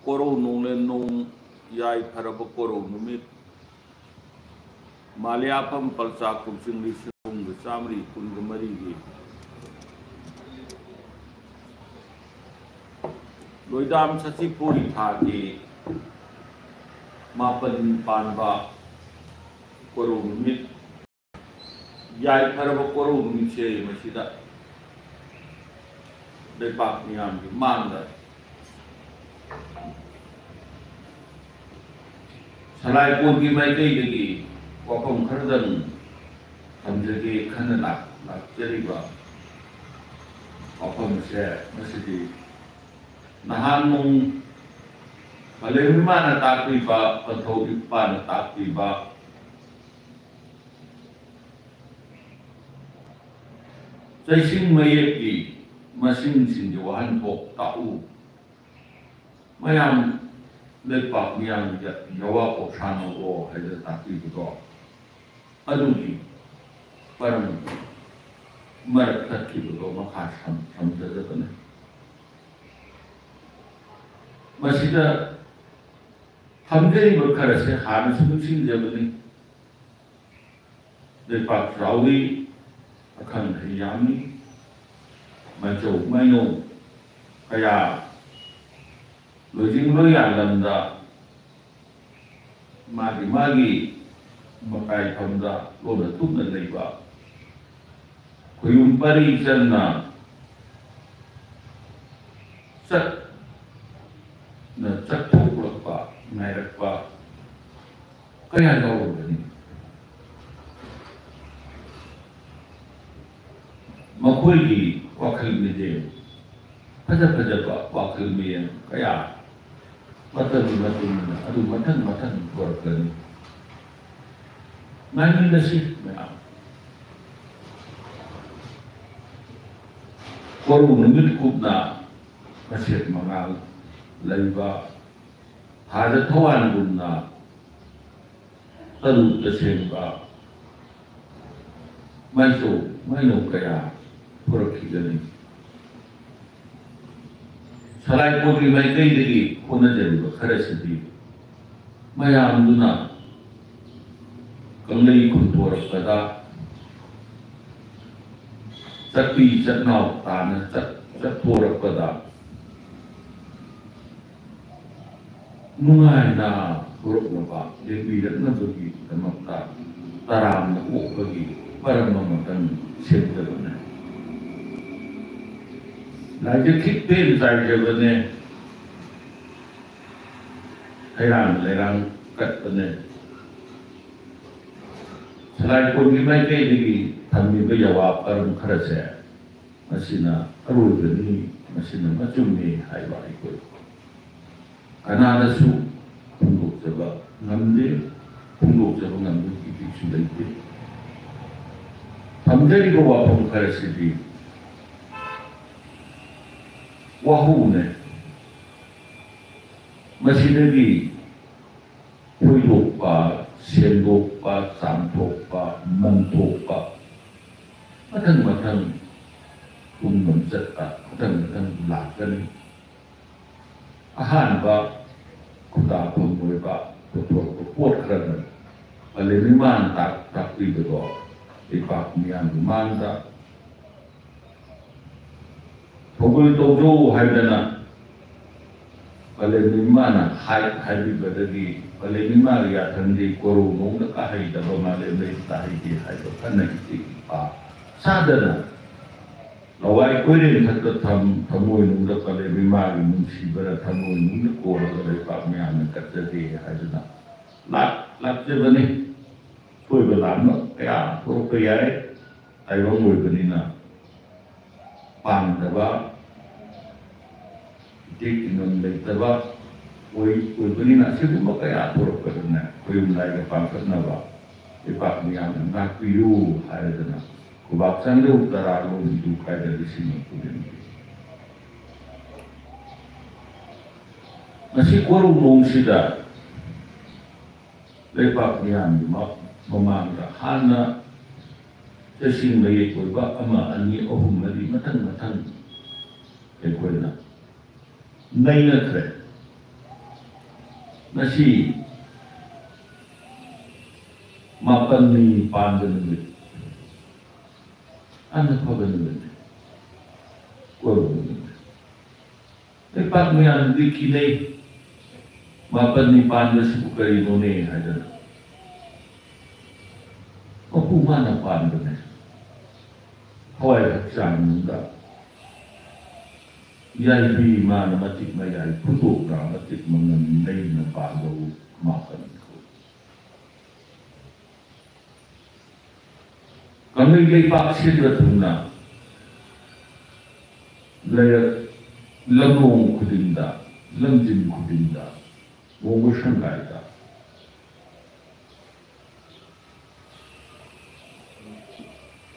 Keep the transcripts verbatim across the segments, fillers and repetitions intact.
ꯀꯣꯔꯧ ꯅꯣꯡꯂꯦꯟ ꯅꯣꯡ ꯌꯥꯏꯐꯔꯕ ꯀꯣꯔꯧ ꯅꯨꯃꯤꯠ, ꯃꯥꯂꯦꯌꯥꯐꯝ ꯄꯜꯆꯥ ꯀꯨꯝꯁꯤꯡ ꯂꯤꯁꯤꯡ ꯑꯍꯨꯝꯒ ꯆꯥꯃꯔꯤ ꯀꯨꯟꯒ ꯃꯔꯤꯒꯤ ꯂꯣꯏꯗꯥꯝ ꯁꯆꯤꯄꯨꯔꯤ ꯊꯥꯒꯤ ꯃꯥꯄꯟ ꯄꯥꯟꯕ ꯀꯣꯔꯧ ꯅꯨꯃꯤꯠ, ꯌꯥꯏꯐꯔꯕ ꯀꯣꯔꯧ ꯅꯨꯃꯤꯠꯁꯦ ꯃꯁꯤꯗ ꯂꯩꯄꯥꯛ ꯃꯤꯌꯥꯝꯒꯤ ꯃꯥꯡꯗ ꯁꯂꯥꯏꯀꯣꯟꯒꯤ ꯃꯥꯏꯀꯩꯗꯒꯤ ꯋꯥꯐꯝ ꯈꯔꯗꯪ ꯊꯝꯖꯒꯦ ꯈꯟꯅ ꯂꯥꯛ-, ꯂꯥꯛꯆꯔꯤꯕ ꯋꯥꯐꯝꯁꯦ ꯉꯁꯤꯗꯤ ꯅꯍꯥꯟ ꯅꯣꯡ ꯄꯂꯦꯝ ꯏꯃꯥꯅ ꯇꯥꯛꯄꯤꯕ, ꯄꯟꯊꯧ ꯏꯄꯥꯅ ꯇꯥꯛꯄꯤꯕ, ꯆꯩꯁꯤꯡ ꯃꯌꯦꯛꯀꯤ ꯃꯁꯤꯡꯁꯤꯡꯒꯤ ꯋꯥꯍꯟꯊꯣꯛ ꯇꯥꯛꯎ꯫ ꯃꯌꯥꯝ ꯂꯩꯄꯥꯛ ꯃꯤꯌꯥꯝꯒꯤ ꯌꯥꯋꯥ ꯀꯣꯛꯁꯥꯅꯧꯑꯣ ꯍꯥꯏꯗꯅ ꯇꯥꯛꯄꯤꯕꯗꯣ, ꯑꯗꯨꯒꯤ ꯃꯔꯝ ꯃꯔꯛ ꯊꯠꯈꯤꯕꯗꯣ ꯃꯈꯥ ꯁꯝ-, ꯁꯝꯖꯗꯕꯅꯤ꯫ ꯃꯁꯤꯗ ꯊꯝꯖꯔꯤꯕ ꯈꯔꯁꯦ ꯍꯥꯟꯅꯁꯨ ꯅꯤꯡꯁꯤꯡꯖꯕꯅꯤ꯫ ꯂꯩꯄꯥꯛ ꯆꯥꯎꯏ, ꯑꯈꯪ ꯑꯍꯩ ꯌꯥꯝꯃꯤ, ꯃꯥꯏꯆꯧ ꯃꯥꯏꯅꯧ ꯀꯌꯥ ꯂꯣꯏꯖꯤꯡ ꯂꯣꯏꯌꯥꯟꯂꯝꯗ ꯃꯥꯒꯤ ꯃꯥꯒꯤ ꯃꯀꯥꯏꯐꯝꯗ ꯂꯣꯟꯅ ꯊꯨꯞꯅ ꯂꯩꯕ ꯈꯨꯌꯨꯝ ꯄꯔꯤ ꯆꯟꯅ ꯆꯠꯅ ꯆꯠꯊꯣꯛꯂꯛꯄ, ꯉꯥꯏꯔꯛꯄ ꯀꯌꯥ ꯌꯥꯎꯔꯝꯒꯅꯤ꯫ ꯃꯈꯣꯏꯒꯤ ꯋꯥꯈꯜ ꯃꯤꯠꯌꯦꯡ, ꯐꯖ ꯐꯖꯕ ꯋꯥꯈꯜ ꯃꯤꯠꯌꯦꯡ ꯀꯌꯥ ꯃꯇꯝꯒꯤ ꯃꯇꯨꯡ ꯏꯟꯅ ꯑꯗꯨ ꯃꯊꯪ ꯃꯊꯪ ꯄꯨꯔꯛꯀꯅꯤ꯫ ꯉꯥꯏꯃꯤꯟꯅꯁꯤ ꯃꯌꯥꯝ꯫ ꯀꯣꯔꯧ ꯅꯨꯃꯤꯠ ꯀꯨꯞꯅ ꯃꯁꯦꯛ ꯃꯉꯥꯜ ꯂꯩꯕ, ꯊꯥꯖ ꯊꯋꯥꯟꯒꯨꯝꯅ ꯇꯔꯨ ꯇꯁꯦꯡꯕ ꯃꯥꯏꯆꯧ ꯃꯥꯏꯅꯧ ꯀꯌꯥ ꯄꯨꯔꯛꯈꯤꯒꯅꯤ꯫ ꯁꯂꯥꯏꯀꯣꯟꯒꯤ ꯃꯥꯏꯀꯩꯗꯒꯤ ꯍꯣꯠꯅꯖꯔꯤꯕ ꯈꯔꯁꯤꯗꯤ ꯃꯌꯥꯝꯗꯨꯅ ꯀꯪꯂꯩ ꯈꯨꯟꯇꯣꯔꯛꯄꯗ, ꯆꯠꯄꯤ ꯆꯠꯅꯥꯎ ꯇꯥꯅ ꯆꯠ-, ꯆꯠꯊꯣꯔꯛꯄꯗ ꯅꯨꯡꯉꯥꯏꯅ ꯍꯧꯔꯛꯅꯕ ꯂꯦꯡꯕꯤꯔꯛꯅꯕꯒꯤꯗꯃꯛꯇ ꯇꯔꯥꯝꯅ ꯑꯣꯛꯄꯒꯤ ꯃꯔꯝ ꯑꯃꯇꯪ ꯁꯦꯝꯖꯕꯅꯤ꯫ ꯂꯥꯏꯖ ꯈꯤꯠꯄꯦꯟ ꯆꯥꯏꯖꯕꯅꯦ, ꯍꯩꯔꯥꯡ ꯂꯩꯔꯥꯡ ꯀꯠꯄꯅꯦ꯫ ꯁꯂꯥꯏꯀꯣꯟꯒꯤ ꯃꯥꯏꯀꯩꯗꯒꯤ ꯊꯝꯃꯤꯕ ꯌꯥꯋꯥ ꯄꯔꯝ ꯈꯔꯁꯦ, ꯃꯁꯤꯅ ꯑꯔꯣꯏꯕꯅꯤ, ꯃꯁꯤꯅ ꯃꯆꯨꯝꯅꯤ ꯍꯥꯏꯕ ꯑꯩꯈꯣꯏ ꯀꯅꯥꯗꯁꯨ ꯐꯣꯡꯗꯣꯛꯆꯕ ꯉꯝꯗꯦ, ꯐꯣꯡꯗꯣꯛꯆꯕ ꯉꯝꯕꯒꯤ ꯏꯊꯤꯛꯁꯨ ꯂꯩꯇꯦ꯫ ꯊꯝꯖꯔꯤꯕ ꯋꯥꯐꯝ ꯈꯔꯁꯤꯗꯤ ꯋꯥꯍꯧꯅꯦ꯫ ꯃꯁꯤꯗꯒꯤ ꯊꯣꯏꯗꯣꯛꯄ, ꯁꯦꯡꯗꯣꯛꯄ, ꯆꯥꯝꯊꯣꯛꯄ, ꯃꯟꯊꯣꯛꯄ, ꯃꯊꯪ ꯃꯊꯪ ꯄꯨꯡ ꯑꯃ ꯆꯠꯄ, ꯃꯊꯪ ꯃꯊꯪ ꯂꯥꯛꯀꯅꯤ꯫ ꯑꯍꯥꯟꯕ ꯈꯨꯗꯥꯐꯝ ꯑꯣꯏꯕ ꯄꯨꯊꯣꯔꯛꯄ ꯄꯣꯠ ꯈꯔꯗ ꯄꯂꯦꯝ ꯏꯃꯥꯅ ꯇꯥꯛ-, ꯇꯥꯛꯄꯤꯕꯗꯣ ꯂꯩꯕꯥꯛ ꯃꯤꯌꯥꯝꯒꯤ ꯃꯥꯡꯗ ꯊꯧꯒꯜ ꯇꯧꯖꯧ ꯍꯥꯏꯗꯅ ꯄꯂꯦꯝ ꯏꯃꯥꯅ ꯍꯥꯏ-, ꯍꯥꯏꯕꯤꯕꯗꯒꯤ ꯄꯂꯦꯝ ꯏꯃꯥꯒꯤ ꯌꯥꯊꯪꯗꯤ ꯀꯣꯔꯧ ꯅꯣꯡꯗ ꯀꯥꯍꯩꯗꯕ ꯃꯥꯂꯦꯝ ꯂꯩ ꯇꯥꯍꯩꯗꯦ ꯍꯥꯏꯕ ꯀꯟꯅ ꯏꯆꯦ ꯏꯄꯥ ꯁꯥꯗꯅ ꯂꯋꯥꯏ ꯀꯣꯏꯔꯦꯡ ꯊꯛꯇ ꯊꯝ-, ꯊꯃꯣꯏꯅꯨꯡꯗ ꯄꯂꯦꯝ ꯏꯃꯥꯒꯤ ꯅꯨꯡꯁꯤꯕꯅ ꯊꯃꯣꯏꯅꯨꯡꯗ ꯀꯣꯜꯂꯒ ꯂꯩꯕꯥꯛ ꯃꯌꯥꯝꯅ ꯀꯠꯆꯗꯦ ꯍꯥꯏꯗꯨꯅ ꯂꯥꯛ-, ꯂꯥꯛꯆꯕꯅꯤ꯫ ꯁꯣꯏꯕ ꯂꯥꯟꯕ ꯀꯌꯥ ꯊꯣꯛꯂꯛꯄ ꯌꯥꯏ꯫ ꯇꯥꯏꯕꯪ ꯑꯣꯏꯕꯅꯤꯅ ꯄꯥꯝꯗꯕ, ꯏꯇꯦꯛ ꯏꯅꯝ ꯂꯩꯇꯕ ꯑꯣꯏ-, ꯑꯣꯏꯕꯅꯤꯅ ꯑꯁꯤꯒꯨꯝꯕ ꯀꯌꯥ ꯊꯣꯛꯂꯛꯄꯗꯅꯦ, ꯈꯣꯏꯔꯨꯝ ꯂꯥꯏꯒ ꯄꯥꯡꯈꯠꯅꯕ ꯂꯩꯕꯥꯛ ꯃꯤꯌꯥꯝꯅ ꯉꯥꯛꯄꯤꯌꯨ ꯍꯥꯏꯔꯗꯅ ꯈꯨꯕꯥꯛ ꯆꯥꯟꯗꯧ ꯇꯔꯥ ꯂꯣꯝ ꯏꯗꯨ ꯀꯥꯏꯗ ꯂꯤꯁꯤꯡ ꯍꯨꯝꯐꯨ ꯂꯦꯝꯕꯤ꯫ ꯉꯁꯤ ꯀꯣꯔꯧꯅꯣꯡꯁꯤꯗ ꯂꯩꯕꯥꯛ ꯃꯤꯌꯥꯝꯒꯤ ꯃ-, ꯃꯃꯥꯡꯗ ꯍꯥꯟꯅ ꯆꯩꯁꯤꯡ ꯃꯌꯦꯛ ꯑꯣꯏꯕ ꯑꯃ, ꯑꯅꯤ, ꯑꯍꯨꯝ, ꯃꯔꯤ ꯃꯊꯪ ꯃꯊꯪ ꯑꯩꯈꯣꯏꯅ ꯅꯩꯅꯈ꯭ꯔꯦ꯫ ꯉꯁꯤ ꯃꯥꯄꯟꯅꯤ ꯄꯥꯟꯕ ꯅꯨꯃꯤꯠ, ꯑꯅ ꯐꯕ ꯅꯨꯃꯤꯠ, ꯀꯣꯔꯧ ꯅꯨꯃꯤꯠ꯫ ꯂꯩꯄꯥꯛ ꯃꯌꯥꯝꯗꯤ ꯀꯤꯅꯩ, ꯃꯥꯄꯟꯅꯤ ꯄꯥꯟꯕꯁꯤꯕꯨ ꯀꯔꯤꯅꯣꯅꯦ ꯍꯥꯏꯗꯅ꯫ ꯃꯄꯨ ꯃꯥꯅ ꯄꯥꯟꯕꯅꯦ꯫ ꯊꯋꯥꯏ ꯍꯛꯆꯥꯡ ꯃꯅꯨꯡꯗ ꯌꯥꯏꯕꯤ ꯃꯥꯅ ꯃꯇꯤꯛ ꯃꯌꯥꯏ ꯈꯨꯗꯣꯛꯅ ꯃꯇꯤꯛ ꯃꯉꯝ ꯂꯩꯅ ꯄꯥꯟꯕꯕꯨ ꯃꯥꯄꯟ ꯀꯧꯏ꯫ ꯀꯪꯂꯩ ꯂꯩꯄꯥꯛ ꯁꯤꯟꯕ ꯊꯨꯡꯅ ꯂꯩꯔꯛ ꯂꯝꯂꯣꯡ ꯈꯨꯗꯤꯡꯗ, ꯂꯝꯖꯤꯡ ꯈꯨꯗꯤꯡꯗ, ꯃꯣꯡꯒꯣ ꯁꯪꯒꯥꯏꯗ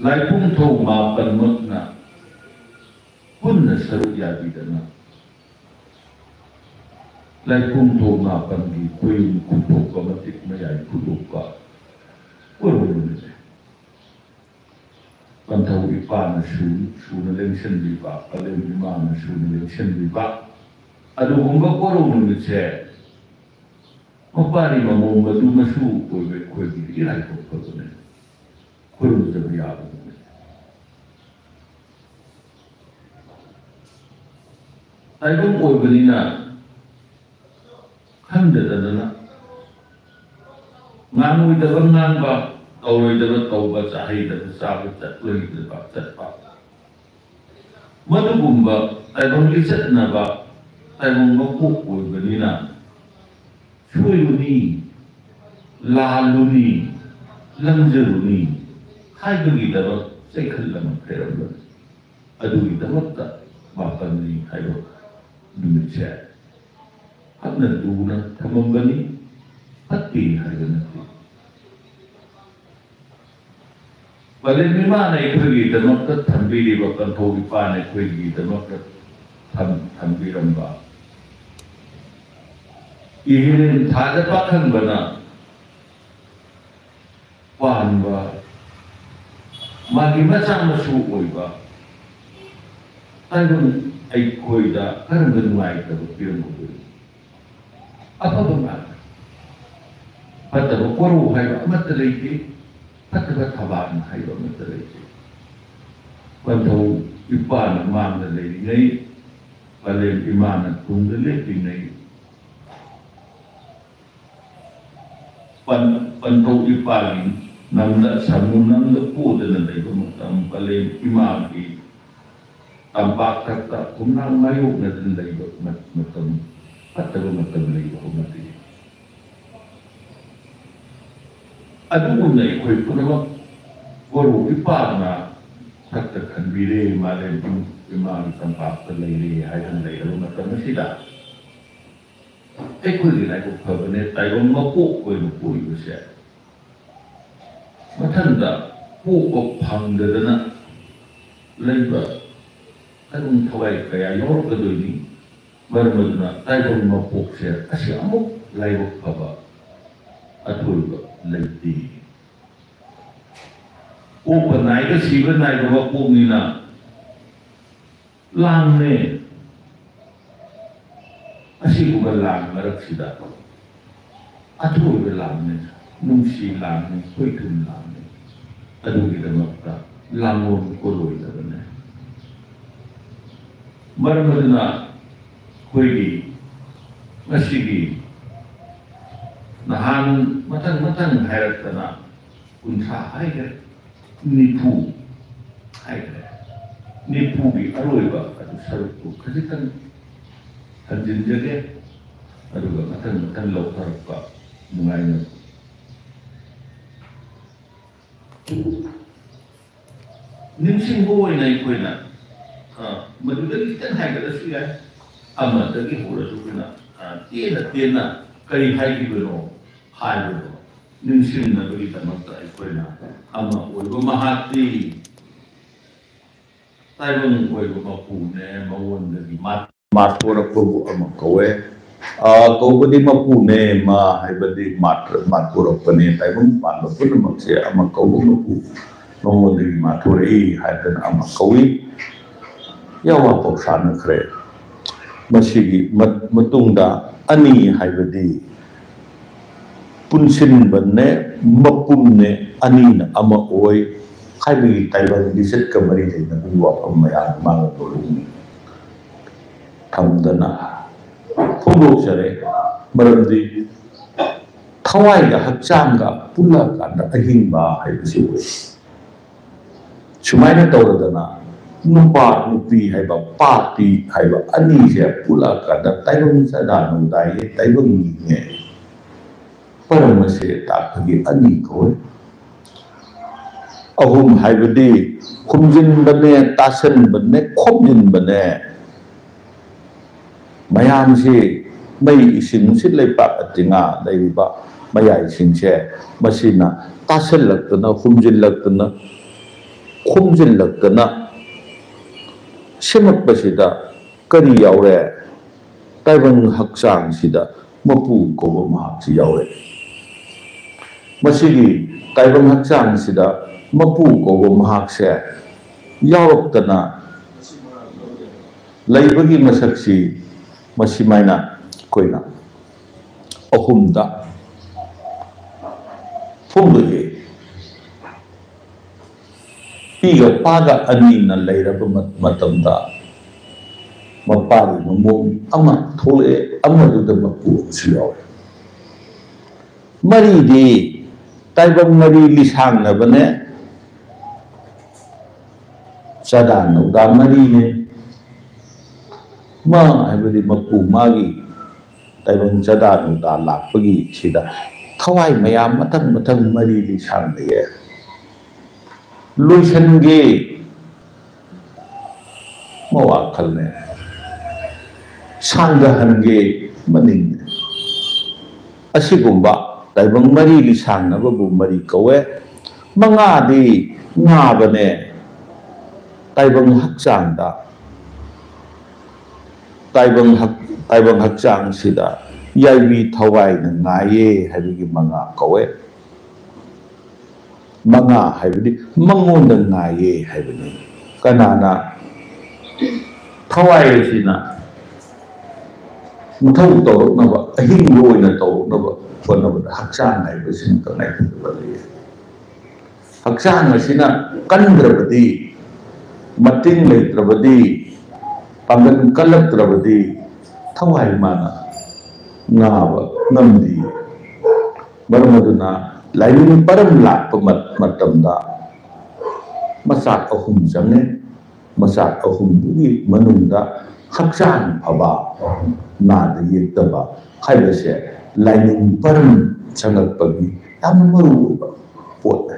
ꯂꯥꯏꯄꯨꯡꯊꯧ ꯃꯥꯄꯟꯃꯛꯅ ꯄꯨꯟꯅ ꯁꯔꯨꯛ ꯌꯥꯕꯤꯗꯅ ꯂꯥꯏꯄꯨꯡꯊꯧ ꯃꯥꯄꯟꯒꯤ ꯈꯣꯏꯌꯨꯝ ꯈꯨꯠꯊꯣꯛꯄ ꯃꯇꯤꯛ ꯃꯌꯥꯏ ꯈꯨꯗꯣꯛꯄ ꯀꯣꯔꯧ ꯅꯨꯃꯤꯠꯅꯤ꯫ ꯄꯟꯊꯧ ꯏꯄꯥꯅ ꯁꯨ-, ꯁꯨꯅ ꯂꯦꯡꯁꯤꯟꯕꯤꯕ, ꯄꯂꯦꯝ ꯏꯃꯥꯅ ꯁꯨꯅ ꯂꯦꯡꯁꯤꯟꯕꯤꯕ, ꯑꯗꯨꯒꯨꯝꯕ ꯀꯣꯔꯧ ꯅꯨꯃꯤꯠꯁꯦ ꯃꯄꯥꯔꯤ ꯃꯃꯧ ꯃꯗꯨ ꯃꯁꯨ ꯑꯣꯏꯕ ꯑꯩꯈꯣꯏꯒꯤ ꯏꯔꯥꯏꯕꯛ ꯐꯕꯅꯦ, ꯈꯨꯔꯨꯝꯖꯕ ꯌꯥꯕ ꯅꯨꯃꯤꯠꯅꯦ꯫ ꯇꯥꯏꯕꯪ ꯑꯣꯏꯕꯅꯤꯅ ꯈꯪꯗꯗꯅ ꯉꯥꯡꯂꯣꯏꯗꯕ ꯉꯥꯡꯕ, ꯇꯧꯔꯣꯏꯗꯕ ꯇꯧꯕ, ꯆꯥꯍꯩꯗꯕ ꯆꯥꯕ, ꯆꯠꯂꯣꯏꯗꯕ ꯆꯠꯄ, ꯃꯗꯨꯒꯨꯝꯕ ꯇꯥꯏꯕꯪ ꯂꯤꯆꯠꯅꯕ ꯇꯥꯏꯕꯪ ꯃꯄꯣꯛ ꯑꯣꯏꯕꯅꯤꯅ ꯁꯣꯏꯔꯨꯅꯤ, ꯂꯥꯜꯂꯨꯅꯤ, ꯂꯪꯖꯔꯨꯅꯤ ꯍꯥꯏꯕꯒꯤꯗꯃꯛ ꯆꯩꯈꯜ ꯑꯃ ꯐꯩꯔꯝꯕꯅꯤ꯫ ꯑꯗꯨꯒꯤꯗꯃꯛꯇ ꯃꯥꯄꯟꯅꯤ ꯍꯥꯏꯕ ꯅꯨꯃꯤꯠꯁꯦ ꯍꯛꯅ ꯂꯨꯅ ꯊꯝꯃꯝꯕꯅꯤ, ꯐꯠꯇꯦ ꯍꯥꯏꯕ ꯅꯠꯇꯦ꯫ ꯄꯂꯦꯝ ꯏꯃꯥꯅ ꯑꯩꯈꯣꯏꯒꯤꯗꯃꯛꯇ ꯊꯝꯕꯤꯔꯤꯕ, ꯄꯟꯊꯧ ꯏꯄꯥꯅ ꯑꯩꯈꯣꯏꯒꯤꯗꯃꯛꯇ ꯊꯝ-, ꯊꯝꯕꯤꯔꯝꯕ ꯏꯍꯦꯂꯦꯟ ꯊꯥꯗ ꯄꯥꯈꯪꯕꯅ ꯄꯥꯟꯕ, ꯃꯥꯒꯤ ꯃꯆꯥ ꯃꯁꯨ ꯑꯣꯏꯕ ꯇꯥꯏꯕꯪ ꯑꯩꯈꯣꯏꯗ ꯀꯔꯝꯕ ꯅꯨꯡꯉꯥꯏꯇꯕ ꯄꯤꯔꯝꯒꯗꯣꯔꯤ? ꯑꯐꯕ ꯉꯥꯛꯇ꯫ ꯐꯠꯇꯕ ꯀꯣꯔꯧ ꯍꯥꯏꯕ ꯑꯃꯠꯇ ꯂꯩꯇꯦ, ꯐꯠꯇꯕ ꯊꯕꯥꯛꯅ ꯍꯥꯏꯕ ꯑꯃꯠꯇ ꯂꯩꯇꯦ꯫ ꯄꯟꯊꯧ ꯏꯄꯥꯅ ꯃꯥꯡꯗ ꯂꯩꯔꯤꯉꯩ, ꯄꯂꯦꯝ ꯏꯃꯥꯅ ꯇꯨꯡꯗ ꯂꯦꯞꯂꯤꯉꯩ, ꯄꯟ-, ꯄꯟꯊꯧ ꯏꯄꯥꯒꯤ ꯅꯝꯗ, ꯁꯥꯃꯨ ꯅꯝꯗ ꯄꯣꯗꯅ ꯂꯩꯕ ꯃꯇꯝ, ꯄꯂꯦꯝ ꯏꯃꯥꯒꯤ ꯇꯝꯄꯥꯛꯊꯛꯇ ꯈꯣꯡꯅꯥꯡ ꯃꯥꯌꯣꯛꯅꯗꯨꯅ ꯂꯩꯕ ꯃ-, ꯃꯇꯝ, ꯐꯠꯇꯕ ꯃꯇꯝ ꯂꯩꯕ ꯍꯧꯅꯗꯦ꯫ ꯑꯗꯨꯒꯨꯝꯅ ꯑꯩꯈꯣꯏ ꯄꯨꯝꯅꯃꯛ ꯒꯨꯔꯨ ꯏꯄꯥꯅ ꯐꯠꯇ ꯈꯟꯕꯤꯔꯦ, ꯃꯥꯂꯦꯝ ꯏꯃꯥꯒꯤ ꯇꯝꯄꯥꯛꯇ ꯂꯩꯔꯦ ꯍꯥꯏꯗꯅ ꯂꯩꯔꯕ ꯃꯇꯝ ꯑꯁꯤꯗ, ꯑꯩꯈꯣꯏꯒꯤ ꯂꯥꯏꯕꯛ ꯐꯕꯅꯦ, ꯇꯥꯏꯕꯪ ꯃꯄꯣꯛ ꯑꯣꯏꯅ ꯄꯣꯛꯏꯕꯁꯦ꯫ ꯃꯊꯪꯗ ꯄꯣꯛꯄ ꯐꯪꯗꯗꯅ ꯂꯩꯕ ꯑꯗꯨꯝ ꯊꯋꯥꯏ ꯀꯌꯥ ꯌꯥꯎꯔꯛꯀꯗꯣꯏꯅꯤ꯫ ꯃꯔꯝ ꯑꯗꯨꯅ ꯇꯥꯏꯕꯪ ꯃꯄꯣꯛꯁꯦ ꯑꯁꯤ ꯑꯃꯨꯛ ꯂꯥꯏꯕꯛ ꯐꯕ ꯑꯊꯣꯏꯕ ꯂꯩꯇꯦ꯫ ꯄꯣꯛꯄ ꯅꯥꯏꯕ, ꯁꯤꯕ ꯅꯥꯏꯕ ꯃꯄꯣꯛꯅꯤꯅ ꯂꯥꯟꯅꯦ꯫ ꯑꯁꯤꯒꯨꯝꯕ ꯂꯥꯟ ꯃꯔꯛꯁꯤꯗ ꯑꯊꯣꯏꯕ ꯂꯥꯟꯅꯦ, ꯅꯨꯡꯁꯤ ꯂꯥꯟꯅꯦ, ꯈꯣꯏꯊꯨꯝ ꯂꯥꯟꯅꯦ꯫ ꯑꯗꯨꯒꯤꯗꯃꯛꯇ ꯂꯥꯡꯂꯣꯟ ꯀꯣꯂꯣꯏꯗꯕꯅꯦ꯫ ꯃꯔꯝ ꯑꯗꯨꯅ ꯑꯩꯈꯣꯏꯒꯤ ꯉꯁꯤꯒꯤ ꯅꯍꯥꯟ ꯃꯊꯪ ꯃꯊꯪ ꯍꯥꯏꯔꯛꯇꯅ ꯀꯨꯟꯊ꯭ꯔꯥ ꯍꯥꯏꯈ꯭ꯔꯦ, ꯅꯤꯐꯨ ꯍꯥꯏꯈ꯭ꯔꯦ꯫ ꯅꯤꯐꯨꯒꯤ ꯑꯔꯣꯏꯕ ꯑꯗꯨ ꯁꯔꯨꯛꯇꯨ ꯈꯖꯤꯛꯇꯪ ꯍꯟꯖꯤꯟꯖꯒꯦ, ꯑꯗꯨꯒ ꯃꯊꯪ ꯃꯊꯪ ꯂꯧꯊꯔꯛꯄ ꯅꯨꯡꯉꯥꯏꯅ ꯅꯤꯡꯁꯤꯡꯕ ꯑꯣꯏꯅ ꯑꯩꯈꯣꯏꯅ, ꯑ, ꯃꯗꯨꯗꯒꯤ ꯈꯤꯇꯪ ꯍꯥꯏꯒꯠꯂꯁꯨ ꯌꯥꯏ, ꯑꯃꯗꯒꯤ ꯍꯧꯔꯁꯨ ꯑꯩꯈꯣꯏꯅ, ꯑ, ꯇꯦꯟꯅ ꯇꯦꯟꯅ ꯀꯔꯤ ꯍꯥꯏꯈꯤꯕꯅꯣ ꯍꯥꯏꯕꯗꯣ ꯅꯤꯡꯁꯤꯡꯅꯕꯒꯤꯗꯃꯛꯇ ꯑꯩꯈꯣꯏꯅ ꯑꯃ ꯑꯣꯏꯕ ꯃꯍꯥꯛꯇꯤ ꯇꯥꯏꯕꯪ ꯑꯣꯏꯕ ꯃꯄꯨꯅꯦ, ꯃꯉꯣꯟꯗꯒꯤ ꯃꯥ-, ꯃꯥꯊꯣꯔꯛꯄꯕꯨ ꯑꯃ ꯀꯧꯋꯦ꯫ ꯑ, ꯀꯧꯕꯗꯤ ꯃꯄꯨꯅꯦ, ꯃꯥ ꯍꯥꯏꯕꯗꯤ ꯃꯥ-, ꯃꯥꯊꯣꯔꯛꯄꯅꯦ꯫ ꯇꯥꯏꯕꯪ ꯄꯥꯟꯕ ꯄꯨꯝꯅꯃꯛꯁꯦ ꯑꯃ ꯀꯧꯕ ꯃꯄꯨ, ꯃꯉꯣꯟꯗꯒꯤ ꯃꯥꯊꯣꯔꯛꯏ ꯍꯥꯏꯗꯅ ꯑꯃ ꯀꯧꯏ꯫ ꯌꯥꯋꯥ ꯄꯥꯎꯁꯥꯅꯈ꯭ꯔꯦ꯫ ꯃꯁꯤꯒꯤ ꯃꯠ-, ꯃꯇꯨꯡꯗ ꯑꯅꯤ ꯍꯥꯏꯕꯗꯤ ꯄꯨꯟꯁꯤꯟꯕꯅꯦ, ꯃꯄꯨꯝꯅꯦ, ꯑꯅꯤꯅ ꯑꯃ ꯑꯣꯏ ꯍꯥꯏꯕꯒꯤ ꯇꯥꯏꯕꯪ ꯂꯤꯆꯠꯀ ꯃꯔꯤ ꯂꯩꯅꯕꯒꯤ ꯋꯥꯐꯝ ꯃꯌꯥꯝ ꯃꯥꯡꯂꯕ ꯊꯝꯗꯅ ꯐꯣꯡꯗꯣꯛꯆꯔꯦ꯫ ꯃꯔꯝꯗꯤ ꯊꯋꯥꯏꯒ ꯍꯛꯆꯥꯡꯒ ꯄꯨꯜꯂꯀꯥꯟꯗ ꯑꯍꯤꯡꯕ ꯍꯥꯏꯕꯁꯤ ꯑꯣꯏ꯫ ꯁꯨꯃꯥꯏꯅ ꯇꯧꯔꯗꯅ ꯅꯨꯄꯥ ꯅꯨꯄꯤ ꯍꯥꯏꯕ, ꯄꯥ ꯇꯤ ꯍꯥꯏꯕ ꯑꯅꯤꯁꯦ ꯄꯨꯜꯂꯀꯥꯟꯗ ꯇꯥꯏꯕꯪ ꯆꯥꯗꯥ ꯅꯧꯗꯥꯏꯌꯦ, ꯇꯥꯏꯕꯪ ꯃꯤꯅꯦ꯫ ꯄꯔꯝ ꯑꯁꯦ ꯇꯥꯛꯄꯒꯤ ꯑꯅꯤ ꯀꯧꯏ꯫ ꯑꯍꯨꯝ ꯍꯥꯏꯕꯗꯤ ꯍꯨꯝꯖꯤꯟꯕꯅꯦ, ꯇꯥꯁꯟꯕꯅꯦ, ꯈꯣꯝꯖꯤꯟꯕꯅꯦ꯫ ꯃꯌꯥꯝꯁꯤ ꯃꯩ, ꯏꯁꯤꯡ, ꯅꯨꯡꯁꯤꯠ, ꯂꯩꯄꯥꯛ, ꯑꯇꯤꯉꯥ ꯂꯩꯔꯤꯕ ꯃꯌꯥꯏꯁꯤꯡꯁꯦ ꯃꯁꯤꯅ ꯇꯥꯁꯜꯂꯛꯇꯅ, ꯍꯨꯝꯖꯤꯜꯂꯛꯇꯅ, ꯈꯣꯝꯖꯤꯜꯂꯛꯇꯅ ꯁꯦꯝꯃꯛꯄꯁꯤꯗ ꯀꯔꯤ ꯌꯥꯎꯔꯦ? ꯇꯥꯏꯕꯪ ꯍꯛꯆꯥꯡꯁꯤꯗ ꯃꯄꯨ ꯀꯧꯕ ꯃꯍꯥꯛꯁꯤ ꯌꯥꯎꯔꯦ꯫ ꯃꯁꯤꯒꯤ ꯇꯥꯏꯕꯪ ꯍꯛꯆꯥꯡꯁꯤꯗ ꯃꯄꯨ ꯀꯧꯕ ꯃꯍꯥꯛꯁꯦ ꯌꯥꯎꯔꯛꯇꯅ ꯂꯩꯕꯒꯤ ꯃꯁꯛꯁꯤ ꯃꯁꯤꯃꯥꯏꯅ ꯑꯩꯈꯣꯏꯅ ꯑꯍꯨꯝꯗ ꯐꯣꯡꯗꯣꯛꯏ꯫ ꯄꯤꯒ ꯄꯥꯒ ꯑꯅꯤꯅ ꯂꯩꯔꯕ ꯃ-, ꯃꯇꯝꯗ ꯃꯄꯥꯒꯤ ꯃꯃꯣꯝ ꯑꯃ ꯊꯣꯛꯂꯛꯑꯦ, ꯑꯃꯗꯨꯗ ꯃꯄꯨ ꯑꯃꯁꯨ ꯌꯥꯎꯔꯦ꯫ ꯃꯔꯤꯗꯤ ꯇꯥꯏꯕꯪ ꯃꯔꯤ ꯂꯤꯁꯥꯡꯅꯕꯅꯦ, ꯆꯥꯗꯥ ꯅꯧꯗꯥ ꯃꯔꯤꯅꯦ꯫ ꯃ ꯍꯥꯏꯕꯗꯤ ꯃꯄꯨ ꯃꯥꯒꯤ ꯇꯥꯏꯕꯪ ꯆꯥꯗꯥ ꯅꯧꯗꯥ ꯂꯥꯛꯄꯒꯤ ꯁꯤꯗ ꯊꯋꯥꯏ ꯃꯌꯥꯝ ꯃꯊꯪ ꯃꯊꯪ ꯃꯔꯤ ꯂꯤꯁꯥꯡꯅꯩꯌꯦ꯫ ꯂꯣꯏꯁꯟꯒꯦ ꯃꯋꯥꯈꯜꯅꯦ, ꯁꯥꯡꯊꯍꯟꯒꯦ ꯃꯅꯤꯡꯅꯦ꯫ ꯑꯁꯤꯒꯨꯝꯕ ꯇꯥꯏꯕꯪ ꯃꯔꯤ ꯂꯤꯁꯥꯡꯅꯕꯕꯨ ꯃꯔꯤ ꯀꯧꯋꯦ꯫ ꯃꯉꯥꯗꯤ ꯉꯥꯕꯅꯦ, ꯇꯥꯏꯕꯪ ꯍꯛꯆꯥꯡꯗ, ꯇꯥꯏꯕꯪ ꯍꯛ-, ꯇꯥꯏꯕꯪ ꯍꯛꯆꯥꯡꯁꯤꯗ ꯌꯥꯏꯕꯤ ꯊꯋꯥꯏꯅ ꯉꯥꯏꯌꯦ ꯍꯥꯏꯕꯒꯤ ꯃꯉꯥ ꯀꯧꯋꯦ꯫ ꯃꯉꯥ ꯍꯥꯏꯕꯗꯤ ꯃꯉꯣꯟꯗ ꯉꯥꯏꯌꯦ ꯍꯥꯏꯕꯅꯤ꯫ ꯀꯅꯥꯅ ꯊꯋꯥꯏ ꯑꯁꯤꯅ ꯃꯊꯧ ꯇꯧꯔꯛꯅꯕ, ꯑꯍꯤꯡꯕ ꯑꯣꯏꯅ ꯇꯧꯔꯛꯅꯕ ꯍꯣꯠꯅꯕꯗ ꯍꯛꯆꯥꯡ ꯍꯥꯏꯕꯁꯤꯅ ꯇꯉꯥꯏꯐꯗꯕ ꯂꯩ꯫ ꯍꯛꯆꯥꯡ ꯑꯁꯤꯅ ꯀꯟꯗ꯭ꯔꯕꯗꯤ, ꯃꯇꯤꯡ ꯂꯩꯇ꯭ꯔꯕꯗꯤ, ꯄꯥꯡꯒꯜ ꯀꯜꯂꯛꯇ꯭ꯔꯕꯗꯤ ꯊꯋꯥꯏ ꯃꯥꯅ ꯉꯥꯕ ꯉꯝꯗꯦ꯫ ꯃꯔꯝ ꯑꯗꯨꯅ ꯂꯥꯏꯅꯤꯡ ꯄꯔꯝ ꯂꯥꯛꯄ ꯃꯠ-, ꯃꯇꯝꯗ ꯃꯆꯥꯛ ꯑꯍꯨꯝ ꯆꯪꯉꯦ꯫ ꯃꯆꯥꯛ ꯑꯍꯨꯝꯗꯨꯒꯤ ꯃꯅꯨꯡꯗ ꯍꯛꯆꯥꯡ ꯐꯕ, ꯅꯥꯗ ꯌꯦꯛꯇꯕ ꯍꯥꯏꯕꯁꯦ ꯂꯥꯏꯅꯤꯡ ꯄꯔꯝ ꯆꯪꯉꯛꯄꯒꯤ ꯌꯥꯝꯅ ꯃꯔꯨꯑꯣꯏꯕ ꯄꯣꯠꯅꯦ꯫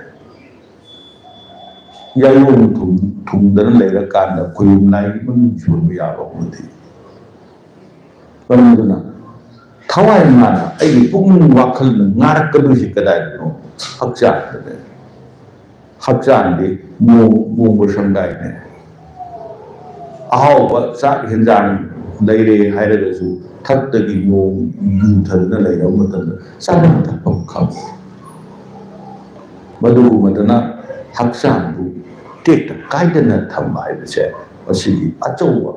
ꯌꯥꯏꯌꯣꯡ ꯊꯨꯝ-, ꯊꯨꯝꯗꯅ ꯂꯩꯔꯀꯥꯟꯗ ꯈꯣꯌꯨꯝ ꯂꯥꯏꯒꯤ ꯃꯃꯤꯡ ꯁꯣꯟꯕ ꯌꯥꯕ ꯄꯣꯠꯇꯤ꯫ ꯃꯔꯝ ꯑꯗꯨꯅ ꯊꯋꯥꯏ ꯃꯥꯅ ꯑꯩꯒꯤ ꯄꯨꯛꯅꯤꯡ ꯋꯥꯈꯜꯅ ꯉꯥꯔꯛꯀꯗꯣꯏꯁꯤ ꯀꯗꯥꯏꯗꯅꯣ? ꯍꯛꯆꯥꯡꯗꯅꯦ꯫ ꯍꯛꯆꯥꯡꯗꯤ ꯃꯣꯡ-, ꯃꯣꯡꯕ ꯁꯪꯗꯥꯏꯅꯦ꯫ ꯑꯍꯥꯎꯕ ꯆꯥꯛ ꯌꯦꯟꯖꯥꯡ ꯂꯩꯔꯦ ꯍꯥꯏꯔꯒꯁꯨ ꯊꯛꯇꯒꯤ ꯃꯣꯡ ꯌꯨꯊꯗꯅ ꯂꯩꯔꯕ ꯃꯇꯝꯗ ꯆꯥꯐꯝ ꯊꯛꯐꯝ ꯈꯪꯉꯤ꯫ ꯃꯗꯨꯒꯨꯝꯕꯗꯅ ꯍꯛꯆꯥꯡꯕꯨ ꯇꯦꯛꯇ ꯀꯥꯏꯗꯅ ꯊꯝꯕ ꯍꯥꯏꯕꯁꯦ ꯃꯁꯤꯒꯤ ꯑꯆꯧꯕ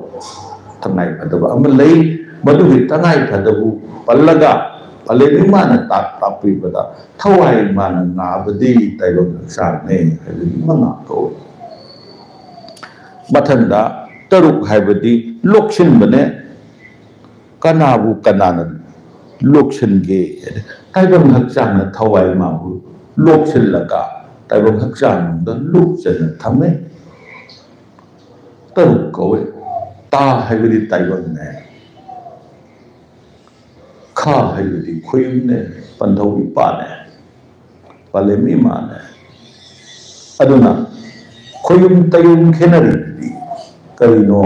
ꯇꯉꯥꯏꯐꯗꯕ ꯑꯃ ꯂꯩ꯫ ꯃꯗꯨꯒꯤ ꯇꯉꯥꯏꯐꯗꯕꯨ ꯄꯜꯂꯒ ꯄꯂꯦꯝ ꯏꯃꯥꯅ ꯇꯥꯛ ꯇꯥꯛꯄꯤꯕꯗ ꯊꯋꯥꯏ ꯃꯥꯅ ꯉꯥꯕꯗꯤ ꯇꯥꯏꯕꯪ ꯍꯛꯆꯥꯡꯅꯦ ꯍꯥꯏꯕꯗꯨ ꯃꯉꯥ ꯀꯧꯏ꯫ ꯃꯊꯪꯗ ꯇꯔꯨꯛ ꯍꯥꯏꯕꯗꯤ ꯂꯣꯛꯁꯤꯟꯕꯅꯦ꯫ ꯀꯅꯥꯕꯨ ꯀꯅꯥꯅ ꯂꯣꯛꯁꯤꯟꯒꯦ? ꯇꯥꯏꯕꯪ ꯍꯛꯆꯥꯡꯅ ꯊꯋꯥꯏ ꯃꯥꯕꯨ ꯂꯣꯛꯁꯤꯜꯂꯒ ꯇꯥꯏꯕꯪ ꯍꯛꯆꯥꯡꯗ ꯂꯨꯞꯆꯅ ꯊꯝꯃꯦ꯫ ꯇꯔꯨꯛ ꯀꯧꯏ꯫ ꯇꯥ ꯍꯥꯏꯕꯗꯤ ꯇꯥꯏꯕꯪꯅꯦ꯫ ꯈ ꯍꯥꯏꯕꯗꯤ ꯈꯣꯌꯨꯝꯅꯦ, ꯄꯟꯊꯧ ꯏꯄꯥꯅꯦ, ꯄꯂꯦꯝ ꯏꯃꯥꯅꯦ꯫ ꯑꯗꯨꯅ ꯈꯣꯌꯨꯝ ꯇꯌꯨꯝ ꯈꯦꯠꯅꯔꯤꯕꯗꯤ ꯀꯔꯤꯅꯣ?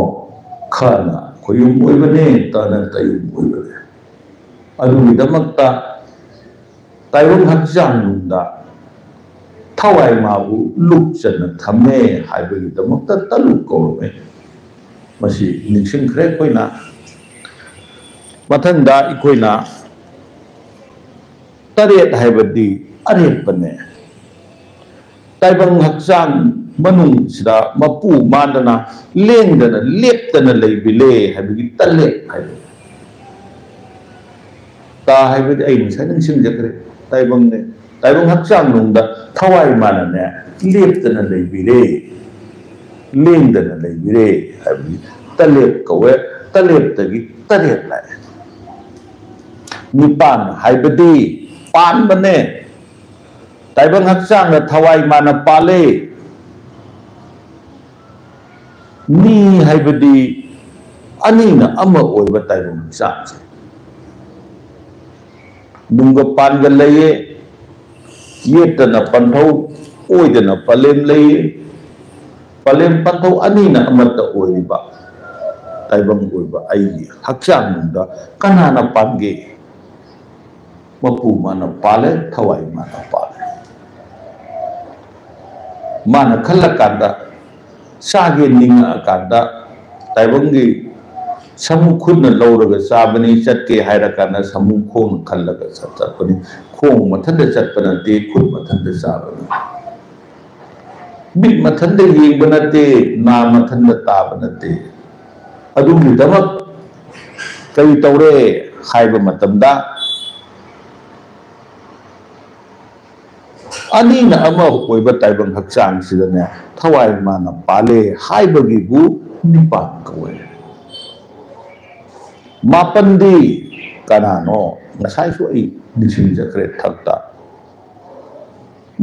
ꯈꯅ ꯈꯣꯌꯨꯝ ꯑꯣꯏꯕꯅꯦ, ꯇꯅ ꯇꯌꯨꯝ ꯑꯣꯏꯕꯅꯦ꯫ ꯑꯗꯨꯒꯤꯗꯃꯛꯇ ꯇꯥꯏꯕꯪ ꯍꯛꯆꯥꯡ ꯅꯨꯡꯗ ꯊꯋꯥꯏ ꯃꯥꯕꯨ ꯂꯨꯞꯆꯅ ꯊꯝꯃꯦ ꯍꯥꯏꯕꯒꯤꯗꯃꯛꯇ ꯇꯔꯨꯛ ꯀꯧꯔꯝꯃꯦ꯫ ꯃꯁꯤ ꯅꯤꯡꯁꯤꯡꯈ꯭ꯔꯦ ꯑꯩꯈꯣꯏꯅ꯫ ꯃꯊꯪꯗ ꯑꯩꯈꯣꯏꯅ ꯇꯔꯦꯠ ꯍꯥꯏꯕꯗꯤ ꯑꯔꯦꯞꯄꯅꯦ꯫ ꯇꯥꯏꯕꯪ ꯍꯛꯆꯥꯡ ꯃꯅꯨꯡꯁꯤꯗ ꯃꯄꯨ ꯃꯥꯟꯗꯅ ꯂꯦꯡꯗꯅ ꯂꯦꯞꯇꯅ ꯂꯩꯕꯤꯂꯦ ꯍꯥꯏꯕꯒꯤ ꯇꯂꯦꯞ ꯍꯥꯏꯕ꯫ ꯇ ꯍꯥꯏꯕꯗꯤ ꯑꯩ ꯉꯁꯥꯏ ꯅꯤꯡꯁꯤꯡꯖꯈ꯭ꯔꯦ꯫ ꯇꯥꯏꯕꯪꯅꯦ, ꯇꯥꯏꯕꯪ ꯍꯛꯆꯥꯡ ꯅꯨꯡꯗ ꯊꯋꯥꯏ ꯃꯥꯅꯅꯦ ꯂꯦꯞꯇꯅ ꯂꯩꯕꯤꯔꯦ, ꯂꯦꯡꯗꯅ ꯂꯩꯕꯤꯔꯦ ꯍꯥꯏꯕꯗꯤ ꯇꯂꯦꯞ ꯀꯧꯋꯦ꯫ ꯇꯂꯦꯞꯇꯒꯤ ꯇꯔꯦꯠ ꯂꯥꯛꯑꯦ꯫ ꯅꯤꯄꯥꯟ ꯍꯥꯏꯕꯗꯤ ꯄꯥꯟꯕꯅꯦ꯫ ꯇꯥꯏꯕꯪ ꯍꯛꯆꯥꯡꯗ ꯊꯋꯥꯏ ꯃꯥꯅ ꯄꯥꯜꯂꯦ꯫ ꯅꯤ ꯍꯥꯏꯕꯗꯤ ꯑꯅꯤꯅ ꯑꯃ ꯑꯣꯏꯕ ꯇꯥꯏꯕꯪ ꯍꯛꯆꯥꯡꯁꯦ꯫ ꯅꯨꯡꯒ ꯄꯥꯟꯒ ꯂꯩꯌꯦ, ꯌꯦꯠꯇꯅ ꯄꯟꯊꯧ, ꯑꯣꯏꯗꯅ ꯄꯂꯦꯝ ꯂꯩꯌꯦ꯫ ꯄꯂꯦꯝ ꯄꯟꯊꯧ ꯑꯅꯤꯅ ꯑꯃꯠꯇ ꯑꯣꯏꯔꯤꯕ ꯇꯥꯏꯕꯪ ꯑꯣꯏꯕ ꯑꯩꯒꯤ ꯍꯛꯆꯥꯡ ꯅꯨꯡꯗ ꯀꯅꯥꯅ ꯄꯥꯟꯒꯦ? ꯃꯄꯨ ꯃꯥꯅ ꯄꯥꯜꯂꯦ, ꯊꯋꯥꯏ ꯃꯥꯅ ꯄꯥꯜꯂꯦ꯫ ꯃꯥꯅ ꯈꯜꯂꯀꯥꯟꯗ, ꯆꯥꯒꯦ ꯅꯤꯡꯉꯛꯑꯀꯥꯟꯗ, ꯇꯥꯏꯕꯪꯒꯤ ꯁꯃꯨ ꯈꯨꯠꯅ ꯂꯧꯔꯒ ꯆꯥꯕꯅꯤ, ꯆꯠꯀꯦ ꯍꯥꯏꯔꯀꯥꯟꯗ ꯁꯃꯨ ꯈꯣꯡꯅ ꯈꯜꯂꯒ ꯆꯠ-, ꯆꯠꯄꯅꯤ꯫ ꯈꯣꯡ ꯃꯊꯟꯇ ꯆꯠꯄ ꯅꯠꯇꯦ, ꯈꯨꯠ ꯃꯊꯟꯇ ꯆꯥꯕꯅꯤ꯫ ꯃꯤꯠ ꯃꯊꯟꯇ ꯌꯦꯡꯕ ꯅꯠꯇꯦ, ꯅꯥ ꯃꯊꯟꯇ ꯇꯥꯕ ꯅꯠꯇꯦ꯫ ꯑꯗꯨꯒꯤꯗꯃꯛ ꯀꯔꯤ ꯇꯧꯔꯦ ꯍꯥꯏꯕ ꯃꯇꯝꯗ, ꯑꯅꯤꯅ ꯑꯃ ꯑꯣꯏꯕ ꯇꯥꯏꯕꯪ ꯍꯛꯆꯥꯡꯁꯤꯗꯅꯦ ꯊꯋꯥꯏ ꯃꯥꯅ ꯄꯥꯜꯂꯦ ꯍꯥꯏꯕꯒꯤꯕꯨ ꯅꯤꯄꯥꯟ ꯀꯧꯋꯦ꯫ ꯃꯥꯄꯟꯗꯤ ꯀꯅꯥꯅꯣ? ꯉꯁꯥꯏꯁꯨ ꯑꯩ ꯅꯤꯡꯁꯤꯡꯖꯈ꯭ꯔꯦ ꯊꯛꯇ꯫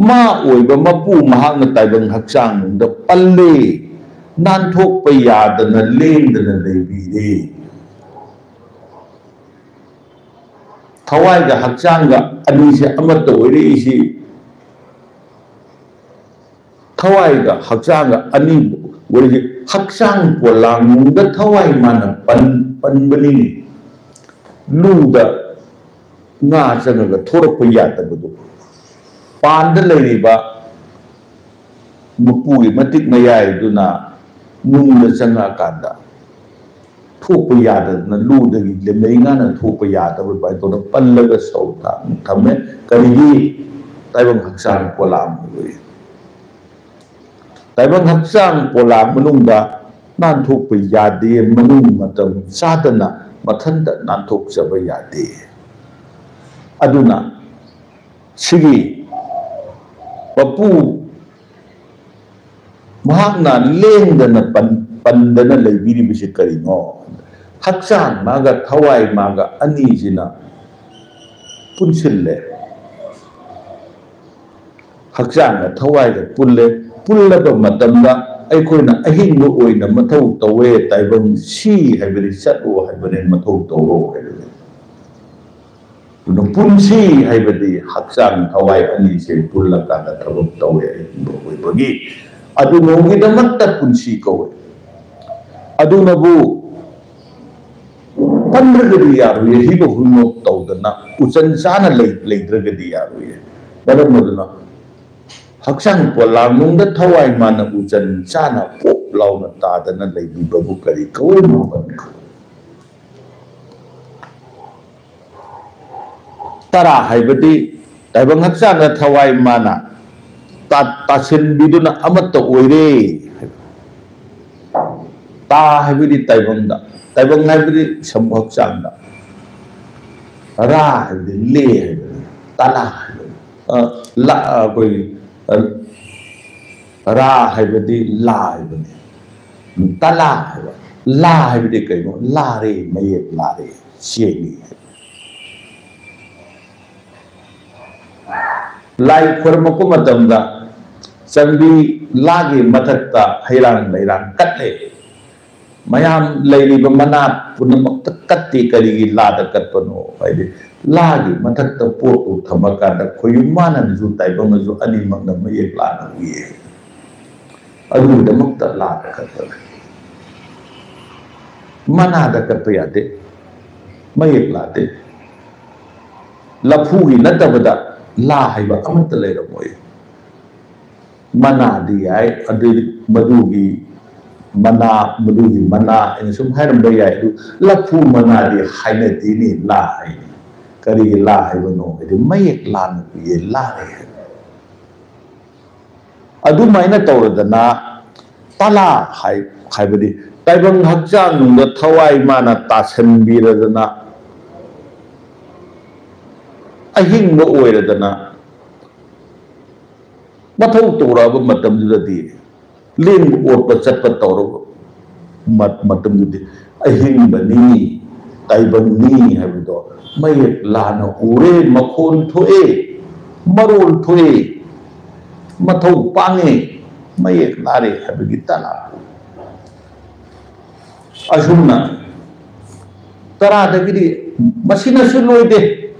ꯃꯥ ꯑꯣꯏꯕ ꯃꯄꯨ ꯃꯍꯥꯛꯅ ꯇꯥꯏꯕꯪ ꯍꯛꯆꯥꯡꯗ ꯄꯜꯂꯦ, ꯅꯥꯟꯊꯣꯛꯄ ꯌꯥꯗꯅ ꯂꯦꯡꯗꯅ ꯂꯩꯕꯤꯔꯦ꯫ ꯊꯋꯥꯏꯒ ꯍꯛꯆꯥꯡꯒ ꯑꯅꯤꯁꯦ ꯑꯃꯠꯇ ꯑꯣꯏꯔꯛꯏꯁꯤ, ꯊꯋꯥꯏꯒ ꯍꯛꯆꯥꯡꯒ ꯑꯅꯤ ꯑꯣꯏꯔꯤꯁꯤ, ꯍꯛꯆꯥꯡ ꯄꯣꯂꯥꯡꯗ ꯊꯋꯥꯏ ꯃꯥꯅ ꯄꯟ-, ꯄꯟꯕꯅꯤꯅꯦ꯫ ꯂꯨꯗ ꯉꯥ ꯆꯪꯉꯒ ꯊꯣꯔꯛꯄ ꯌꯥꯗꯕꯗꯣ, ꯄꯥꯟꯗ ꯂꯩꯔꯤꯕ ꯃꯄꯨꯒꯤ ꯃꯇꯤꯛ ꯃꯌꯥꯏꯗꯨꯅ ꯅꯨꯡꯗ ꯆꯪꯉꯛꯑꯀꯥꯟꯗ ꯊꯣꯛꯄ ꯌꯥꯗꯗꯅ, ꯂꯨꯗꯒꯤ ꯂꯦꯝꯂꯩ ꯉꯥꯅ ꯊꯣꯛꯄ ꯌꯥꯗꯕ ꯑꯗꯨꯃꯥꯏꯅ ꯇꯧꯗꯅ ꯄꯜꯂꯒ ꯁꯧ ꯊꯥ-, ꯊꯝꯃꯦ꯫ ꯀꯔꯤꯒꯤ? ꯇꯥꯏꯕꯪ ꯍꯛꯆꯥꯡ ꯄꯣꯂꯥꯡ ꯑꯣꯏ꯫ ꯇꯥꯏꯕꯪ ꯍꯛꯆꯥꯡ ꯄꯣꯂꯥꯡ ꯃꯅꯨꯡꯗ ꯅꯥꯟꯊꯣꯛꯄ ꯌꯥꯗꯦ, ꯃꯅꯨꯡ ꯃꯇꯝ ꯆꯥꯗꯅ ꯃꯊꯟꯇ ꯅꯥꯟꯊꯣꯛꯆꯕ ꯌꯥꯗꯦ꯫ ꯑꯗꯨꯅ ꯁꯤꯒꯤ ꯃꯄꯨ ꯃꯍꯥꯛꯅ ꯂꯦꯡꯗꯅ ꯄꯟ-, ꯄꯟꯗꯅ ꯂꯩꯕꯤꯔꯤꯕꯁꯤ ꯀꯔꯤꯅꯣ? ꯍꯛꯆꯥꯡ ꯃꯥꯒ ꯊꯋꯥꯏ ꯃꯥꯒ ꯑꯅꯤꯁꯤꯅ ꯄꯨꯟꯁꯤꯜꯂꯦ꯫ ꯍꯛꯆꯥꯡꯒ ꯊꯋꯥꯏꯒ ꯄꯨꯜꯂꯦ꯫ ꯄꯨꯜꯂꯕ ꯃꯇꯝꯗ ꯑꯩꯈꯣꯏꯅ ꯑꯍꯤꯡꯕ ꯑꯣꯏꯅ ꯃꯊꯧ ꯇꯧꯋꯦ꯫ ꯇꯥꯏꯕꯪ ꯁꯤ ꯍꯥꯏꯕꯗꯤ ꯆꯠꯂꯣ ꯍꯥꯏꯕꯅꯦ, ꯃꯊꯧ ꯇꯧꯔꯣ ꯍꯥꯏꯕꯅꯦ꯫ ꯑꯗꯨꯅ ꯄꯨꯟꯁꯤ ꯍꯥꯏꯕꯗꯤ ꯍꯛꯆꯥꯡ ꯊꯋꯥꯏ ꯑꯅꯤꯁꯦ ꯄꯨꯜꯂꯀꯥꯟꯗ ꯊꯕꯛ ꯇꯧꯋꯦ ꯑꯍꯤꯡꯕ ꯑꯣꯏꯕꯒꯤ꯫ ꯑꯗꯨ ꯅꯣꯡꯒꯤꯗꯃꯛꯇ ꯄꯨꯟꯁꯤ ꯀꯧꯋꯦ꯫ ꯑꯗꯨꯅꯕꯨ ꯄꯟꯗ꯭ꯔꯒꯗꯤ ꯌꯥꯔꯣꯏꯌꯦ꯫ ꯍꯤꯕ ꯍꯨꯟꯅꯣꯛ ꯇꯧꯗꯅ ꯎꯆꯟ ꯆꯥꯅ ꯂꯩ-, ꯂꯩꯗ꯭ꯔꯒꯗꯤ ꯌꯥꯔꯣꯏꯌꯦ꯫ ꯃꯔꯝ ꯑꯗꯨꯅ ꯍꯛꯆꯥꯡ ꯄꯣꯂꯥꯡꯅꯨꯡꯗ ꯊꯋꯥꯏ ꯃꯥꯅ ꯎꯆꯟ ꯆꯥꯅ ꯄꯣꯞ ꯂꯥꯎꯅ ꯇꯥꯗꯅ ꯂꯩꯕꯤꯕꯕꯨ ꯀꯔꯤ ꯀꯧꯏ? ꯃꯥꯄꯟ ꯀꯧꯏ꯫ ꯇꯔꯥ ꯍꯥꯏꯕꯗꯤ ꯇꯥꯏꯕꯪ ꯍꯛꯆꯥꯡꯗ ꯊꯋꯥꯏ ꯃꯥꯅ ꯇꯥ-, ꯇꯥꯁꯤꯟꯕꯤꯗꯨꯅ ꯑꯃꯠꯇ ꯑꯣꯏꯔꯦ꯫ ꯇꯥ ꯍꯥꯏꯕꯗꯤ ꯇꯥꯏꯕꯪꯗ, ꯇꯥꯏꯕꯪ ꯍꯥꯏꯕꯗꯤ ꯁꯝꯕꯨ ꯍꯛꯆꯥꯡꯗ, ꯔꯥ ꯍꯥꯏꯕꯗꯤ ꯂꯦ ꯍꯥꯏꯕꯅꯤ, ꯇꯂꯥ ꯍꯥꯏꯕꯅꯤ꯫ ꯑ, ꯂ-, ꯑ, ꯑꯩꯈꯣꯏꯒꯤ, ꯑ, ꯔꯥ ꯍꯥꯏꯕꯗꯤ ꯂꯥ ꯍꯥꯏꯕꯅꯤ꯫ ꯇꯂꯥ ꯍꯥꯏꯕ, ꯂꯥ ꯍꯥꯏꯕꯗꯤ ꯀꯩꯅꯣ? ꯂꯥꯔꯦ, ꯃꯌꯦꯛ ꯂꯥꯔꯦ, ꯆꯦꯡꯉꯤ ꯍꯥꯏꯕ꯫ ꯂꯥꯏ ꯈꯣꯏꯔꯝꯃꯛꯄ ꯃꯇꯝꯗ ꯆꯟꯕꯤ ꯂꯥꯒꯤ ꯃꯊꯛꯇ ꯍꯩꯔꯥꯡ ꯂꯩꯔꯥꯡ ꯀꯠꯂꯦ꯫ ꯃꯌꯥꯝ ꯂꯩꯔꯤꯕ ꯃꯅꯥ ꯄꯨꯝꯅꯃꯛꯇ ꯀꯠꯇꯦ꯫ ꯀꯔꯤꯒꯤ ꯂꯥꯗ ꯀꯠꯄꯅꯣ ꯍꯥꯏꯗꯤ, ꯂꯥꯒꯤ ꯃꯊꯛꯇ ꯄꯣꯠꯇꯨ ꯊꯝꯃꯀꯥꯟꯗ ꯈꯣꯏꯌꯨꯝ ꯃꯥꯅꯅꯁꯨ ꯇꯥꯏꯕꯪꯅꯁꯨ ꯑꯅꯤꯃꯛꯅ ꯃꯌꯦꯛ ꯂꯥꯅ ꯎꯏꯌꯦ꯫ ꯑꯗꯨꯒꯤꯗꯃꯛꯇ ꯂꯥꯗ ꯀꯠꯄꯅꯤ꯫ ꯃꯅꯥꯗ ꯀꯠꯄ ꯌꯥꯗꯦ, ꯃꯌꯦꯛ ꯂꯥꯗꯦ꯫ ꯂꯐꯨꯒꯤ ꯅꯠꯇꯕꯗ ꯂꯥ ꯍꯥꯏꯕ ꯑꯃꯠꯇ ꯂꯩꯔꯝꯃꯣꯏ꯫ ꯃꯅꯥꯗꯤ ꯌꯥꯏ, ꯑꯗꯨ ꯃꯗꯨꯒꯤ ꯃꯅꯥ, ꯃꯗꯨꯒꯤ ꯃꯅꯥ ꯍꯥꯏꯅ ꯁꯨꯝ ꯍꯥꯏꯔꯝꯕ ꯌꯥꯏ꯫ ꯑꯗꯨ ꯂꯐꯨ ꯃꯅꯥꯗꯤ ꯍꯥꯏꯅꯗꯦꯅꯦ, ꯂꯥ ꯍꯥꯏꯅꯤ꯫ ꯀꯔꯤꯒꯤ ꯂꯥ ꯍꯥꯏꯕꯅꯣ ꯍꯥꯏꯗꯤ, ꯃꯌꯦꯛ ꯂꯥꯅ ꯎꯏꯌꯦ, ꯂꯥꯅ ꯍꯥꯏꯕ꯫ ꯑꯗꯨꯃꯥꯏꯅ ꯇꯧꯔꯗꯅ ꯇꯂꯥ ꯍꯥꯏ-, ꯍꯥꯏꯕꯗꯤ ꯇꯥꯏꯕꯪ ꯍꯛꯆꯥꯡꯗ ꯊꯋꯥꯏ ꯃꯥꯅ ꯇꯥꯁꯟꯕꯤꯔꯗꯅ, ꯑꯍꯤꯡꯕ ꯑꯣꯏꯔꯗꯅ ꯃꯊꯧ ꯇꯧꯔꯛꯑꯕ ꯃꯇꯝꯗꯨꯗꯗꯤ, ꯂꯦꯡꯕ ꯑꯣꯠꯄ ꯆꯠꯄ ꯇꯧꯔꯕ ꯃ-, ꯃꯇꯝꯗꯨꯗꯤ ꯑꯍꯤꯡꯕꯅꯤ, ꯇꯥꯏꯕꯪꯅꯤ ꯍꯥꯏꯕꯗꯣ ꯃꯌꯦꯛ ꯂꯥꯅ ꯎꯔꯦ, ꯃꯈꯣꯟ ꯊꯣꯛꯑꯦ, ꯃꯔꯣꯜ ꯊꯣꯛꯑꯦ, ꯃꯊꯧ ꯄꯥꯡꯉꯦ, ꯃꯌꯦꯛ ꯂꯥꯔꯦ ꯍꯥꯏꯕꯒꯤ ꯇꯔꯥ꯫ ꯑꯁꯨꯝꯅ ꯇꯔꯥꯗꯒꯤꯗꯤ ꯃꯁꯤꯅꯁꯨ ꯂꯣꯏꯗꯦ,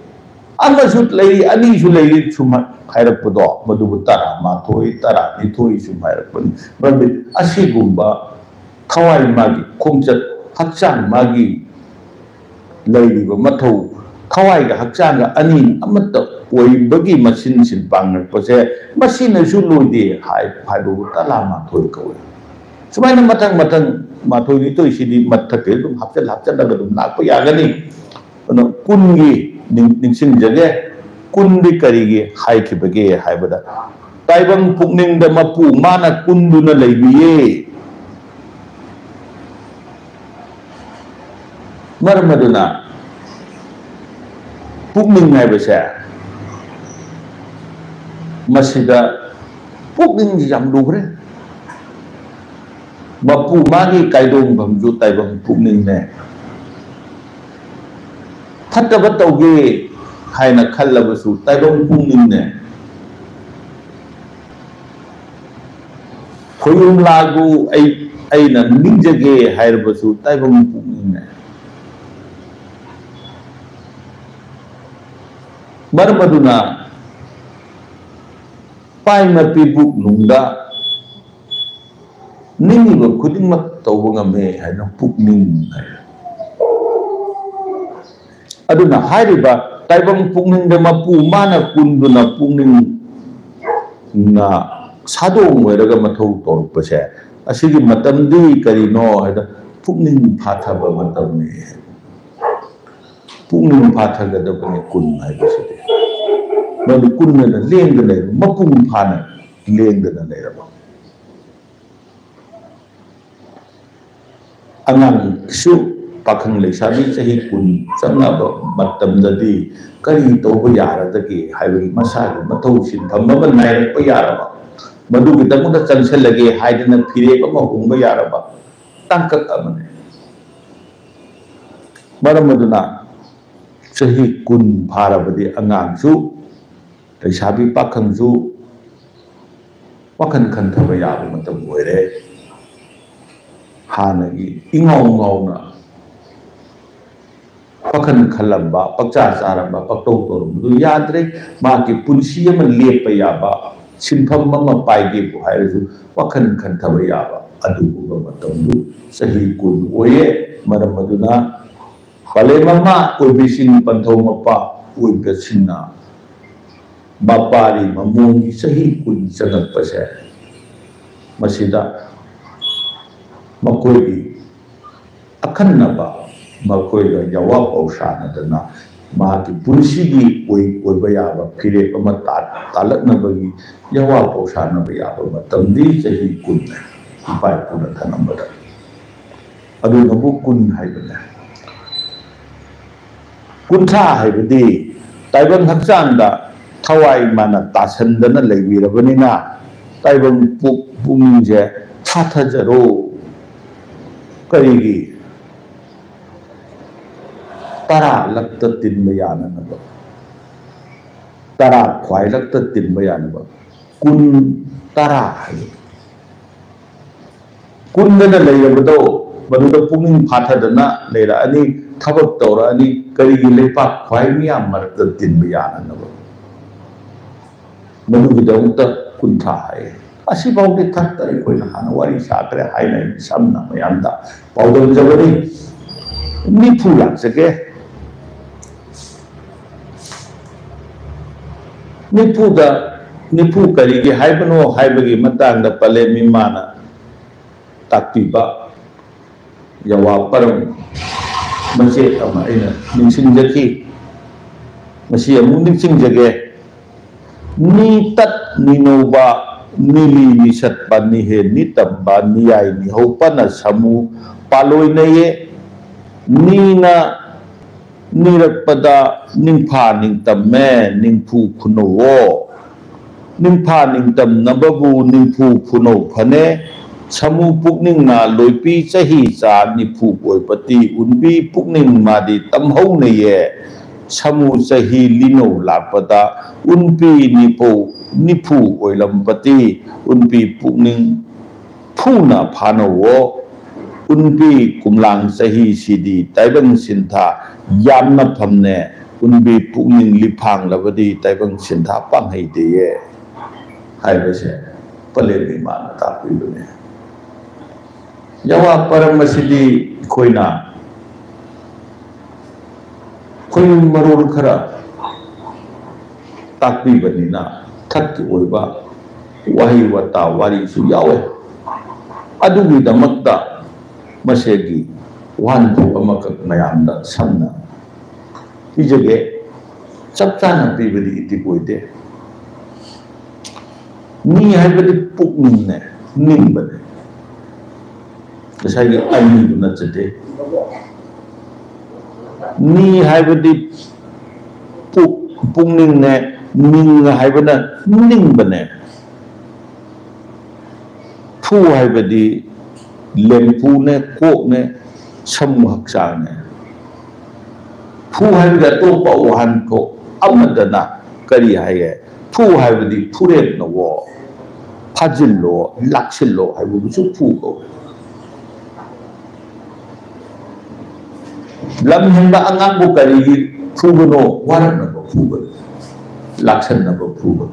ꯑꯃꯁꯨ ꯂꯩꯔꯤ, ꯑꯅꯤꯁꯨ ꯂꯩꯔꯤ, ꯁꯨꯝ ꯍꯥꯏꯔꯛꯄꯗꯣ, ꯃꯗꯨꯕꯨ ꯇꯔꯥꯃꯥꯊꯣꯏ, ꯇꯔꯥꯅꯤꯊꯣꯏ ꯁꯨꯝ ꯍꯥꯏꯔꯛꯄꯅꯤ꯫ ꯃꯔꯝꯗꯤ ꯑꯁꯤꯒꯨꯝꯕ ꯊꯋꯥꯏ ꯃꯥꯒꯤ ꯈꯣꯡꯆꯠ, ꯍꯛꯆꯥꯡ ꯃꯥꯒꯤ ꯂꯩꯔꯤꯕ ꯃꯊꯧ, ꯊꯋꯥꯏꯒ ꯍꯛꯆꯥꯡꯒ ꯑꯅꯤ ꯑꯃꯠꯇ ꯑꯣꯏꯕꯒꯤ ꯃꯆꯤꯟ ꯁꯤꯟ ꯄꯥꯡꯉꯛꯄꯁꯦ, ꯃꯁꯤꯅꯁꯨ ꯂꯣꯏꯗꯦ ꯍꯥꯏ-, ꯍꯥꯏꯕꯕꯨ ꯇꯔꯥꯃꯥꯊꯣꯏ ꯀꯧꯏ꯫ ꯁꯨꯃꯥꯏꯅ ꯃꯊꯪ ꯃꯊꯪ ꯃꯥꯊꯣꯏ ꯅꯤꯊꯣꯏꯁꯤꯗꯤ ꯃꯊꯛꯇ ꯑꯗꯨꯝ ꯍꯥꯞꯆꯤꯜ ꯍꯥꯞꯆꯤꯜꯂꯒ ꯑꯗꯨꯝ ꯂꯥꯛꯄ ꯌꯥꯒꯅꯤ꯫ ꯑꯗꯣ ꯀꯨꯟꯒꯤ ꯅꯤꯡ-, ꯅꯤꯡꯁꯤꯡꯖꯒꯦ꯫ ꯀꯨꯟꯗꯤ ꯀꯔꯤꯒꯤ ꯍꯥꯏꯈꯤꯕꯒꯦ ꯍꯥꯏꯕꯗ, ꯇꯥꯏꯕꯪ ꯄꯨꯛꯅꯤꯡꯗ ꯃꯄꯨ ꯃꯥꯅ ꯀꯨꯟꯗꯨꯅ ꯂꯩꯕꯤꯌꯦ꯫ ꯃꯔꯝ ꯑꯗꯨꯅ ꯄꯨꯛꯅꯤꯡ ꯍꯥꯏꯕꯁꯦ, ꯃꯁꯤꯗ ꯄꯨꯛꯅꯤꯡꯁꯤ ꯌꯥꯝ ꯂꯨꯈ꯭ꯔꯦ꯫ ꯃꯄꯨ ꯃꯥꯒꯤ ꯀꯥꯏꯗꯣꯡꯐꯝꯁꯨ ꯇꯥꯏꯕꯪ ꯄꯨꯛꯅꯤꯡꯅꯦ꯫ ꯐꯠꯇꯕ ꯇꯧꯒꯦ ꯍꯥꯏꯅ ꯈꯜꯂꯕꯁꯨ ꯇꯥꯏꯕꯪ ꯄꯨꯛꯅꯤꯡꯅꯦ꯫ ꯈꯣꯌꯨꯝ ꯂꯥꯏꯕꯨ ꯑꯩ, ꯑꯩꯅ ꯅꯤꯡꯖꯒꯦ ꯍꯥꯏꯔꯕꯁꯨ ꯇꯥꯏꯕꯪ ꯄꯨꯛꯅꯤꯡꯅꯦ꯫ ꯃꯔꯝ ꯑꯗꯨꯅ ꯄꯥꯏꯃ ꯄꯤꯕꯨꯛ ꯅꯨꯡꯗ ꯅꯤꯡꯉꯤꯕ ꯈꯨꯗꯤꯡꯃꯛ ꯇꯧꯕ ꯉꯝꯃꯦ ꯍꯥꯏꯅ ꯄꯨꯛꯅꯤꯡ ꯍꯥꯏ꯫ ꯑꯗꯨꯅ ꯍꯥꯏꯔꯤꯕ ꯇꯥꯏꯕꯪ ꯄꯨꯛꯅꯤꯡꯗ ꯃꯄꯨ ꯃꯥꯅ ꯀꯨꯟꯗꯨꯅ ꯄꯨꯛꯅꯤꯡꯅ ꯁꯥꯗꯣꯡ ꯑꯣꯏꯔꯒ ꯃꯊꯧ ꯇꯧꯔꯛꯄꯁꯦ, ꯑꯁꯤꯒꯤ ꯃꯇꯝꯗꯤ ꯀꯔꯤꯅꯣ ꯍꯥꯏꯗ ꯄꯨꯛꯅꯤꯡ ꯐꯥꯊꯕ ꯃꯇꯝꯅꯤ꯫ ꯄꯨꯛꯅꯤꯡ ꯐꯥꯊꯒꯗꯕꯅꯤ ꯀꯨꯟ ꯍꯥꯏꯕꯁꯤꯗꯤ꯫ ꯃꯗꯨ ꯀꯨꯟ ꯑꯅ ꯂꯦꯡꯗꯅ ꯂꯩꯕ ꯃꯄꯨꯡ ꯐꯥꯅ ꯂꯦꯡꯗꯅ ꯂꯩꯔꯕ꯫ ꯑꯉꯥꯡꯁꯨ, ꯄꯥꯈꯪ ꯂꯩꯁꯥꯕꯤ ꯆꯍꯤ ꯀꯨꯟ ꯆꯪꯉꯛꯑꯕ ꯃꯇꯝꯗꯗꯤ ꯀꯔꯤ ꯇꯧꯕ ꯌꯥꯔꯗꯒꯦ ꯍꯥꯏꯕꯒꯤ ꯃꯁꯥꯒꯤ ꯃꯊꯧ ꯁꯤꯟꯐꯝ ꯑꯃ ꯅꯥꯏꯔꯛꯄ ꯌꯥꯔꯕ, ꯃꯗꯨꯒꯤꯗꯃꯛꯇ ꯆꯪꯁꯤꯜꯂꯒꯦ ꯍꯥꯏꯗꯅ ꯐꯤꯔꯦꯞ ꯑꯃ ꯍꯣꯡꯕ ꯌꯥꯔꯕ ꯇꯥꯡꯀꯛ ꯑꯃꯅꯤ꯫ ꯃꯔꯝ ꯑꯗꯨꯅ ꯆꯍꯤ ꯀꯨꯟ ꯐꯥꯔꯕꯗꯤ ꯑꯉꯥꯡꯁꯨ, ꯂꯩꯁꯥꯕꯤ ꯄꯥꯈꯪꯁꯨ ꯋꯥꯈꯜ ꯈꯟꯊꯕ ꯌꯥꯕ ꯃꯇꯝ ꯑꯣꯏꯔꯦ꯫ ꯍꯥꯟꯅꯒꯤ ꯏꯉꯥꯎ ꯉꯥꯎꯅ ꯋꯥꯈꯜ ꯈꯜꯂꯝꯕ, ꯄꯪꯆꯥ ꯆꯥꯔꯝꯕ, ꯄꯪꯇꯧ ꯇꯧꯔꯝꯕꯗꯨ ꯌꯥꯗ꯭ꯔꯦ꯫ ꯃꯍꯥꯛꯀꯤ ꯄꯨꯟꯁꯤ ꯑꯃ ꯂꯦꯞꯄ ꯌꯥꯕ, ꯁꯤꯟꯐꯝ ꯑꯃ ꯄꯥꯏꯒꯦꯕꯨ ꯍꯥꯏꯔꯁꯨ ꯋꯥꯈꯜ ꯈꯟꯊꯕ ꯌꯥꯕ ꯑꯗꯨꯒꯨꯝꯕ ꯃꯇꯝꯗꯨ ꯆꯍꯤ ꯀꯨꯟ ꯑꯣꯏꯌꯦ꯫ ꯃꯔꯝ ꯑꯗꯨꯅ ꯄꯂꯦꯝ ꯃꯃꯥ ꯑꯣꯏꯕꯤꯁꯤꯡ, ꯄꯟꯊꯧ ꯃꯄꯥ ꯑꯣꯏꯕꯁꯤꯡꯅ ꯃꯄꯥꯔꯤ ꯃꯃꯣꯝꯒꯤ ꯆꯍꯤ ꯀꯨꯟ ꯆꯪꯉꯛꯄꯁꯦ, ꯃꯁꯤꯗ ꯃꯈꯣꯏꯒꯤ ꯑꯈꯟꯅꯕ, ꯃꯈꯣꯏꯒ ꯌꯥꯋꯥ ꯄꯥꯎꯁꯥꯅꯗꯅ ꯃꯍꯥꯛꯀꯤ ꯄꯨꯟꯁꯤꯒꯤ ꯑꯣꯏ-, ꯑꯣꯏꯕ ꯌꯥꯕ ꯐꯤꯔꯦꯞ ꯑꯃ ꯇꯥ-, ꯇꯥꯂꯛꯅꯕꯒꯤ ꯌꯥꯋꯥ ꯄꯥꯎꯁꯥꯅꯕ ꯌꯥꯕ ꯃꯇꯝꯗꯤ ꯆꯍꯤ ꯀꯨꯟꯅꯤ, ꯏꯄꯥ ꯏꯄꯨꯅ ꯊꯝꯂꯝꯕꯗ꯫ ꯑꯗꯨꯅꯕꯨ ꯀꯨꯟ ꯍꯥꯏꯕꯅꯦ꯫ ꯀꯨꯟꯊ꯭ꯔꯥ ꯍꯥꯏꯕꯗꯤ ꯇꯥꯏꯕꯪ ꯍꯛꯆꯥꯡꯗ ꯊꯋꯥꯏ ꯃꯥꯅ ꯇꯥꯁꯟꯗꯅ ꯂꯩꯕꯤꯔꯕꯅꯤꯅ, ꯇꯥꯏꯕꯪ ꯄꯨꯛ-, ꯄꯨꯛꯅꯤꯡꯁꯦ ꯊꯥꯊꯖꯔꯣ꯫ ꯀꯔꯤꯒꯤ? ꯇꯔꯥ ꯂꯛꯇ ꯇꯤꯟꯕ ꯌꯥꯅꯅꯕ, ꯇꯔꯥ ꯈ꯭ꯋꯥꯏ ꯂꯛꯇ ꯇꯤꯟꯕ ꯌꯥꯅꯕ꯫ ꯀꯨꯟ, ꯇꯔꯥ ꯍꯥꯏꯕ꯫ ꯀꯨꯟꯗꯅ ꯂꯩꯔꯕꯗꯣ, ꯃꯗꯨꯗ ꯄꯨꯛꯅꯤꯡ ꯐꯥꯊꯗꯅ ꯂꯩꯔꯛꯑꯅꯤ, ꯊꯕꯛ ꯇꯧꯔꯛꯑꯅꯤ꯫ ꯀꯔꯤꯒꯤ? ꯂꯩꯄꯥꯛ ꯈ꯭ꯋꯥꯏ ꯃꯤꯌꯥꯝ ꯃꯔꯛꯇ ꯇꯤꯟꯕ ꯌꯥꯅꯅꯕ꯫ ꯃꯗꯨꯒꯤꯗꯃꯛꯇ ꯀꯨꯟꯊ꯭ꯔꯥ ꯍꯥꯏꯌꯦ꯫ ꯑꯁꯤꯐꯥꯎꯗꯤ ꯊꯛꯇ ꯑꯩꯈꯣꯏꯅ ꯍꯥꯟꯅ ꯋꯥꯔꯤ ꯁꯥꯈ꯭ꯔꯦ, ꯍꯥꯏꯅ ꯑꯩ ꯁꯝꯅ ꯃꯌꯥꯝꯗ ꯄꯥꯎꯗꯝꯖꯕꯅꯤ꯫ ꯅꯤꯐꯨ ꯂꯥꯛꯆꯒꯦ꯫ ꯅꯤꯐꯨꯗ, ꯅꯤꯐꯨ ꯀꯔꯤꯒꯤ ꯍꯥꯏꯕꯅꯣ ꯍꯥꯏꯕꯒꯤ ꯃꯇꯥꯡꯗ ꯄꯂꯦꯝ ꯏꯃꯥꯅ ꯇꯥꯛꯄꯤꯕ ꯌꯥꯋꯥ ꯄꯔꯝ ꯃꯆꯦꯠ ꯑꯃ ꯑꯩꯅ ꯅꯤꯡꯁꯤꯡꯖꯈꯤ꯫ ꯃꯁꯤ ꯑꯃꯨꯛ ꯅꯤꯡꯁꯤꯡꯖꯒꯦ꯫ ꯅꯤ ꯇꯠ ꯅꯤꯅꯧꯕ ꯅꯤꯂꯤ ꯅꯤꯁꯠꯄ ꯅꯤꯍꯦꯟ ꯅꯤꯇꯝꯕ ꯅꯤꯌꯥꯏ ꯅꯤꯍꯧꯄꯅ ꯁꯥꯃꯨ ꯄꯥꯂꯣꯏꯅꯩꯌꯦ꯫ ꯅꯤꯅ ꯅꯤꯔꯛꯄꯗ ꯅꯤꯡꯐꯥ ꯅꯤꯡꯇꯝꯃꯦ ꯅꯤꯡꯐꯨ ꯈꯨꯅꯧꯋꯣ꯫ ꯅꯤꯡꯐꯥ ꯅꯤꯡꯇꯝꯅꯕꯕꯨ ꯅꯤꯡꯐꯨ ꯈꯨꯅꯧ ꯐꯅꯦ꯫ ꯁꯥꯃꯨ ꯄꯨꯛꯅꯤꯡꯅ ꯂꯣꯏꯄꯤ ꯆꯍꯤ ꯆꯥ ꯅꯤꯐꯨ ꯑꯣꯏꯕꯇꯤ ꯎꯟꯕꯤ ꯄꯨꯛꯅꯤꯡ ꯃꯥꯗꯤ ꯇꯝꯍꯧꯅꯩꯌꯦ꯫ ꯁꯥꯃꯨ ꯆꯍꯤ ꯂꯤꯅꯧ ꯂꯥꯛꯄꯗ ꯎꯟꯕꯤ ꯅꯤꯐꯧ ꯅꯤꯐꯨ ꯑꯣꯏꯂꯝꯕꯇꯤ ꯎꯟꯕꯤ ꯄꯨꯛꯅꯤꯡ ꯐꯨꯅ ꯐꯥꯅꯧꯋꯣ꯫ ꯎꯟꯕꯤ ꯀꯨꯝꯂꯥꯡ ꯆꯍꯤꯁꯤꯗꯤ ꯇꯥꯏꯕꯪ ꯁꯤꯟꯊꯥ ꯌꯥꯝꯅ ꯐꯝꯅꯦ꯫ ꯎꯟꯕꯤ ꯄꯨꯛꯅꯤꯡ ꯂꯤꯐꯥꯡꯂꯕꯗꯤ ꯇꯥꯏꯕꯪ ꯁꯤꯟꯊꯥ ꯄꯥꯡꯍꯩꯗꯦꯌꯦ ꯍꯥꯏꯕꯁꯦ ꯄꯂꯦꯝ ꯏꯃꯥꯅ ꯇꯥꯛꯄꯤꯕꯅꯦ꯫ ꯌꯥꯋꯥ ꯄꯔꯝ ꯑꯁꯤꯗꯤ ꯑꯩꯈꯣꯏꯅ ꯑꯩꯈꯣꯏ ꯃꯔꯣꯜ ꯈꯔ ꯇꯥꯛꯄꯤꯕꯅꯤꯅ ꯊꯛꯀꯤ ꯑꯣꯏꯕ ꯋꯥꯍꯩ ꯋꯥꯇꯥ ꯋꯥꯔꯤꯁꯨ ꯌꯥꯎꯋꯦ꯫ ꯑꯗꯨꯒꯤꯗꯃꯛꯇ ꯃꯁꯤꯒꯤ ꯋꯥꯍꯟꯊꯣꯛ ꯑꯃꯈꯛ ꯃꯌꯥꯝꯗ ꯁꯝꯅ ꯄꯤꯖꯒꯦ꯫ ꯆꯞ ꯆꯥꯅ ꯄꯤꯕꯗꯤ ꯏꯇꯤꯛ ꯑꯣꯏꯗꯦ꯫ ꯅꯤ ꯍꯥꯏꯕꯗꯤ ꯄꯨꯛꯅꯤꯡꯅꯦ, ꯅꯤꯡꯕꯅꯦ꯫ ꯉꯁꯥꯏꯒꯤ ꯑꯅꯤꯗꯨ ꯅꯠꯆꯗꯦ꯫ ꯅꯤ ꯍꯥꯏꯕꯗꯤ ꯄꯨꯛ-, ꯄꯨꯛꯅꯤꯡꯅꯦ, ꯅꯤꯡ ꯍꯥꯏꯕꯅ ꯅꯤꯡꯕꯅꯦ꯫ ꯐꯨ ꯍꯥꯏꯕꯗꯤ ꯂꯦꯝꯐꯨꯅꯦ, ꯀꯣꯛꯅꯦ, ꯁꯃꯨ ꯍꯛꯆꯥꯡꯅꯦ꯫ ꯐꯨ ꯍꯥꯏꯕꯗꯤ ꯑꯇꯣꯞꯄ ꯋꯥꯍꯟꯊꯣꯛ ꯑꯃꯗꯅ ꯀꯔꯤ ꯍꯥꯏꯒꯦ? ꯐꯨ ꯍꯥꯏꯕꯗꯤ ꯐꯨꯔꯦꯞꯅꯋꯣ, ꯐꯥꯖꯤꯜꯂꯣ, ꯂꯥꯛꯁꯤꯜꯂꯣ ꯍꯥꯏꯕꯕꯨꯁꯨ ꯐꯨ ꯀꯧꯏ꯫ ꯂꯝ ꯍꯦꯟꯕ ꯑꯉꯥꯡꯕꯨ ꯀꯔꯤꯒꯤ ꯐꯨꯕꯅꯣ? ꯋꯥꯔꯛꯅꯕ ꯐꯨꯕꯅꯤ, ꯂꯥꯛꯁꯟꯅꯕ ꯐꯨꯕꯅꯤ꯫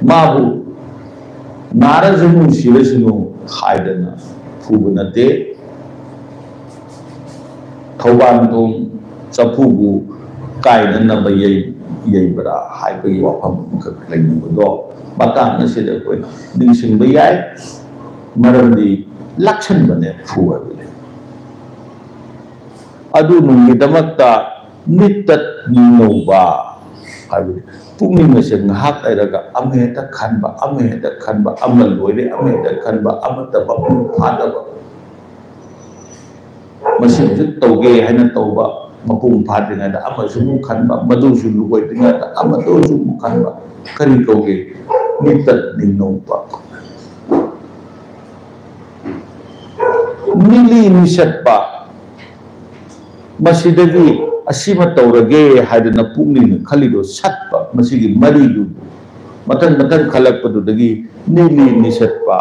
ꯃꯥꯕꯨ ꯅꯥꯔꯁꯅꯨ ꯁꯤꯔꯁꯅꯨ ꯍꯥꯏꯗꯅ ꯐꯨꯕ ꯅꯠꯇꯦ꯫ ꯊꯧꯕꯥꯟꯊꯣꯡ ꯆꯐꯨꯕꯨ ꯀꯥꯏꯅꯅꯕ ꯌꯩ-, ꯌꯩꯕ꯭ꯔꯥ ꯍꯥꯏꯕꯒꯤ ꯋꯥꯐꯝ ꯑꯃꯈꯛ ꯂꯩꯅꯕꯗꯣ ꯃꯇꯥꯡ ꯑꯁꯤꯗ ꯑꯩꯈꯣꯏꯅ ꯅꯤꯡꯁꯤꯡꯕ ꯌꯥꯏ꯫ ꯃꯔꯝꯗꯤ ꯂꯥꯛꯁꯟꯕꯅꯦ ꯐꯨ ꯍꯥꯏꯕꯗꯤ꯫ ꯑꯗꯨ ꯅꯨꯡꯒꯤꯗꯃꯛꯇ ꯅꯤꯠꯇꯠ ꯅꯤꯡꯅꯧꯕ, ꯍꯥꯏꯕꯗꯤ ꯄꯨꯛꯅꯤꯡ ꯑꯁꯦ ꯉꯥꯏꯍꯥꯛ ꯂꯩꯔꯒ ꯑꯃ ꯍꯦꯛꯇ ꯈꯟꯕ, ꯑꯃ ꯍꯦꯛꯇ ꯈꯟꯕ, ꯑꯃ ꯂꯣꯏꯔꯦ, ꯑꯃ ꯍꯦꯛꯇ ꯈꯟꯕ, ꯑꯃꯠꯇ ꯃꯄꯨꯡ ꯐꯥꯗꯕ, ꯃꯁꯤ ꯍꯧꯖꯤꯛ ꯇꯧꯒꯦ ꯍꯥꯏꯅ ꯇꯧꯕ, ꯃꯄꯨꯡ ꯐꯥꯗ꯭ꯔꯤꯉꯩꯗ ꯑꯃꯁꯨ ꯑꯃꯨꯛ ꯈꯟꯕ, ꯃꯗꯨꯁꯨ ꯂꯣꯏꯗ꯭ꯔꯤꯉꯩꯗ ꯑꯃꯗꯨꯁꯨ ꯑꯃꯨꯛ ꯈꯟꯕ, ꯀꯔꯤ ꯀꯧꯒꯦ? ꯃꯤꯇꯠ ꯅꯤꯡꯅꯧꯕ꯫ ꯅꯤꯂꯤ ꯅꯤꯁꯠꯄ꯫ ꯃꯁꯤꯗꯒꯤ ꯑꯁꯤꯃ ꯇꯧꯔꯒꯦ ꯍꯥꯏꯗꯅ ꯄꯨꯛꯅꯤꯡꯅ ꯈꯜꯂꯤꯗꯣ ꯁꯠꯄ, ꯃꯁꯤꯒꯤ ꯃꯔꯤꯗꯨ ꯃꯊꯪ ꯃꯊꯪ ꯈꯜꯂꯛꯄꯗꯨꯗꯒꯤ ꯅꯤꯂꯤ ꯅꯤꯁꯠꯄ,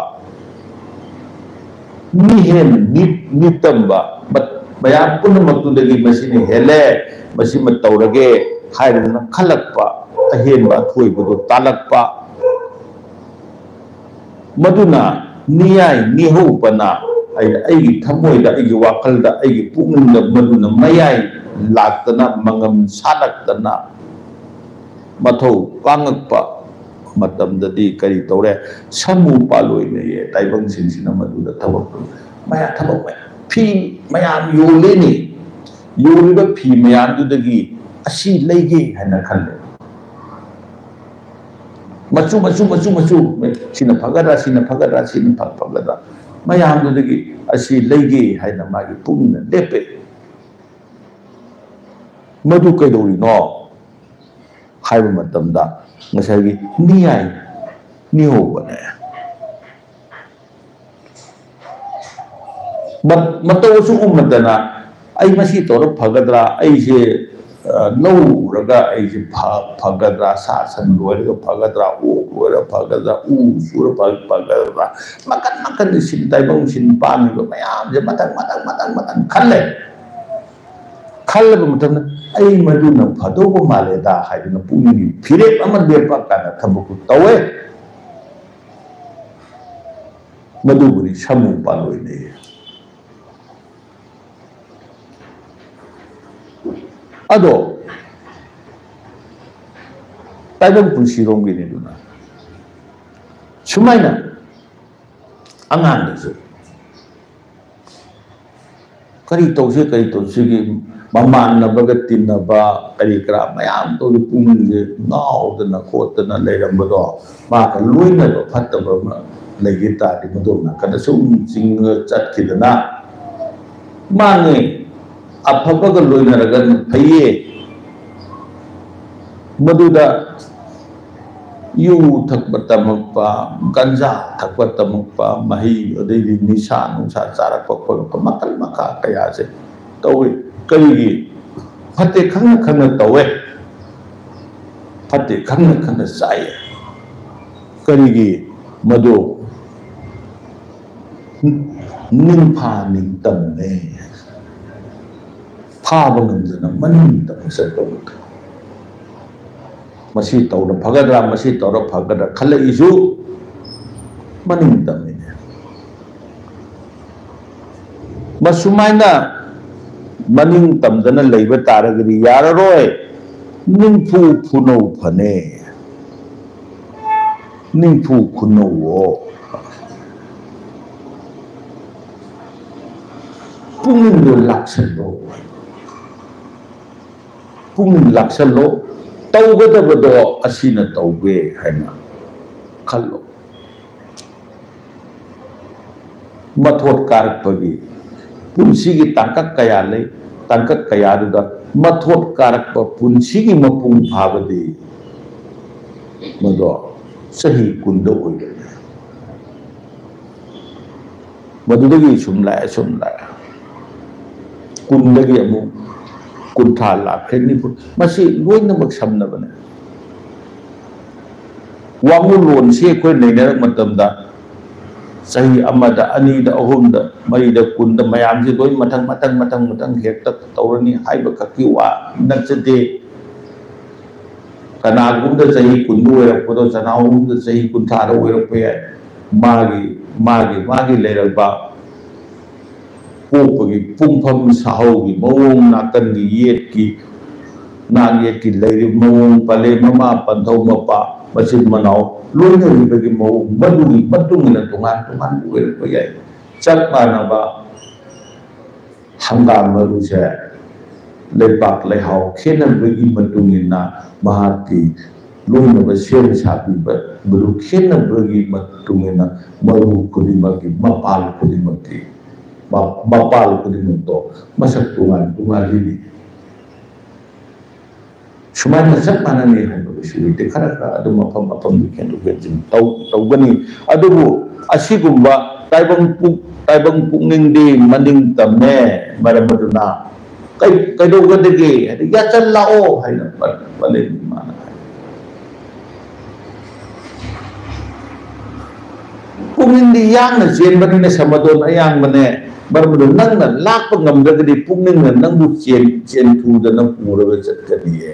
ꯃꯤꯍꯦꯟ ꯅꯤ-, ꯅꯤꯇꯝꯕ, ꯃ-, ꯃꯌꯥꯝ ꯄꯨꯝꯅꯃꯛꯇꯨꯗꯒꯤ ꯃꯁꯤꯅ ꯍꯦꯜꯂꯦ, ꯃꯁꯤꯃ ꯇꯧꯔꯒꯦ ꯍꯥꯏꯗꯅ ꯈꯜꯂꯛꯄ, ꯑꯍꯦꯟꯕ ꯑꯊꯣꯏꯕꯗꯨ ꯇꯥꯜꯂꯛꯄ, ꯃꯗꯨꯅ ꯅꯤꯌꯥꯏ ꯅꯤꯍꯧꯕꯅ ꯑꯩ, ꯑꯩꯒꯤ ꯊꯃꯣꯏꯗ, ꯑꯩꯒꯤ ꯋꯥꯈꯜꯗ, ꯑꯩꯒꯤ ꯄꯨꯛꯅꯤꯡꯗ ꯃꯗꯨꯅ ꯃꯌꯥꯏ ꯂꯥꯛꯇꯅ, ꯃꯉꯝ ꯁꯥꯠꯂꯛꯇꯅ, ꯃꯊꯧ ꯄꯥꯡꯉꯛꯄ ꯃꯇꯝꯗꯗꯤ ꯀꯔꯤ ꯇꯧꯔꯦ? ꯁꯃꯨ ꯄꯥꯜꯂꯣꯏꯅꯩꯌꯦ ꯇꯥꯏꯕꯪꯁꯤꯡꯁꯤꯅ ꯃꯗꯨꯗ ꯊꯕꯛ ꯃꯌꯥꯝ, ꯊꯕꯛ ꯃꯌꯥꯝ, ꯐꯤ ꯃꯌꯥꯝ ꯌꯣꯜꯂꯤꯅꯤ꯫ ꯌꯣꯜꯂꯤꯕ ꯐꯤ ꯃꯌꯥꯝꯗꯨꯗꯒꯤ ꯑꯁꯤ ꯂꯩꯒꯦ ꯍꯥꯏꯅ ꯈꯜꯂꯦ꯫ ꯃꯆꯨ, ꯃꯆꯨ, ꯃꯆꯨ, ꯃꯆꯨ, ꯁꯤꯅ ꯐꯒꯗ꯭ꯔꯥ, ꯁꯤꯅ ꯐꯒꯗ꯭ꯔꯥ, ꯁꯤꯅ ꯐ-, ꯐꯒꯗ꯭ꯔꯥ? ꯃꯌꯥꯝꯗꯨꯗꯒꯤ ꯑꯁꯤ ꯂꯩꯒꯦ ꯍꯥꯏꯅ ꯃꯥꯒꯤ ꯄꯨꯛꯅꯤꯡꯅ ꯂꯦꯞꯄꯦ꯫ ꯃꯗꯨ ꯀꯩꯗꯧꯔꯤꯅꯣ ꯍꯥꯏꯕ ꯃꯇꯝꯗ, ꯉꯁꯥꯏꯒꯤ ꯅꯤꯌꯥꯏ ꯅꯤꯍꯧꯕꯅꯦ꯫ ꯃ-, ꯃꯇꯧ ꯑꯁꯨꯝ ꯎꯃꯟꯗꯅ ꯑꯩ ꯃꯁꯤ ꯇꯧꯔ ꯐꯒꯗ꯭ꯔꯥ? ꯑꯩꯁꯦ, ꯑ, ꯂꯧ ꯎꯔꯒ ꯑꯩꯁꯦ ꯐ-, ꯐꯒꯗ꯭ꯔꯥ? ꯁꯥ ꯁꯟ ꯂꯣꯏꯔꯒ ꯐꯒꯗ꯭ꯔꯥ? ꯑꯣꯛ ꯂꯣꯏꯔ ꯐꯒꯗ꯭ꯔꯥ? ꯎ ꯁꯨꯔ ꯐ-, ꯐꯒꯗ꯭ꯔꯥ? ꯃꯈꯟ ꯃꯈꯟ ꯁꯤꯟ ꯇꯥꯏꯕꯪ ꯁꯤꯟ ꯄꯥꯝꯃꯤꯕ ꯃꯌꯥꯝꯁꯦ ꯃꯊꯪ, ꯃꯊꯪ, ꯃꯊꯪ, ꯃꯊꯪ ꯈꯜꯂꯦ꯫ ꯈꯜꯂꯕ ꯃꯇꯝꯗ ꯑꯩ ꯃꯗꯨꯅ ꯐꯗꯧꯕ ꯃꯥꯜꯂꯦꯗ ꯍꯥꯏꯗꯨꯅ ꯄꯨꯛꯅꯤꯡꯒꯤ ꯐꯤꯔꯦꯞ ꯑꯃ ꯂꯦꯞꯄ ꯀꯥꯟꯗ ꯊꯕꯛꯇꯨ ꯇꯧꯋꯦ꯫ ꯃꯗꯨꯕꯨꯗꯤ ꯁꯃꯨ ꯄꯥꯜꯂꯣꯏꯅꯦ꯫ ꯑꯗꯣ ꯇꯥꯏꯕꯪ ꯄꯨꯟꯁꯤꯔꯣꯝꯒꯤꯅꯤꯗꯨꯅ ꯁꯨꯃꯥꯏꯅ ꯑꯉꯥꯡꯗꯁꯨ ꯀꯔꯤ ꯇꯧꯁꯤ, ꯀꯔꯤ ꯇꯧꯁꯤꯒꯦ, ꯃꯃꯥꯟꯅꯕꯒ ꯇꯤꯟꯅꯕ, ꯀꯔꯤ ꯀꯔꯥ ꯃꯌꯥꯝ ꯇꯧꯗ ꯄꯨꯛꯅꯤꯡꯁꯦ ꯉꯥꯎꯗꯅ ꯈꯣꯠꯇꯅ ꯂꯩꯔꯝꯕꯗꯣ, ꯃꯥꯒ ꯂꯣꯏꯅꯕ ꯐꯠꯇꯕ ꯑꯃ ꯂꯩꯒꯦ ꯇꯥꯔꯗꯤ, ꯃꯗꯣꯝ ꯅꯥꯀꯟꯗ ꯁꯨꯝ ꯆꯤꯡꯉ ꯆꯠꯈꯤꯗꯅ, ꯃꯥꯅꯦ, ꯑꯐꯕꯒ ꯂꯣꯏꯅꯔꯒ ꯐꯩꯌꯦ꯫ ꯃꯗꯨꯗ ꯌꯨ ꯊꯛꯄ ꯇꯝꯃꯛꯄ, ꯒꯟꯖꯥ ꯊꯛꯄ ꯇꯝꯃꯛꯄ, ꯃꯍꯩ, ꯑꯗꯩꯗꯤ ꯅꯤꯁꯥ ꯅꯨꯡꯁꯥ ꯆꯥꯔꯛꯄ ꯈꯣꯠꯂꯛꯄ, ꯃꯈꯜ ꯃꯈꯥ ꯀꯌꯥꯁꯦ ꯇꯧꯏ꯫ ꯀꯔꯤꯒꯤ? ꯐꯠꯇꯦ ꯈꯪꯅ ꯈꯪꯅ ꯇꯧꯋꯦ, ꯐꯠꯇꯦ ꯈꯪꯅ ꯈꯪꯅ ꯆꯥꯏꯌꯦ꯫ ꯀꯔꯤꯒꯤ? ꯃꯗꯨ ꯅꯤꯡꯐꯥ ꯅꯤꯡꯇꯝꯃꯦ꯫ ꯐꯥꯕ ꯉꯝꯗꯅ ꯃꯅꯤꯡ ꯇꯝꯅ ꯆꯠꯄ ꯃꯇꯝ, ꯃꯁꯤ ꯇꯧꯔ ꯐꯒꯗ꯭ꯔꯥ, ꯃꯁꯤ ꯇꯧꯔ ꯐꯒꯗ꯭ꯔꯥ ꯈꯜꯂꯛꯏꯁꯨ ꯃꯅꯤꯡ ꯇꯝꯃꯤꯅꯦ꯫ ꯃꯁꯨꯃꯥꯏꯅ ꯃꯅꯤꯡ ꯇꯝꯗꯅ ꯂꯩꯕ ꯇꯥꯔꯒꯗꯤ ꯌꯥꯔꯔꯣꯏ꯫ ꯅꯤꯡꯐꯨ ꯐꯨꯅꯧ ꯐꯅꯦ, ꯅꯤꯡꯐꯨ ꯈꯨꯅꯧꯋꯣ꯫ ꯄꯨꯛꯅꯤꯡꯗꯣ ꯂꯥꯛꯁꯜꯂꯣ, ꯄꯨꯛꯅꯤꯡ ꯂꯥꯛꯁꯜꯂꯣ꯫ ꯇꯧꯒꯗꯕꯗꯣ ꯑꯁꯤꯅ ꯇꯧꯒꯦ ꯍꯥꯏꯅ ꯈꯜꯂꯣ꯫ ꯃꯊꯣꯠ ꯀꯥꯔꯛꯄꯒꯤ ꯄꯨꯟꯁꯤꯒꯤ ꯇꯥꯡꯀꯛ ꯀꯌꯥ ꯂꯩ, ꯇꯥꯡꯀꯛ ꯀꯌꯥꯗꯨꯗ ꯃꯊꯣꯠ ꯀꯥꯔꯛꯄ ꯄꯨꯟꯁꯤꯒꯤ ꯃꯄꯨꯡ ꯐꯥꯕꯗꯤ ꯃꯗꯣ ꯆꯍꯤ ꯀꯨꯟꯗ ꯑꯣꯏꯒꯅꯤ꯫ ꯃꯗꯨꯗꯒꯤ ꯁꯨꯝ ꯂꯥꯛꯑꯦ, ꯁꯨꯝ ꯂꯥꯛꯑꯦ꯫ ꯀꯨꯟꯗꯒꯤ ꯑꯃꯨꯛ ꯀꯨꯟꯊ꯭ꯔꯥ ꯂꯥꯛꯈ꯭ꯔꯦ, ꯅꯤꯐꯨ꯫ ꯃꯁꯤ ꯂꯣꯏꯅꯃꯛ ꯁꯝꯅꯕꯅꯦ꯫ ꯋꯥꯉꯨꯂꯣꯟꯁꯤ ꯑꯩꯈꯣꯏ ꯅꯩꯅꯔꯛ ꯃꯇꯝꯗ ꯆꯍꯤ ꯑꯃꯗ, ꯑꯅꯤꯗ, ꯑꯍꯨꯝꯗ, ꯃꯔꯤꯗ, ꯀꯨꯟꯗ ꯃꯌꯥꯝꯁꯤ ꯂꯣꯏ ꯃꯊꯪ, ꯃꯊꯪ, ꯃꯊꯪ, ꯃꯊꯪ ꯍꯦꯛꯇ ꯇꯧꯔꯅꯤ ꯍꯥꯏꯕ ꯈꯛꯀꯤ ꯋꯥ ꯅꯠꯆꯗꯦ꯫ ꯀꯅꯥꯒꯨꯝꯕꯗ ꯆꯍꯤ ꯀꯨꯟꯗ ꯑꯣꯏꯔꯛꯄꯗꯣ ꯀꯅꯥꯒꯨꯝꯕꯗ ꯆꯍꯤ ꯀꯨꯟꯊ꯭ꯔꯥꯗ ꯑꯣꯏꯔꯛꯄ ꯌꯥꯏ꯫ ꯃꯥꯒꯤ, ꯃꯥꯒꯤ, ꯃꯥꯒꯤ ꯂꯩꯔꯛꯄ ꯄꯣꯛꯄꯒꯤ ꯄꯨꯡꯐꯝ ꯁꯥꯍꯧꯒꯤ ꯃꯑꯣꯡ, ꯅꯥꯀꯟꯒꯤ ꯌꯦꯠꯀꯤ, ꯅꯥꯛ ꯌꯦꯠꯀꯤ ꯂꯩꯔꯤꯕ ꯃꯑꯣꯡ, ꯄꯂꯦ ꯃꯃꯥ, ꯄꯟꯊꯧ ꯃꯄꯥ, ꯃꯆꯤꯟ ꯃꯅꯥꯎ ꯂꯣꯏꯅꯔꯤꯕꯒꯤ ꯃꯑꯣꯡ, ꯃꯗꯨꯒꯤ ꯃꯇꯨꯡ ꯏꯟꯅ ꯇꯣꯉꯥꯟ ꯇꯣꯉꯥꯟꯕ ꯑꯣꯏꯔꯛꯄ ꯌꯥꯏ꯫ ꯆꯞ ꯃꯥꯟꯅꯕ ꯍꯪꯒꯥꯝ ꯃꯔꯨꯁꯦ ꯂꯩꯕꯥꯛ ꯂꯩꯍꯥꯎ ꯈꯦꯠꯅꯕꯒꯤ ꯃꯇꯨꯡ ꯏꯟꯅ ꯃꯍꯥꯛꯀꯤ ꯂꯣꯏꯅꯕ ꯁꯦꯝ ꯁꯥꯕꯤꯕ ꯃꯔꯨ ꯈꯦꯠꯅꯕꯒꯤ ꯃꯇꯨꯡ ꯏꯟꯅ ꯃꯔꯨ ꯈꯨꯗꯤꯡꯃꯛꯀꯤ ꯃꯄꯥꯜ ꯈꯨꯗꯤꯡꯃꯛꯀꯤ ꯃ-, ꯃꯄꯥꯜ ꯈꯨꯗꯤꯡꯃꯛꯇꯣ ꯃꯁꯛ ꯇꯣꯉꯥꯟ ꯇꯣꯉꯥꯟꯂꯤꯅꯤ꯫ ꯁꯨꯃꯥꯏꯅ ꯆꯞ ꯃꯥꯟꯅꯅꯤ ꯍꯥꯏꯕꯒꯤꯁꯨ ꯂꯩꯇꯦ꯫ ꯈꯔ ꯈꯔ ꯑꯗꯨꯝ ꯃꯐꯝ ꯃꯐꯝꯗꯨ ꯈꯦꯠꯗꯣꯛ ꯈꯦꯠꯆꯤꯟ ꯇꯧ-, ꯇꯧꯒꯅꯤ꯫ ꯑꯗꯨꯕꯨ ꯑꯁꯤꯒꯨꯝꯕ ꯇꯥꯏꯕꯪ ꯄꯨꯛ-, ꯇꯥꯏꯕꯪ ꯄꯨꯛꯅꯤꯡꯗꯤ ꯃꯅꯤꯡ ꯇꯝꯃꯦ꯫ ꯃꯔꯝ ꯑꯗꯨꯅ ꯀꯩ-, ꯀꯩꯗꯧꯒꯗꯒꯦ ꯍꯥꯏꯗꯤ, "ꯌꯥꯆꯜ ꯂꯥꯛꯑꯣ" ꯍꯥꯏꯅ ꯄ-, ꯄꯜꯂꯦ ꯏꯃꯥꯅ ꯍꯥꯏ꯫ ꯄꯨꯛꯅꯤꯡꯗꯤ ꯌꯥꯡꯅ ꯆꯦꯟꯕꯅꯤꯅ ꯁꯃꯗꯣꯟ ꯑꯌꯥꯡꯕꯅꯦ꯫ ꯃꯔꯝ ꯑꯗꯨꯅ ꯅꯪꯅ ꯂꯥꯛꯄ ꯉꯝꯗ꯭ꯔꯒꯗꯤ ꯄꯨꯛꯅꯤꯡꯅ ꯅꯪꯕꯨ ꯆꯦꯟ-, ꯆꯦꯟꯊꯨꯗꯅ ꯄꯨꯔꯒ ꯆꯠꯀꯅꯤꯌꯦ꯫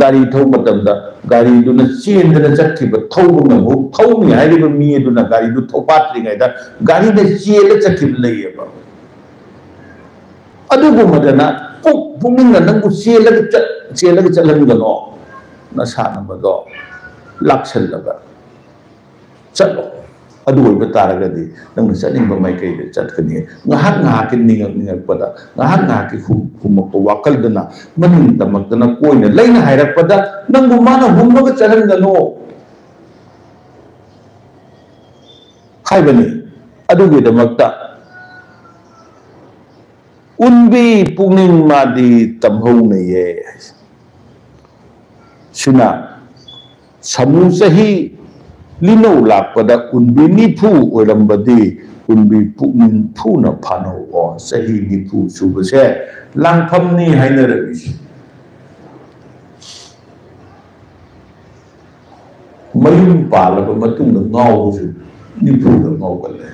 ꯒꯥꯔꯤ ꯊꯧꯕ ꯃꯇꯝꯗ ꯒꯥꯔꯤꯗꯨꯅ ꯆꯦꯟꯗꯅ ꯆꯠꯈꯤꯕ, ꯊꯧꯕ ꯉꯝꯍꯧ-, ꯊꯧꯅꯤ ꯍꯥꯏꯔꯤꯕ ꯃꯤ ꯑꯗꯨꯅ ꯒꯥꯔꯤꯗꯨ ꯊꯧꯐꯥꯠꯇ꯭ꯔꯤꯉꯩꯗ ꯒꯥꯔꯤꯗ ꯆꯦꯜꯂ ꯆꯠꯈꯤꯕ ꯂꯩꯌꯦꯕ꯫ ꯑꯗꯨꯒꯨꯝꯕꯗꯅ ꯄꯨꯛ-, ꯄꯨꯛꯅꯤꯡꯅ ꯅꯪꯕꯨ ꯆꯦꯜꯂꯒ ꯆꯠ-, ꯆꯦꯜꯂꯒ ꯆꯠꯍꯟꯒꯅꯣ꯫ ꯅꯁꯥꯟꯅꯕꯗꯣ ꯂꯥꯛꯁꯜꯂꯒ ꯆꯠꯂꯣ꯫ ꯑꯗꯨ ꯑꯣꯏꯕ ꯇꯥꯔꯒꯗꯤ ꯅꯪꯅ ꯆꯠꯅꯤꯡꯕ ꯃꯥꯏꯀꯩꯗ ꯆꯠꯀꯅꯤ꯫ ꯉꯥꯏꯍꯥꯛ ꯉꯥꯏꯍꯥꯛꯀꯤ ꯅꯤꯡꯉꯛ ꯅꯤꯡꯉꯛꯄꯗ, ꯉꯥꯏꯍꯥꯛ ꯉꯥꯏꯍꯥꯛꯀꯤ ꯍꯨꯝ-, ꯍꯨꯝꯃꯛꯄ ꯋꯥꯈꯜꯗꯨꯅ ꯃꯅꯤꯡ ꯇꯝꯃꯛꯇꯅ ꯀꯣꯏꯅ ꯂꯩꯅ ꯍꯥꯏꯔꯛꯄꯗ ꯅꯪꯕꯨ ꯃꯥꯅ ꯍꯨꯝꯃꯒ ꯆꯠꯍꯟꯒꯅꯨ ꯍꯥꯏꯕꯅꯤ꯫ ꯑꯗꯨꯒꯤꯗꯃꯛꯇ ꯎꯟꯕꯤ ꯄꯨꯛꯅꯤꯡ ꯃꯥꯗꯤ ꯇꯝꯍꯧꯅꯩꯌꯦ꯫ ꯁꯤꯅ ꯁꯥꯃꯨ ꯆꯍꯤ ꯂꯤꯅꯧ ꯂꯥꯛꯄꯗ ꯎꯟꯕꯤ ꯅꯤꯐꯨ ꯑꯣꯏꯔꯝꯕꯗꯤ ꯎꯟꯕꯤ ꯄꯨꯛꯅꯤꯡ ꯊꯨꯅ ꯐꯥꯅꯧꯑꯣ꯫ ꯆꯍꯤ ꯅꯤꯐꯨ ꯁꯨꯕꯁꯦ ꯂꯥꯡꯐꯝꯅꯤ ꯍꯥꯏꯅꯔꯝꯃꯤꯁꯦ꯫ ꯃꯌꯨꯝ ꯄꯥꯜꯂꯕ ꯃꯇꯨꯡꯗ ꯉꯥꯎꯕꯁꯨ ꯅꯤꯐꯨꯗ ꯉꯥꯎꯒꯜꯂꯦ꯫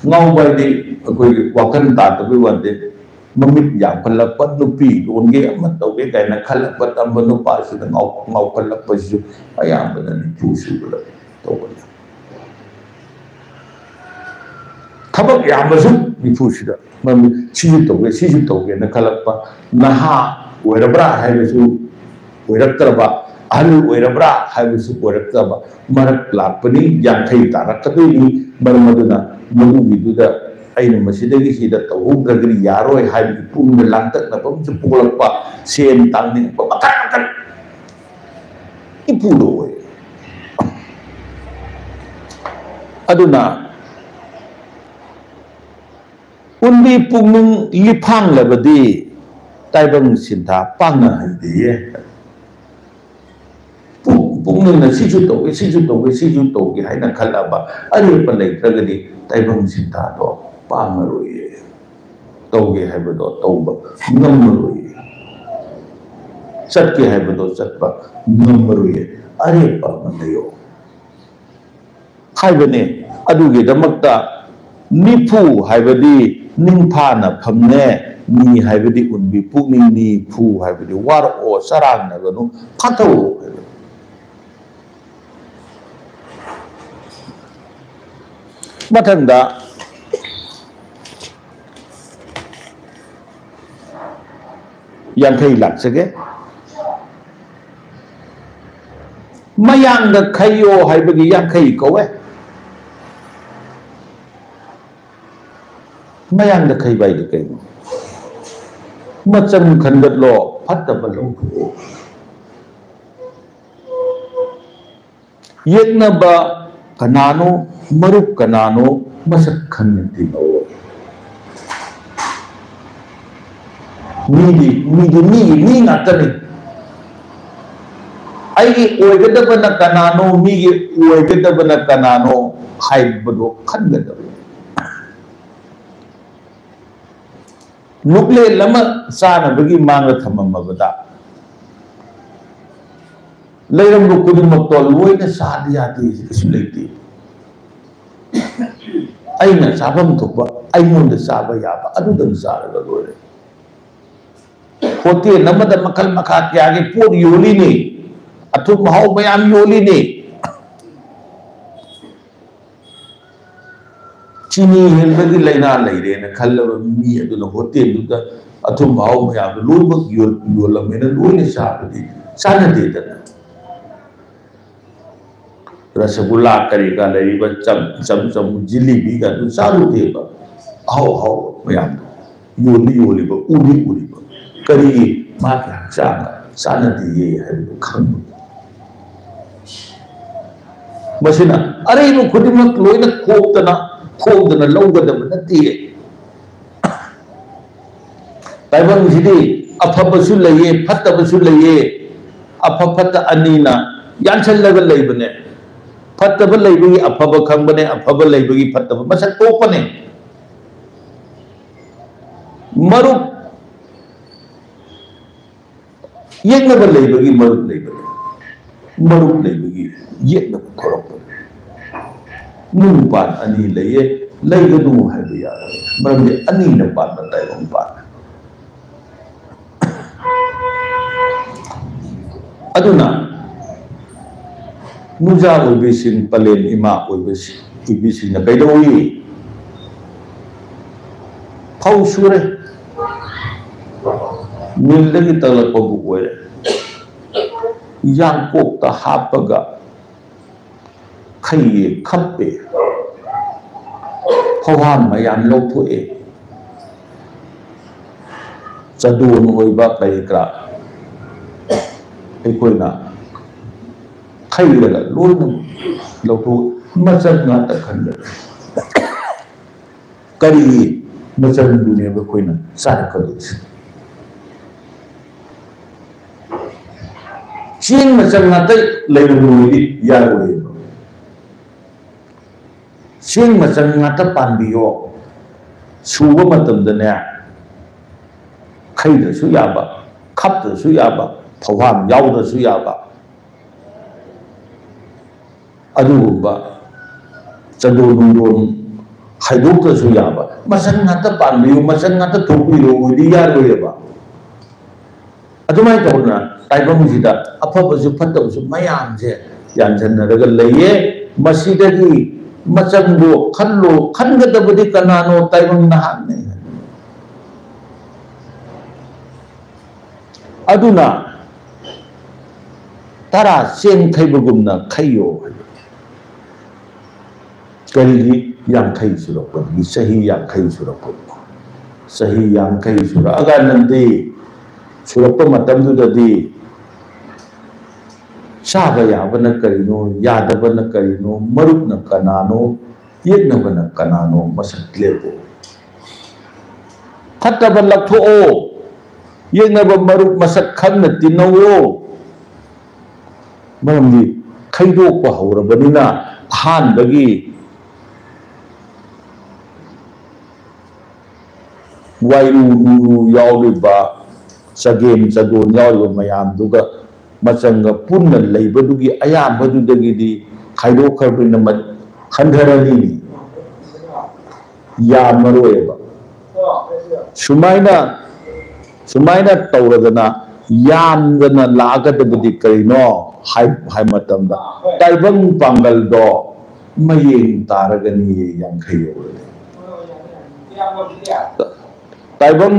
ꯉꯥꯎꯕ ꯍꯥꯏꯗꯤ ꯑꯩꯈꯣꯏꯒꯤ ꯋꯥꯈꯜ ꯇꯥꯗꯕꯩ ꯋꯥꯗꯦ, ꯃꯃꯤꯠ ꯌꯥꯝꯈꯠꯂꯛꯄ, ꯅꯨꯄꯤ ꯂꯣꯟꯒꯦ ꯑꯃ ꯇꯧꯒꯦ ꯀꯥꯏꯅ ꯈꯜꯂꯛꯄ ꯇꯝꯕ ꯅꯨꯄꯥꯁꯤꯗ ꯉꯥꯎ-, ꯉꯥꯎꯈꯠꯂꯛꯄꯁꯤꯁꯨ ꯑꯌꯥꯝꯕꯅ ꯅꯤꯐꯨ ꯁꯨꯕꯗ ꯇꯧꯒꯜꯂꯦ꯫ ꯊꯕꯛ ꯌꯥꯝꯕꯁꯨ ꯅꯤꯐꯨꯁꯤꯗ ꯃꯔꯝꯗꯤ ꯁꯤꯁꯨ ꯇꯧꯒꯦ, ꯁꯤꯁꯨ ꯇꯧꯒꯦꯅ ꯈꯜꯂꯛꯄ, ꯅꯍꯥ ꯑꯣꯏꯔꯕ꯭ꯔꯥ ꯍꯥꯏꯕꯁꯨ ꯑꯣꯏꯔꯛꯇ꯭ꯔꯕ, ꯑꯍꯜ ꯑꯣꯏꯔꯕ꯭ꯔꯥ ꯍꯥꯏꯕꯁꯨ ꯑꯣꯏꯔꯛꯇ꯭ꯔꯕ, ꯃꯔꯛ ꯂꯥꯛꯄꯅꯤ, ꯌꯥꯡꯈꯩ ꯇꯥꯔꯛꯀꯗꯣꯏꯅꯤ꯫ ꯃꯔꯝ ꯑꯗꯨꯅ ꯃꯗꯨꯒꯤꯗꯨꯗ ꯑꯩꯅ ꯃꯁꯤꯗꯒꯤ ꯁꯤꯗ ꯇꯧꯍꯧꯗ꯭ꯔꯒꯗꯤ ꯌꯥꯔꯣꯏ ꯍꯥꯏꯕꯒꯤ ꯄꯨꯛꯅꯤꯡꯗ ꯂꯥꯡꯇꯛꯅꯕ ꯑꯃꯁꯨ ꯄꯣꯛꯂꯛꯄ, ꯁꯦꯟ ꯇꯥꯟꯅꯤꯡꯕ ꯃꯈꯜ ꯃꯈꯜ ꯏꯄꯨꯗ ꯑꯣꯏ꯫ ꯑꯗꯨꯅ ꯎꯟꯕꯤ ꯄꯨꯛꯅꯤꯡ ꯂꯤꯐꯥꯡꯂꯕꯗꯤ ꯇꯥꯏꯕꯪ ꯁꯤꯟꯊꯥ ꯄꯥꯡꯅ ꯍꯩꯗꯦꯌꯦ꯫ ꯄꯨꯛ-, ꯄꯨꯛꯅꯤꯡꯅ ꯁꯤꯁꯨ ꯇꯧꯒꯦ, ꯁꯤꯁꯨ ꯇꯧꯒꯦ, ꯁꯤꯁꯨ ꯇꯧꯒꯦ ꯍꯥꯏꯅ ꯈꯜꯂꯕ ꯑꯔꯦꯞꯄ ꯂꯩꯇ꯭ꯔꯒꯗꯤ ꯇꯥꯏꯕꯪ ꯁꯤꯟꯊꯥꯗꯣ ꯄꯥꯡꯉꯔꯣꯏꯌꯦ꯫ ꯇꯧꯒꯦ ꯍꯥꯏꯕꯗꯣ ꯇꯧꯕ ꯉꯝꯃꯔꯣꯏꯌꯦ꯫ ꯆꯠꯀꯦ ꯍꯥꯏꯕꯗꯣ ꯆꯠꯄ ꯉꯝꯃꯔꯣꯏꯌꯦ꯫ ꯑꯔꯦꯞꯄ ꯑꯃ ꯂꯩꯌꯣ ꯍꯥꯏꯕꯅꯦ꯫ ꯑꯗꯨꯒꯤꯗꯃꯛꯇ ꯅꯤꯐꯨ ꯍꯥꯏꯕꯗꯤ ꯅꯤꯡꯐꯥꯅ ꯐꯝꯅꯦ, ꯅꯤ ꯍꯥꯏꯕꯗꯤ ꯎꯟꯕꯤ ꯄꯨꯛꯅꯤꯡ, ꯅꯤꯐꯨ ꯍꯥꯏꯕꯗꯤ ꯋꯥꯔꯛꯑꯣ, ꯆꯔꯥꯡꯅꯒꯅꯨ, ꯐꯥꯊꯧꯑꯣ ꯍꯥꯏꯕꯅꯤ꯫ ꯃꯊꯪꯗ ꯌꯥꯡꯈꯩ ꯂꯥꯛꯆꯒꯦ꯫ ꯃꯌꯥꯡꯗ ꯈꯩꯌꯣ ꯍꯥꯏꯕꯒꯤ ꯌꯥꯡꯈꯩ ꯀꯧꯋꯦ꯫ ꯃꯌꯥꯡꯗ ꯈꯩꯕ ꯍꯥꯏꯗꯤ ꯀꯩꯅꯣ? ꯃꯆꯪ ꯈꯟꯒꯠꯂꯣ, ꯐꯠꯇꯕ ꯂꯧꯊꯣꯛꯑꯣ꯫ ꯌꯦꯛꯅꯕ ꯀꯅꯥꯅꯣ, ꯃꯔꯨꯞ ꯀꯅꯥꯅꯣ, ꯃꯁꯛ ꯈꯪꯅ ꯇꯤꯟꯅꯧ꯫ ꯃꯤꯗꯤ, ꯃꯤꯗꯤ ꯃꯤꯒꯤ ꯃꯤ ꯉꯥꯛꯇꯅꯤ꯫ ꯑꯩꯒꯤ ꯑꯣꯏꯒꯗꯕꯅ ꯀꯅꯥꯅꯣ, ꯃꯤꯒꯤ ꯑꯣꯏꯒꯗꯕꯅ ꯀꯅꯥꯅꯣ ꯍꯥꯏꯕꯗꯣ ꯈꯟꯒꯗꯕꯅꯤ꯫ ꯂꯨꯛꯂꯦꯟ ꯑꯃ ꯆꯥꯅꯕꯒꯤ ꯃꯥꯡꯗ ꯊꯝꯃꯝꯃꯕꯗ, ꯂꯩꯔꯝꯕ ꯈꯨꯗꯤꯡꯃꯛꯇꯣ ꯂꯣꯏꯅ ꯆꯥꯗ ꯌꯥꯗꯦ, ꯀꯩꯁꯨ ꯂꯩꯇꯦ꯫ ꯑꯩꯅ ꯆꯥꯐꯝ ꯊꯣꯛꯄ, ꯑꯩꯉꯣꯟꯗ ꯆꯥꯕ ꯌꯥꯕ ꯑꯗꯨꯗꯪ ꯆꯥꯔꯒ ꯂꯣꯏꯔꯦ꯫ ꯍꯣꯇꯦꯜ ꯑꯃꯗ ꯃꯈꯜ ꯃꯈꯥ ꯀꯌꯥꯒꯤ ꯄꯣꯠ ꯌꯣꯜꯂꯤꯅꯤ, ꯑꯊꯨꯝ ꯑꯍꯥꯎ ꯃꯌꯥꯝ ꯌꯣꯜꯂꯤꯅꯤ꯫ ꯆꯤꯅꯤ ꯍꯦꯟꯕꯒꯤ ꯂꯥꯏꯅꯥ ꯂꯩꯔꯦꯅ ꯈꯜꯂꯕ ꯃꯤ ꯑꯗꯨꯅ ꯍꯣꯇꯦꯜꯗꯨꯗ ꯑꯊꯨꯝ ꯑꯍꯥꯎ ꯃꯌꯥꯝꯗꯨ ꯂꯣꯏꯅꯃꯛ ꯌꯣꯜ-, ꯌꯣꯜꯂꯝꯃꯦꯅ ꯂꯣꯏꯅ ꯆꯥꯕꯗꯤ ꯆꯥꯟꯅꯗꯦꯗꯅ꯫ ꯔꯁꯒꯨꯜꯂꯥ ꯀꯔꯤ ꯀꯔꯥ ꯂꯩꯔꯤꯕ ꯆꯝ-, ꯆꯝ ꯆꯝ ꯖꯤꯂꯤꯕꯤꯒ ꯑꯗꯨ ꯆꯥꯔꯨꯗꯦꯕ꯫ ꯑꯍꯥꯎ ꯑꯍꯥꯎꯕ ꯃꯌꯥꯝꯗꯣ ꯌꯣꯜꯂꯤ ꯌꯣꯜꯂꯤꯕ, ꯎꯔꯤ ꯎꯔꯤꯕ, ꯀꯔꯤꯒꯤ? ꯃꯥꯒꯤ ꯍꯛꯆꯥꯡꯒ ꯆꯥꯟꯅꯗꯤꯌꯦ ꯍꯥꯏꯕꯗꯨ ꯈꯪꯕ꯫ ꯃꯁꯤꯅ ꯑꯔꯩꯕ ꯈꯨꯗꯤꯡꯃꯛ ꯂꯣꯏꯅ ꯈꯣꯛꯇꯅ ꯈꯣꯡꯗꯅ ꯂꯧꯒꯗꯕ ꯅꯠꯇꯦ꯫ ꯇꯥꯏꯕꯪꯁꯤꯗꯤ ꯑꯐꯕꯁꯨ ꯂꯩꯌꯦ, ꯐꯠꯇꯕꯁꯨ ꯂꯩꯌꯦ꯫ ꯑꯐ ꯐꯠꯇ ꯑꯅꯤꯅ ꯌꯥꯟꯁꯤꯜꯂꯒ ꯂꯩꯕꯅꯦ꯫ ꯐꯠꯇꯕ ꯂꯩꯕꯒꯤ ꯑꯐꯕ ꯈꯪꯕꯅꯦ, ꯑꯐꯕ ꯂꯩꯕꯒꯤ ꯐꯠꯇꯕ ꯃꯁꯛ ꯊꯣꯛꯄꯅꯦ꯫ ꯃꯔꯨꯞ ꯌꯦꯛꯅꯕ ꯂꯩꯕꯒꯤ ꯃꯔꯨꯞ ꯂꯩꯕꯅꯤ, ꯃꯔꯨꯞ ꯂꯩꯕꯒꯤ ꯌꯦꯛꯅꯕ ꯊꯣꯔꯛꯄꯅꯤ꯫ ꯅꯨꯡ ꯄꯥꯟ ꯑꯅꯤ ꯂꯩꯌꯦ, ꯂꯩꯒꯅꯨ ꯍꯥꯏꯕ ꯌꯥꯔꯣꯏ, ꯃꯔꯝꯗꯤ ꯑꯅꯤꯅ ꯄꯥꯟꯕ ꯇꯥꯏꯕꯪ ꯄꯥꯟ꯫ ꯑꯗꯨꯅ ꯅꯨꯡꯖꯥ ꯑꯣꯏꯕꯤꯁꯤꯡ, ꯄꯂꯦꯝ ꯏꯃꯥ ꯑꯣꯏꯕꯁꯤꯡ, ꯑꯣꯏꯕꯤꯁꯤꯡꯅ ꯀꯩꯗꯧꯏ? ꯐꯧ ꯁꯨꯔꯦ, ꯃꯤꯜꯗꯒꯤ ꯇꯛꯂꯛꯄꯕꯨ ꯑꯣꯏꯔꯦ, ꯌꯥꯡꯀꯣꯛꯇ ꯍꯥꯞꯄꯒ ꯈꯩꯌꯦ, ꯈꯞꯄꯦ, ꯐꯧꯍꯥꯝ ꯃꯌꯥꯝ ꯂꯧꯊꯣꯛꯑꯦ, ꯆꯗꯣꯟ ꯑꯣꯏꯕ ꯀꯔꯤ ꯀꯔꯥ ꯑꯩꯈꯣꯏꯅ ꯈꯩꯔꯒ ꯂꯣꯏꯅ ꯂꯧꯊꯣꯛ, ꯃꯆꯪ ꯉꯥꯛꯇ ꯈꯟꯕ꯫ ꯀꯔꯤꯒꯤ ꯃꯆꯪꯗꯨꯅꯦꯕ ꯑꯩꯈꯣꯏꯅ ꯆꯥꯔꯛꯀꯗꯣꯏꯁꯦ? ꯆꯦꯡ ꯃꯆꯪ ꯉꯥꯛꯇ ꯂꯩꯔꯝꯃꯣꯏꯗꯤ ꯌꯥꯔꯣꯏꯕ꯫ ꯆꯦꯡ ꯃꯆꯪ ꯉꯥꯛꯇ ꯄꯥꯟꯕꯤꯌꯣ꯫ ꯁꯨꯕ ꯃꯇꯝꯗꯅꯦ, ꯈꯩꯗ꯭ꯔꯁꯨ ꯌꯥꯕ, ꯈꯞꯇ꯭ꯔꯁꯨ ꯌꯥꯕ, ꯐꯧꯍꯥꯝ ꯌꯥꯎꯗ꯭ꯔꯁꯨ ꯌꯥꯕ, ꯑꯗꯨꯒꯨꯝꯕ ꯆꯟꯗꯣꯟ ꯅꯨꯡꯗꯣꯟ ꯈꯥꯏꯗꯣꯛꯇ꯭ꯔꯁꯨ ꯌꯥꯕ, ꯃꯆꯪ ꯉꯥꯛꯇ ꯄꯥꯟꯕꯤꯌꯨ, ꯃꯆꯪ ꯉꯥꯛꯇ ꯊꯣꯛꯄꯤꯔꯣ ꯑꯣꯏꯗꯤ ꯌꯥꯔꯣꯏꯌꯦꯕ꯫ ꯑꯗꯨꯃꯥꯏꯅ ꯇꯧꯗꯅ ꯇꯥꯏꯕꯪꯁꯤꯗ ꯑꯐꯕꯁꯨ ꯐꯠꯇꯕꯁꯨ ꯃꯌꯥꯝꯁꯦ ꯌꯥꯟꯁꯤꯟꯅꯔꯒ ꯂꯩꯌꯦ꯫ ꯃꯁꯤꯗꯒꯤ ꯃꯆꯪꯗꯣ ꯈꯜꯂꯣ, ꯈꯟꯒꯗꯕꯗꯤ ꯀꯅꯥꯅꯣ? ꯇꯥꯏꯕꯪ ꯅꯍꯥꯛꯅꯦ꯫ ꯑꯗꯨꯅ ꯇꯔꯥ ꯆꯦꯡ ꯈꯩꯕꯒꯨꯝꯅ ꯈꯩꯌꯣ ꯍꯥꯏꯕ꯫ ꯀꯔꯤꯒꯤ? ꯌꯥꯡꯈꯩ ꯁꯨꯔꯛꯄꯗꯒꯤ, ꯆꯍꯤ ꯌꯥꯡꯈꯩ ꯁꯨꯔꯛꯄ, ꯆꯍꯤ ꯌꯥꯡꯈꯩ ꯁꯨꯔꯛꯑꯀꯥꯟꯗꯗꯤ, ꯁꯨꯔꯛꯄ ꯃꯇꯝꯗꯨꯗꯗꯤ ꯆꯥꯕ ꯌꯥꯕꯅ ꯀꯔꯤꯅꯣ, ꯌꯥꯗꯕꯅ ꯀꯔꯤꯅꯣ, ꯃꯔꯨꯞꯅ ꯀꯅꯥꯅꯣ, ꯌꯦꯛꯅꯕꯅ ꯀꯅꯥꯅꯣ ꯃꯁꯛ ꯂꯦꯞꯄꯣ꯫ ꯐꯠꯇꯕ ꯂꯧꯊꯣꯛꯑꯣ, ꯌꯦꯛꯅꯕ ꯃꯔꯨꯞ ꯃꯁꯛ ꯈꯪꯅ ꯇꯤꯟꯅꯧꯑꯣ꯫ ꯃꯔꯝꯗꯤ ꯈꯩꯗꯣꯛꯄ ꯍꯧꯔꯕꯅꯤꯅ ꯑꯍꯥꯟꯕꯒꯤ ꯋꯥꯏꯔꯨ ꯂꯨꯔꯨ ꯌꯥꯎꯔꯤꯕ, ꯆꯒꯦꯝ ꯆꯒꯣꯟ ꯌꯥꯎꯔꯤꯕ ꯃꯌꯥꯝꯗꯨꯒ ꯃꯆꯪꯒ ꯄꯨꯟꯅ ꯂꯩꯕꯗꯨꯒꯤ ꯑꯌꯥꯝꯕꯗꯨꯗꯒꯤꯗꯤ ꯈꯥꯏꯗꯣꯛꯈ꯭ꯔꯕꯅꯤꯅ ꯃ-, ꯍꯟꯊꯔꯅꯤ, ꯌꯥꯝꯃꯔꯣꯏꯕ꯫ ꯁꯨꯃꯥꯏꯅ, ꯁꯨꯃꯥꯏꯅ ꯇꯧꯔꯒꯅ ꯌꯥꯝꯗꯅ ꯂꯥꯛꯀꯗꯕꯗꯤ ꯀꯔꯤꯅꯣ ꯍꯥꯏ, ꯍꯥꯏ ꯃꯇꯝꯗ ꯇꯥꯏꯕꯪ ꯄꯥꯡꯒꯜꯗꯣ ꯃꯌꯦꯡ ꯇꯥꯔꯒꯅꯤ ꯌꯥꯡꯈꯩ ꯌꯧꯔꯗꯤ꯫ ꯇꯥꯏꯕꯪ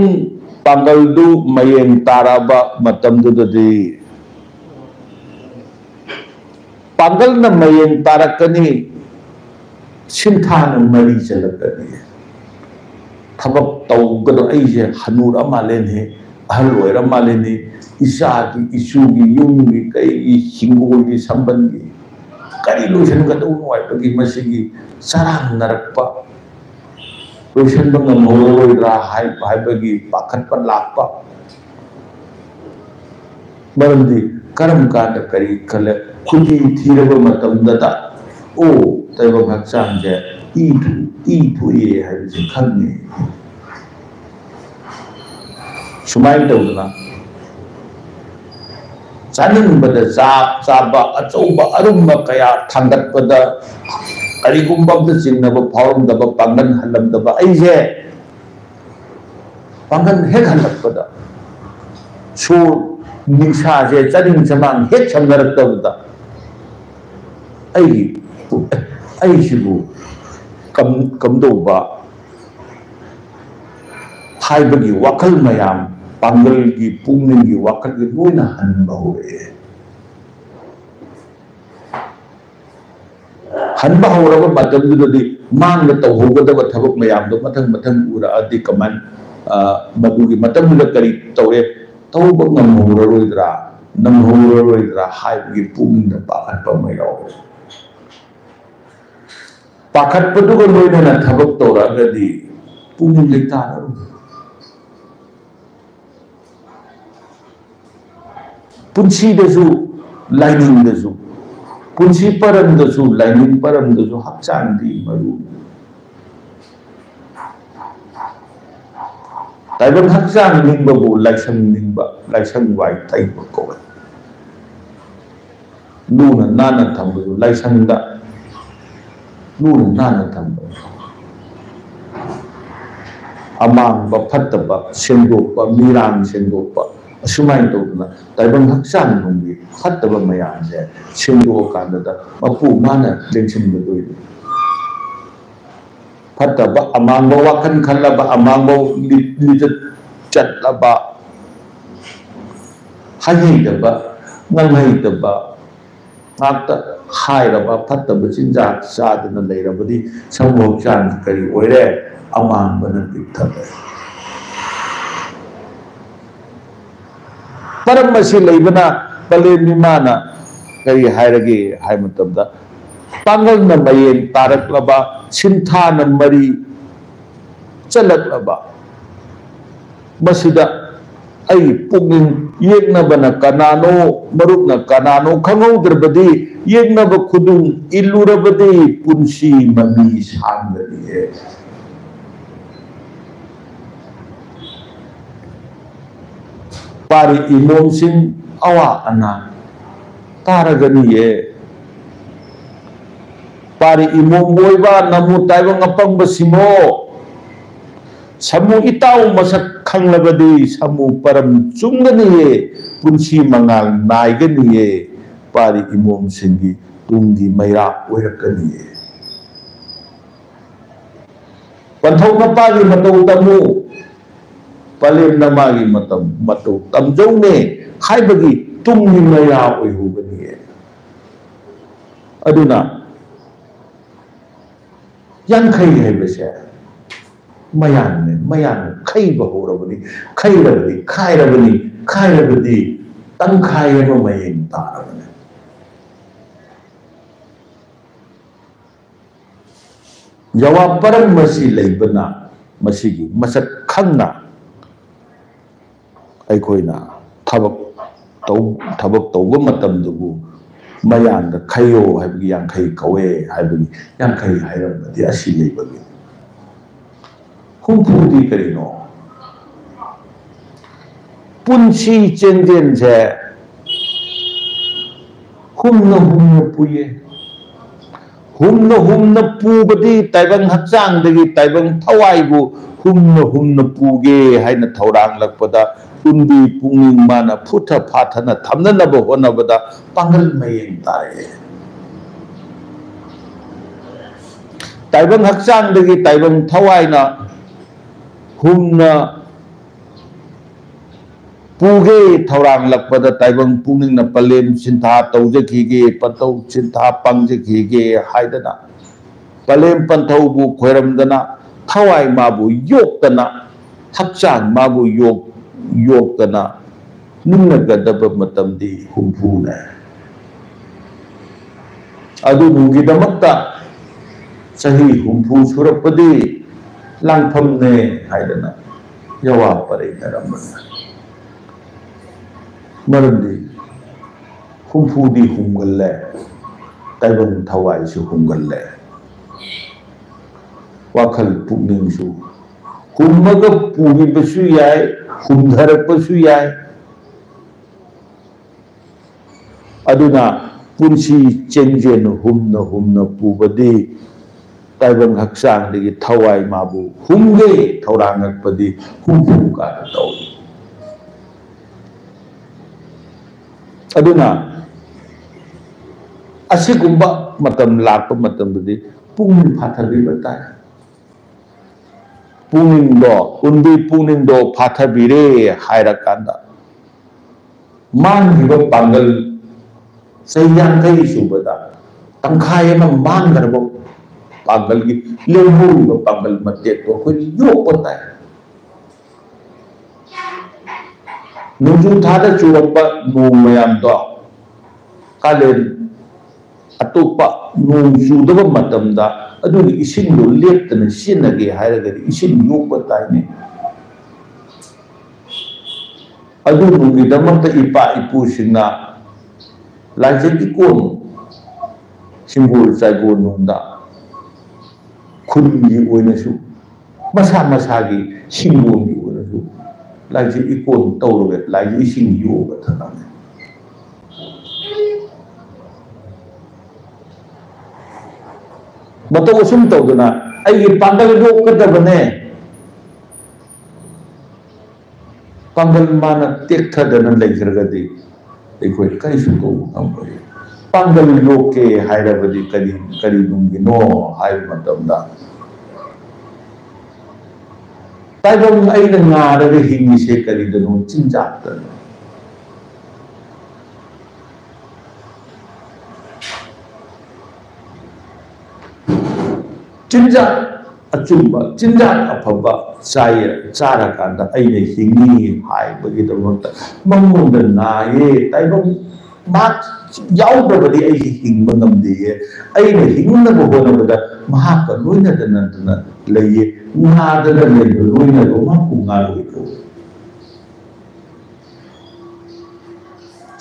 ꯄꯥꯡꯒꯜꯗꯨ ꯃꯌꯦꯡ ꯇꯥꯔꯛꯑꯕ ꯃꯇꯝꯗꯨꯗꯗꯤ ꯄꯥꯡꯒꯜꯅ ꯃꯌꯦꯡ ꯇꯥꯔꯛꯀꯅꯤ, ꯁꯤꯟꯊꯥꯅ ꯃꯔꯤ ꯆꯠꯂꯛꯀꯅꯤ꯫ ꯊꯕꯛ ꯇꯧꯒꯗꯕ ꯑꯩꯁꯦ ꯍꯅꯨꯔ ꯃꯥꯜꯂꯦꯅꯦ, ꯑꯍꯜ ꯑꯣꯏꯔ ꯃꯥꯜꯂꯦꯅꯦ, ꯏꯆꯥꯒꯤ, ꯏꯁꯨꯒꯤ, ꯌꯨꯝꯒꯤ, ꯀꯩꯒꯤ, ꯍꯤꯡꯒꯣꯜꯒꯤ, ꯁꯝꯕꯟꯒꯤ, ꯀꯔꯤ ꯂꯣꯏꯁꯤꯟꯒꯗꯧꯅꯣ ꯍꯥꯏꯕꯒꯤ ꯃꯁꯤꯒꯤ ꯆꯔꯥꯡꯅꯔꯛꯄ, ꯂꯣꯏꯁꯤꯟꯕ ꯉꯝꯍꯧꯔꯔꯣꯏꯗ꯭ꯔꯥ ꯍꯥꯏ-, ꯍꯥꯏꯕꯒꯤ ꯄꯥꯈꯠꯄ ꯂꯥꯛꯄ꯫ ꯃꯔꯝꯗꯤ ꯀꯔꯝ ꯀꯥꯟꯗ ꯀꯔꯤ ꯈꯜꯂꯦ, ꯈꯨꯗꯤ ꯊꯤꯔꯕ ꯃꯇꯝꯗꯇ, ꯑꯣ, ꯇꯥꯏꯕꯪ ꯍꯛꯆꯥꯡꯁꯦ ꯏ ꯊꯣꯛ-, ꯏ ꯊꯣꯛꯏ ꯍꯥꯏꯕꯁꯦ ꯈꯪꯉꯤ꯫ ꯁꯨꯃꯥꯏꯅ ꯇꯧꯗꯅ ꯆꯥꯅꯤꯡꯕꯗ ꯆꯥ-, ꯆꯥꯕ, ꯑꯆꯧꯕ ꯑꯔꯨꯝꯕ ꯀꯌꯥ ꯊꯥꯡꯒꯠꯄꯗ ꯀꯔꯤꯒꯨꯝꯕ ꯑꯝꯇ ꯆꯤꯡꯅꯕ ꯐꯥꯎꯔꯝꯗꯕ, ꯄꯥꯡꯒꯜ ꯍꯜꯂꯝꯗꯕ ꯑꯩꯁꯦ ꯄꯥꯡꯒꯜ ꯍꯦꯛ ꯍꯜꯂꯛꯄꯗ, ꯁꯣꯔ ꯅꯤꯡꯁꯥꯁꯦ ꯆꯥꯅꯤꯡ ꯆꯃꯥꯡ ꯍꯦꯛ ꯁꯝꯅꯔꯛꯇꯕꯗ, ꯑꯩꯒꯤ, ꯑꯩꯁꯤꯕꯨ ꯀꯝ-, ꯀꯝꯗꯧꯕ ꯍꯥꯏꯕꯒꯤ ꯋꯥꯈꯜ ꯃꯌꯥꯝ, ꯄꯥꯡꯒꯜꯒꯤ, ꯄꯨꯛꯅꯤꯡꯒꯤ ꯋꯥꯈꯜꯒꯤ ꯂꯣꯏꯅ ꯍꯟꯕ ꯍꯧꯔꯛꯑꯦ꯫ ꯍꯟꯕ ꯍꯧꯔꯕ ꯃꯇꯝꯗꯨꯗꯗꯤ ꯃꯥꯡꯗ ꯇꯧꯍꯧꯒꯗꯕ ꯊꯕꯛ ꯃꯌꯥꯝꯗꯣ ꯃꯊꯪ ꯃꯊꯪ ꯎꯔꯛꯑꯗꯤ ꯀꯃꯥꯏ, ꯑ, ꯃꯗꯨꯒꯤ ꯃꯇꯝꯗꯨꯗ ꯀꯔꯤ ꯇꯧꯔꯦ, ꯇꯧꯕ ꯉꯝꯍꯧꯔꯔꯣꯏꯗ꯭ꯔꯥ, ꯅꯪꯍꯧꯔꯔꯣꯏꯗ꯭ꯔꯥ ꯍꯥꯏꯕꯒꯤ ꯄꯨꯛꯅꯤꯡꯗ ꯄꯥꯈꯠꯄ ꯑꯃ ꯌꯥꯎꯔꯦ꯫ ꯄꯥꯈꯠꯄꯗꯨꯒ ꯂꯣꯏꯅꯅ ꯊꯕꯛ ꯇꯧꯔꯛꯑꯒꯗꯤ ꯄꯨꯛꯅꯤꯡ ꯂꯩꯇꯥꯔꯔꯣꯏ꯫ ꯄꯨꯟꯁꯤꯗꯁꯨ, ꯂꯥꯏꯅꯤꯡꯗꯁꯨ, ꯄꯨꯟꯁꯤ ꯄꯔꯝꯗꯁꯨ, ꯂꯥꯏꯅꯤꯡ ꯄꯔꯝꯗꯁꯨ ꯍꯛꯆꯥꯡꯗꯤ ꯃꯔꯨ꯫ ꯇꯥꯏꯕꯪ ꯍꯛꯆꯥꯡ ꯅꯤꯡꯕꯕꯨ ꯂꯥꯏꯁꯪ ꯅꯤꯡꯕ, ꯂꯥꯏꯁꯪ ꯋꯥꯏ ꯇꯩꯕ ꯀꯧꯏ꯫ ꯂꯨꯅ ꯅꯥꯟꯅ ꯊꯝꯕꯗꯨ ꯂꯥꯏꯁꯪꯗ ꯂꯨꯅ ꯅꯥꯟꯅ ꯊꯝꯕ꯫ ꯑꯃꯥꯡꯕ ꯐꯠꯇꯕ ꯁꯦꯡꯗꯣꯛꯄ, ꯃꯤꯔꯥꯡ ꯁꯦꯡꯗꯣꯛꯄ, ꯑꯁꯨꯃꯥꯏꯅ ꯇꯧꯗꯅ ꯇꯥꯏꯕꯪ ꯍꯛꯆꯥꯡ ꯅꯨꯡꯒꯤ ꯐꯠꯇꯕ ꯃꯌꯥꯝꯁꯦ ꯁꯦꯡꯗꯣꯛꯑꯀꯥꯟꯗꯗ ꯃꯄꯨ ꯃꯥꯅ ꯂꯦꯡꯁꯤꯟꯒꯗꯣꯏꯅꯤ꯫ ꯐꯠꯇꯕ ꯑꯃꯥꯡꯕ ꯋꯥꯈꯜ ꯈꯜꯂꯕ, ꯑꯃꯥꯡꯕ ꯂꯤ-, ꯂꯤꯆꯠ ꯆꯠꯂꯕ, ꯍꯥꯏꯍꯩꯗꯕ, ꯉꯥꯡꯍꯩꯗꯕ ꯉꯥꯛꯇ ꯍꯥꯏꯔꯕ, ꯐꯠꯇꯕ ꯆꯤꯟꯖꯥꯛ ꯆꯥꯗꯨꯅ ꯂꯩꯔꯕꯗꯤ ꯁꯃꯨ ꯍꯛꯆꯥꯡꯁꯤ ꯀꯔꯤ ꯑꯣꯏꯔꯦ? ꯑꯃꯥꯡꯕꯅ ꯄꯤꯛ ꯊꯜꯂꯦ꯫ ꯄꯔꯝ ꯑꯁꯤ ꯂꯩꯕꯅ ꯄꯂꯦꯝ ꯏꯃꯥꯅ ꯀꯔꯤ ꯍꯥꯏꯔꯒꯦ ꯍꯥꯏꯕ ꯃꯇꯝꯗ, ꯄꯥꯡꯒꯜꯅ ꯃꯌꯦꯡ ꯇꯥꯔꯛꯂꯕ, ꯁꯤꯟꯊꯥꯅ ꯃꯔꯤ ꯆꯠꯂꯛꯂꯕ, ꯃꯁꯤꯗ ꯑꯩ ꯄꯨꯛꯅꯤꯡ ꯌꯦꯛꯅꯕꯅ ꯀꯅꯥꯅꯣ, ꯃꯔꯨꯞꯅ ꯀꯅꯥꯅꯣ ꯈꯪꯍꯧꯗ꯭ꯔꯕꯗꯤ, ꯌꯦꯛꯅꯕ ꯈꯨꯗꯨꯡ ꯏꯜꯂꯨꯔꯕꯗꯤ ꯄꯨꯟꯁꯤ ꯃꯃꯤ ꯁꯥꯡꯗꯅꯤꯌꯦ꯫ ꯄꯥꯔꯤ ꯏꯃꯣꯝꯁꯤꯡ ꯑꯋꯥ ꯑꯅꯥ ꯇꯥꯔꯒꯅꯤꯌꯦ꯫ ꯄꯥꯔꯤ ꯏꯃꯣꯝꯕꯨ ꯑꯣꯏꯕ ꯅꯃꯨ ꯇꯥꯏꯕꯪ ꯑꯄꯪꯕꯁꯤꯡꯉꯣ, ꯁꯃꯨ ꯏꯇꯥꯎ ꯃꯁꯛ ꯈꯪꯂꯕꯗꯤ ꯁꯃꯨ ꯄꯔꯝ ꯆꯨꯝꯒꯅꯤꯌꯦ, ꯄꯨꯟꯁꯤ ꯃꯉꯥꯜ ꯅꯥꯏꯒꯅꯤꯌꯦ, ꯄꯥꯔꯤ ꯏꯃꯣꯝꯁꯤꯡꯒꯤ ꯇꯨꯡꯒꯤ ꯃꯩꯔꯥ ꯑꯣꯏꯔꯛꯀꯅꯤꯌꯦ꯫ ꯄꯟꯊꯧ ꯅꯄꯥꯒꯤ ꯃꯇꯧ ꯇꯝꯃꯨ, ꯄꯂꯦꯝꯅ ꯃꯥꯒꯤ ꯃꯇꯝ ꯃꯇꯧ ꯇꯝꯖꯧꯅꯦ ꯍꯥꯏꯕꯒꯤ ꯇꯨꯡꯒꯤ ꯃꯩꯔꯥ ꯑꯣꯏꯍꯧꯒꯅꯤꯌꯦ꯫ ꯑꯗꯨꯅ ꯌꯥꯡꯈꯩ ꯍꯥꯏꯕꯁꯦ ꯃꯌꯥꯝꯅꯦ, ꯃꯌꯥꯝꯅ ꯈꯩꯕ ꯍꯧꯔꯕꯅꯤ, ꯈꯩꯔꯕꯗꯤ ꯈꯥꯏꯔꯕꯅꯤ, ꯈꯥꯏꯔꯕꯗꯤ ꯇꯪꯈꯥꯏ ꯑꯃ ꯃꯌꯦꯡ ꯇꯥꯔꯕꯅꯤ꯫ ꯌꯥꯋꯥ ꯄꯔꯝ ꯑꯁꯤ ꯂꯩꯕꯅ ꯃꯁꯤꯒꯤ ꯃꯁꯛ ꯈꯪꯅ ꯑꯩꯈꯣꯏꯅ ꯊꯕꯛ ꯇꯧ-, ꯊꯕꯛ ꯇꯧꯕ ꯃꯇꯝꯗꯕꯨ ꯃꯌꯥꯡꯗ ꯈꯩꯌꯣ ꯍꯥꯏꯕꯒꯤ ꯌꯥꯡꯈꯩ ꯀꯧꯋꯦ ꯍꯥꯏꯕꯒꯤ ꯌꯥꯡꯈꯩ ꯍꯥꯏꯔꯝꯕꯗꯤ ꯑꯁꯤ ꯂꯩꯕꯒꯤ꯫ ꯍꯨꯝꯐꯨꯗꯤ ꯀꯔꯤꯅꯣ? ꯄꯨꯟꯁꯤ ꯆꯦꯟꯖꯦꯜꯁꯦ ꯍꯨꯝꯅ ꯍꯨꯝꯅ ꯄꯨꯏꯌꯦ꯫ ꯍꯨꯝꯅ ꯍꯨꯝꯅ ꯄꯨꯕꯗꯤ ꯇꯥꯏꯕꯪ ꯍꯛꯆꯥꯡꯗꯒꯤ ꯇꯥꯏꯕꯪ ꯊꯋꯥꯏꯕꯨ ꯍꯨꯝꯅ ꯍꯨꯝꯅ ꯄꯨꯒꯦ ꯍꯥꯏꯅ ꯊꯧꯔꯥꯡꯂꯛꯄꯗ ꯎꯟꯕꯤ ꯄꯨꯛꯅꯤꯡ ꯃꯥꯅ ꯐꯨꯊ ꯐꯥꯊꯅ ꯊꯝꯅꯅꯕ ꯍꯣꯠꯅꯕꯗ ꯄꯥꯡꯒꯜ ꯃꯌꯦꯡ ꯇꯥꯔꯛꯑꯦ꯫ ꯇꯥꯏꯕꯪ ꯍꯛꯆꯥꯡꯗꯒꯤ ꯇꯥꯏꯕꯪ ꯊꯋꯥꯏꯅ ꯍꯨꯝꯅ ꯄꯨꯒꯦ ꯊꯧꯔꯥꯡꯂꯛꯄꯗ ꯇꯥꯏꯕꯪ ꯄꯨꯛꯅꯤꯡꯅ ꯄꯂꯦꯝ ꯁꯤꯟꯊꯥ ꯇꯧꯖꯈꯤꯒꯦ, ꯄꯟꯊꯧ ꯁꯤꯟꯊꯥ ꯄꯥꯡꯖꯈꯤꯒꯦ ꯍꯥꯏꯗꯅ ꯄꯂꯦꯝ ꯄꯟꯊꯧꯕꯨ ꯈꯣꯏꯔꯝꯗꯅ ꯊꯋꯥꯏ ꯃꯥꯕꯨ ꯌꯣꯛꯇꯅ ꯍꯛꯆꯥꯡ ꯃꯥꯕꯨ ꯌꯣꯛ-, ꯌꯣꯛꯇꯅ ꯅꯤꯡꯅꯒꯗꯕ ꯃꯇꯝꯗꯤ ꯍꯨꯝꯐꯨꯅꯦ꯫ ꯑꯗꯨꯕꯨꯒꯤꯗꯃꯛꯇ ꯆꯍꯤ ꯍꯨꯝꯐꯨ ꯁꯨꯔꯛꯄꯗꯤ ꯂꯥꯡꯐꯝꯅꯦ ꯍꯥꯏꯗꯅ ꯌꯋꯥ ꯄꯔꯩꯅꯔꯝꯕꯅꯤ꯫ ꯃꯔꯝꯗꯤ ꯍꯨꯝꯐꯨꯗꯤ ꯍꯨꯝꯒꯜꯂꯦ, ꯇꯥꯏꯕꯪ ꯊꯋꯥꯏꯁꯨ ꯍꯨꯝꯒꯜꯂꯦ, ꯋꯥꯈꯜ ꯄꯨꯛꯅꯤꯡꯁꯨ ꯍꯨꯝꯃꯒ ꯄꯨꯈꯤꯕꯁꯨ ꯌꯥꯏ, ꯍꯨꯝꯊꯔꯛꯄꯁꯨ ꯌꯥꯏ꯫ ꯑꯗꯨꯅ ꯄꯨꯟꯁꯤ ꯆꯦꯟꯖꯦꯜ ꯍꯨꯝꯅ ꯍꯨꯝꯅ ꯄꯨꯕꯗꯤ ꯇꯥꯏꯕꯪ ꯍꯛꯆꯥꯡꯗꯒꯤ ꯊꯋꯥꯏ ꯃꯥꯕꯨ ꯍꯨꯝꯒꯦ ꯊꯧꯔꯥꯡꯂꯛꯄꯗꯤ ꯍꯨꯝꯐꯨ ꯀꯥꯏꯅ ꯇꯧꯏ꯫ ꯑꯗꯨꯅ ꯑꯁꯤꯒꯨꯝꯕ ꯃꯇꯝ ꯂꯥꯛꯄ ꯃꯇꯝꯗꯗꯤ ꯄꯨꯛꯅꯤꯡ ꯐꯥꯊꯕꯤꯕ ꯇꯥꯏ꯫ ꯄꯨꯛꯅꯤꯡꯗꯣ, ꯎꯟꯕꯤ ꯄꯨꯛꯅꯤꯡꯗꯣ ꯐꯥꯊꯕꯤꯔꯦ ꯍꯥꯏꯔꯀꯥꯟꯗ ꯃꯥꯡꯈꯤꯕ ꯄꯥꯡꯒꯜ ꯆꯍꯤ ꯌꯥꯡꯈꯩ ꯁꯨꯕꯗ ꯇꯪꯈꯥꯏ ꯑꯃ ꯃꯥꯡꯈ꯭ꯔꯕ ꯄꯥꯡꯒꯜꯒꯤ ꯂꯦꯝꯍꯧꯔꯤꯕ ꯄꯥꯡꯒꯜ ꯃꯇꯦꯛꯇꯣ ꯑꯩꯈꯣꯏꯅ ꯌꯣꯛꯄ ꯇꯥꯏ꯫ ꯅꯣꯡꯖꯨ ꯊꯥꯗ ꯆꯨꯔꯛꯄ ꯅꯣꯡ ꯃꯌꯥꯝꯗꯣ ꯀꯥꯂꯦꯟ ꯑꯇꯣꯞꯄ ꯅꯣꯡ ꯆꯨꯗꯕ ꯃꯇꯝꯗ ꯑꯗꯨꯒꯤ ꯏꯁꯤꯡꯗꯣ ꯂꯦꯞꯇꯅ ꯁꯤꯖꯤꯟꯅꯒꯦ ꯍꯥꯏꯔꯒꯗꯤ ꯏꯁꯤꯡ ꯌꯣꯛꯄ ꯇꯥꯏꯅꯦ꯫ ꯑꯗꯨꯒꯤꯗꯃꯛꯇ ꯏꯄꯥ ꯏꯄꯨꯁꯤꯡꯅ ꯂꯥꯏꯖ ꯏꯀꯣꯟ ꯁꯤꯡꯒꯣꯜ ꯆꯥꯏꯒꯣꯜ ꯅꯨꯡꯗ ꯈꯨꯟꯒꯤ ꯑꯣꯏꯅꯁꯨ ꯃꯁꯥ ꯃꯁꯥꯒꯤ ꯁꯤꯡꯒꯣꯜꯒꯤ ꯑꯣꯏꯅꯁꯨ ꯂꯥꯏꯖ ꯏꯀꯣꯟ ꯇꯧꯔꯒ ꯂꯥꯏꯖ ꯏꯁꯤꯡ ꯌꯣꯛꯑꯒ ꯊꯝꯂꯝꯃꯤ꯫ ꯃꯇꯧ ꯑꯁꯨꯝ ꯇꯧꯗꯅ ꯑꯩꯒꯤ ꯄꯥꯡꯒꯜ ꯌꯣꯛꯀꯗꯕꯅꯦ꯫ ꯄꯥꯡꯒꯜ ꯃꯥꯅ ꯇꯦꯛꯊꯗꯅ ꯂꯩꯈ꯭ꯔꯒꯗꯤ ꯑꯩꯈꯣꯏ ꯀꯔꯤꯁꯨ ꯇꯧꯕ ꯉꯝꯂꯣꯏ꯫ ꯄꯥꯡꯒꯜ ꯌꯣꯛꯀꯦ ꯍꯥꯏꯔꯕꯗꯤ ꯀꯔꯤ, ꯀꯔꯤ ꯅꯨꯡꯒꯤꯅꯣ ꯍꯥꯏꯕ ꯃꯇꯝꯗ, ꯇꯥꯏꯕꯪ ꯑꯩꯅ ꯉꯥꯔꯒ ꯍꯤꯡꯉꯤꯁꯦ ꯀꯔꯤꯗꯅꯣ? ꯆꯤꯟꯖꯥꯛꯇꯅꯤ꯫ ꯆꯤꯟꯖꯥꯛ ꯑꯆꯨꯝꯕ, ꯆꯤꯟꯖꯥꯛ ꯑꯐꯕ ꯆꯥꯏꯌꯦ, ꯆꯥꯔꯀꯥꯟꯗ ꯑꯩꯅ ꯍꯤꯡꯉꯤ ꯍꯥꯏꯕꯒꯤꯗꯃꯛꯇ ꯃꯉꯣꯟꯗ ꯉꯥꯏꯌꯦ꯫ ꯇꯥꯏꯕꯪ ꯃꯍꯥꯛ ꯌꯥꯎꯗ꯭ꯔꯕꯗꯤ ꯑꯩꯁꯤ ꯍꯤꯡꯕ ꯉꯝꯗꯦꯌꯦ꯫ ꯑꯩꯅ ꯍꯤꯡꯅꯕ ꯍꯣꯠꯅꯕꯗ ꯃꯍꯥꯛꯀ ꯂꯣꯏꯅꯗꯅ ꯂꯩꯌꯦ꯫ ꯉꯥꯗꯅ ꯂꯩꯕ ꯂꯣꯏꯅꯕ ꯃꯍꯥꯛꯄꯨ ꯉꯥꯔꯣꯏ ꯀꯧꯏ꯫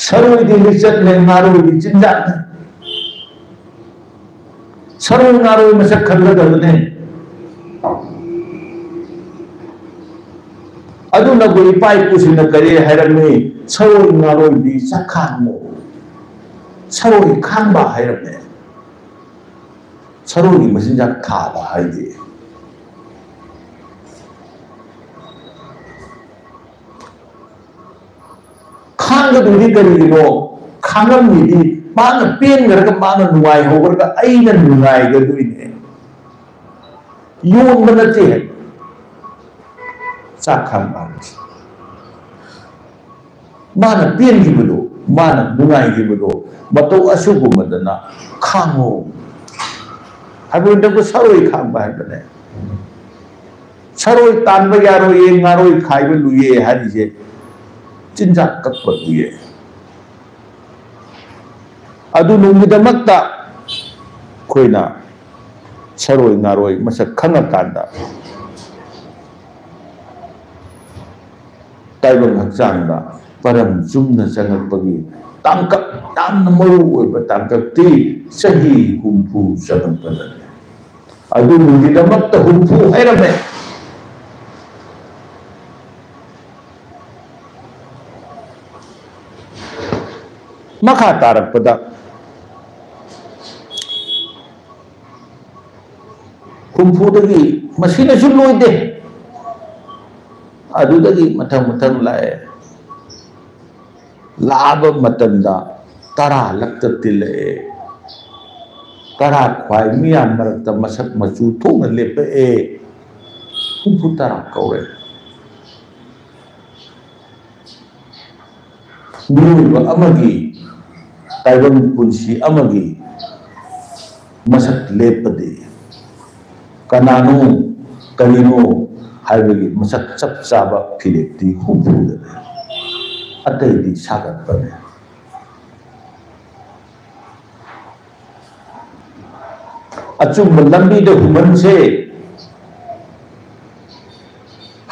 ꯁꯔꯣꯏꯗꯤ ꯂꯤꯆꯠꯅꯦ, ꯉꯥꯔꯣꯏꯗꯤ ꯆꯤꯟꯖꯥꯛꯅꯦ꯫ ꯁꯔꯣꯏ ꯉꯥꯔꯣꯏ ꯃꯁꯛ ꯈꯪꯒꯗꯕꯅꯦ꯫ ꯑꯗꯨꯅꯕꯨ ꯏꯄꯥ ꯏꯄꯨꯁꯤꯡꯅ ꯀꯔꯤ ꯍꯥꯏꯔꯝꯃꯤ? ꯁꯔꯣꯏ ꯉꯥꯔꯣꯏꯗꯤ ꯆꯥꯛꯈꯥꯡꯉꯨ꯫ ꯁꯔꯣꯏ ꯈꯥꯡꯕ ꯍꯥꯏꯔꯝꯃꯦ꯫ ꯁꯔꯣꯏꯒꯤ ꯃꯆꯤꯟꯖꯥꯛ ꯊꯥꯕ ꯍꯥꯏꯗꯤ꯫ ꯈꯥꯡꯒꯗꯣꯏꯗꯤ ꯀꯔꯤꯒꯤꯅꯣ? ꯈꯥꯡꯉꯝꯃꯤꯗꯤ ꯃꯥꯅ ꯄꯦꯟꯈ꯭ꯔꯒ, ꯃꯥꯅ ꯅꯨꯡꯉꯥꯏꯍꯧꯈ꯭ꯔꯒ ꯑꯩꯅ ꯅꯨꯡꯉꯥꯏꯒꯗꯣꯏꯅꯦ꯫ ꯌꯣꯟꯕ ꯅꯠꯇꯦ꯫ ꯆꯥꯛ ꯈꯥꯡꯕ ꯍꯥꯏꯕꯁꯦ꯫ ꯃꯥꯅ ꯄꯦꯟꯈꯤꯕꯗꯣ, ꯃꯥꯅ ꯅꯨꯡꯉꯥꯏꯈꯤꯕꯗꯣ, ꯃꯇꯧ ꯑꯁꯤꯒꯨꯝꯕꯗꯅ ꯈꯥꯡꯉꯣ꯫ ꯍꯥꯏꯕ ꯃꯇꯝꯗ ꯁꯔꯣꯏ ꯈꯥꯡꯕ ꯍꯥꯏꯕꯅꯦ꯫ ꯁꯔꯣꯏ ꯇꯥꯟꯕ ꯌꯥꯔꯣꯏꯌꯦ, ꯉꯥꯔꯣꯏ ꯈꯥꯏꯕ ꯂꯨꯏꯌꯦ ꯍꯥꯏꯔꯤꯁꯦ ꯆꯤꯟꯖꯥꯛ ꯀꯛꯄ ꯂꯨꯏꯌꯦ꯫ ꯑꯗꯨ ꯅꯨꯡꯒꯤꯗꯃꯛꯇ ꯑꯩꯈꯣꯏꯅ ꯁꯔꯣꯏ ꯉꯥꯔꯣꯏ ꯃꯁꯛ ꯈꯪꯉꯀꯥꯟꯗ ꯇꯥꯏꯕꯪ ꯍꯛꯆꯥꯡꯗ ꯄꯔꯝ ꯆꯨꯝꯅ ꯆꯪꯉꯛꯄꯒꯤ ꯇꯥꯡꯀꯛ, ꯌꯥꯝꯅ ꯃꯔꯨ ꯑꯣꯏꯕ ꯇꯥꯡꯀꯛꯇꯤ ꯆꯍꯤ ꯍꯨꯝꯐꯨ ꯆꯪꯉꯛꯄꯗꯅꯤ꯫ ꯑꯗꯨꯒꯤꯗꯃꯛꯇ ꯍꯨꯝꯐꯨ ꯍꯥꯏꯔꯝꯃꯦ꯫ ꯃꯈꯥ ꯇꯥꯔꯛꯄꯗ ꯍꯨꯝꯐꯨꯗꯒꯤ ꯃꯁꯤꯅꯁꯨ ꯂꯣꯏꯗꯦ꯫ ꯑꯗꯨꯗꯒꯤ ꯃꯊꯪ ꯃꯊꯪ ꯂꯥꯛꯑꯦ꯫ ꯂꯥꯛꯑꯕ ꯃꯇꯝꯗ ꯇꯔꯥ ꯂꯛꯇ ꯇꯤꯜꯂꯛꯑꯦ꯫ ꯇꯔꯥ ꯈ꯭ꯋꯥꯏ ꯃꯤꯌꯥꯝ ꯃꯔꯛꯇ ꯃꯁꯛ ꯃꯆꯨ ꯊꯣꯛꯅ ꯂꯦꯞꯄꯛꯑꯦ꯫ ꯍꯨꯝꯐꯨ ꯇꯔꯥ ꯀꯧꯔꯦ꯫ ꯃꯤꯑꯣꯏꯕ ꯑꯃꯒꯤ, ꯇꯥꯏꯕꯪ ꯄꯨꯟꯁꯤ ꯑꯃꯒꯤ ꯃꯁꯛ ꯂꯦꯞꯄꯗꯤ ꯀꯅꯥꯅꯣ, ꯀꯔꯤꯅꯣ ꯍꯥꯏꯕꯒꯤ ꯃꯁꯛ ꯆꯞ ꯆꯥꯕ ꯐꯤꯔꯦꯞꯇꯤ ꯍꯨꯝꯐꯨꯗꯅꯤ꯫ ꯑꯇꯩꯗꯤ ꯁꯥꯒꯠꯄꯅꯤ꯫ ꯑꯆꯨꯝꯕ ꯂꯝꯕꯤꯗ ꯍꯨꯝꯍꯟꯁꯦ꯫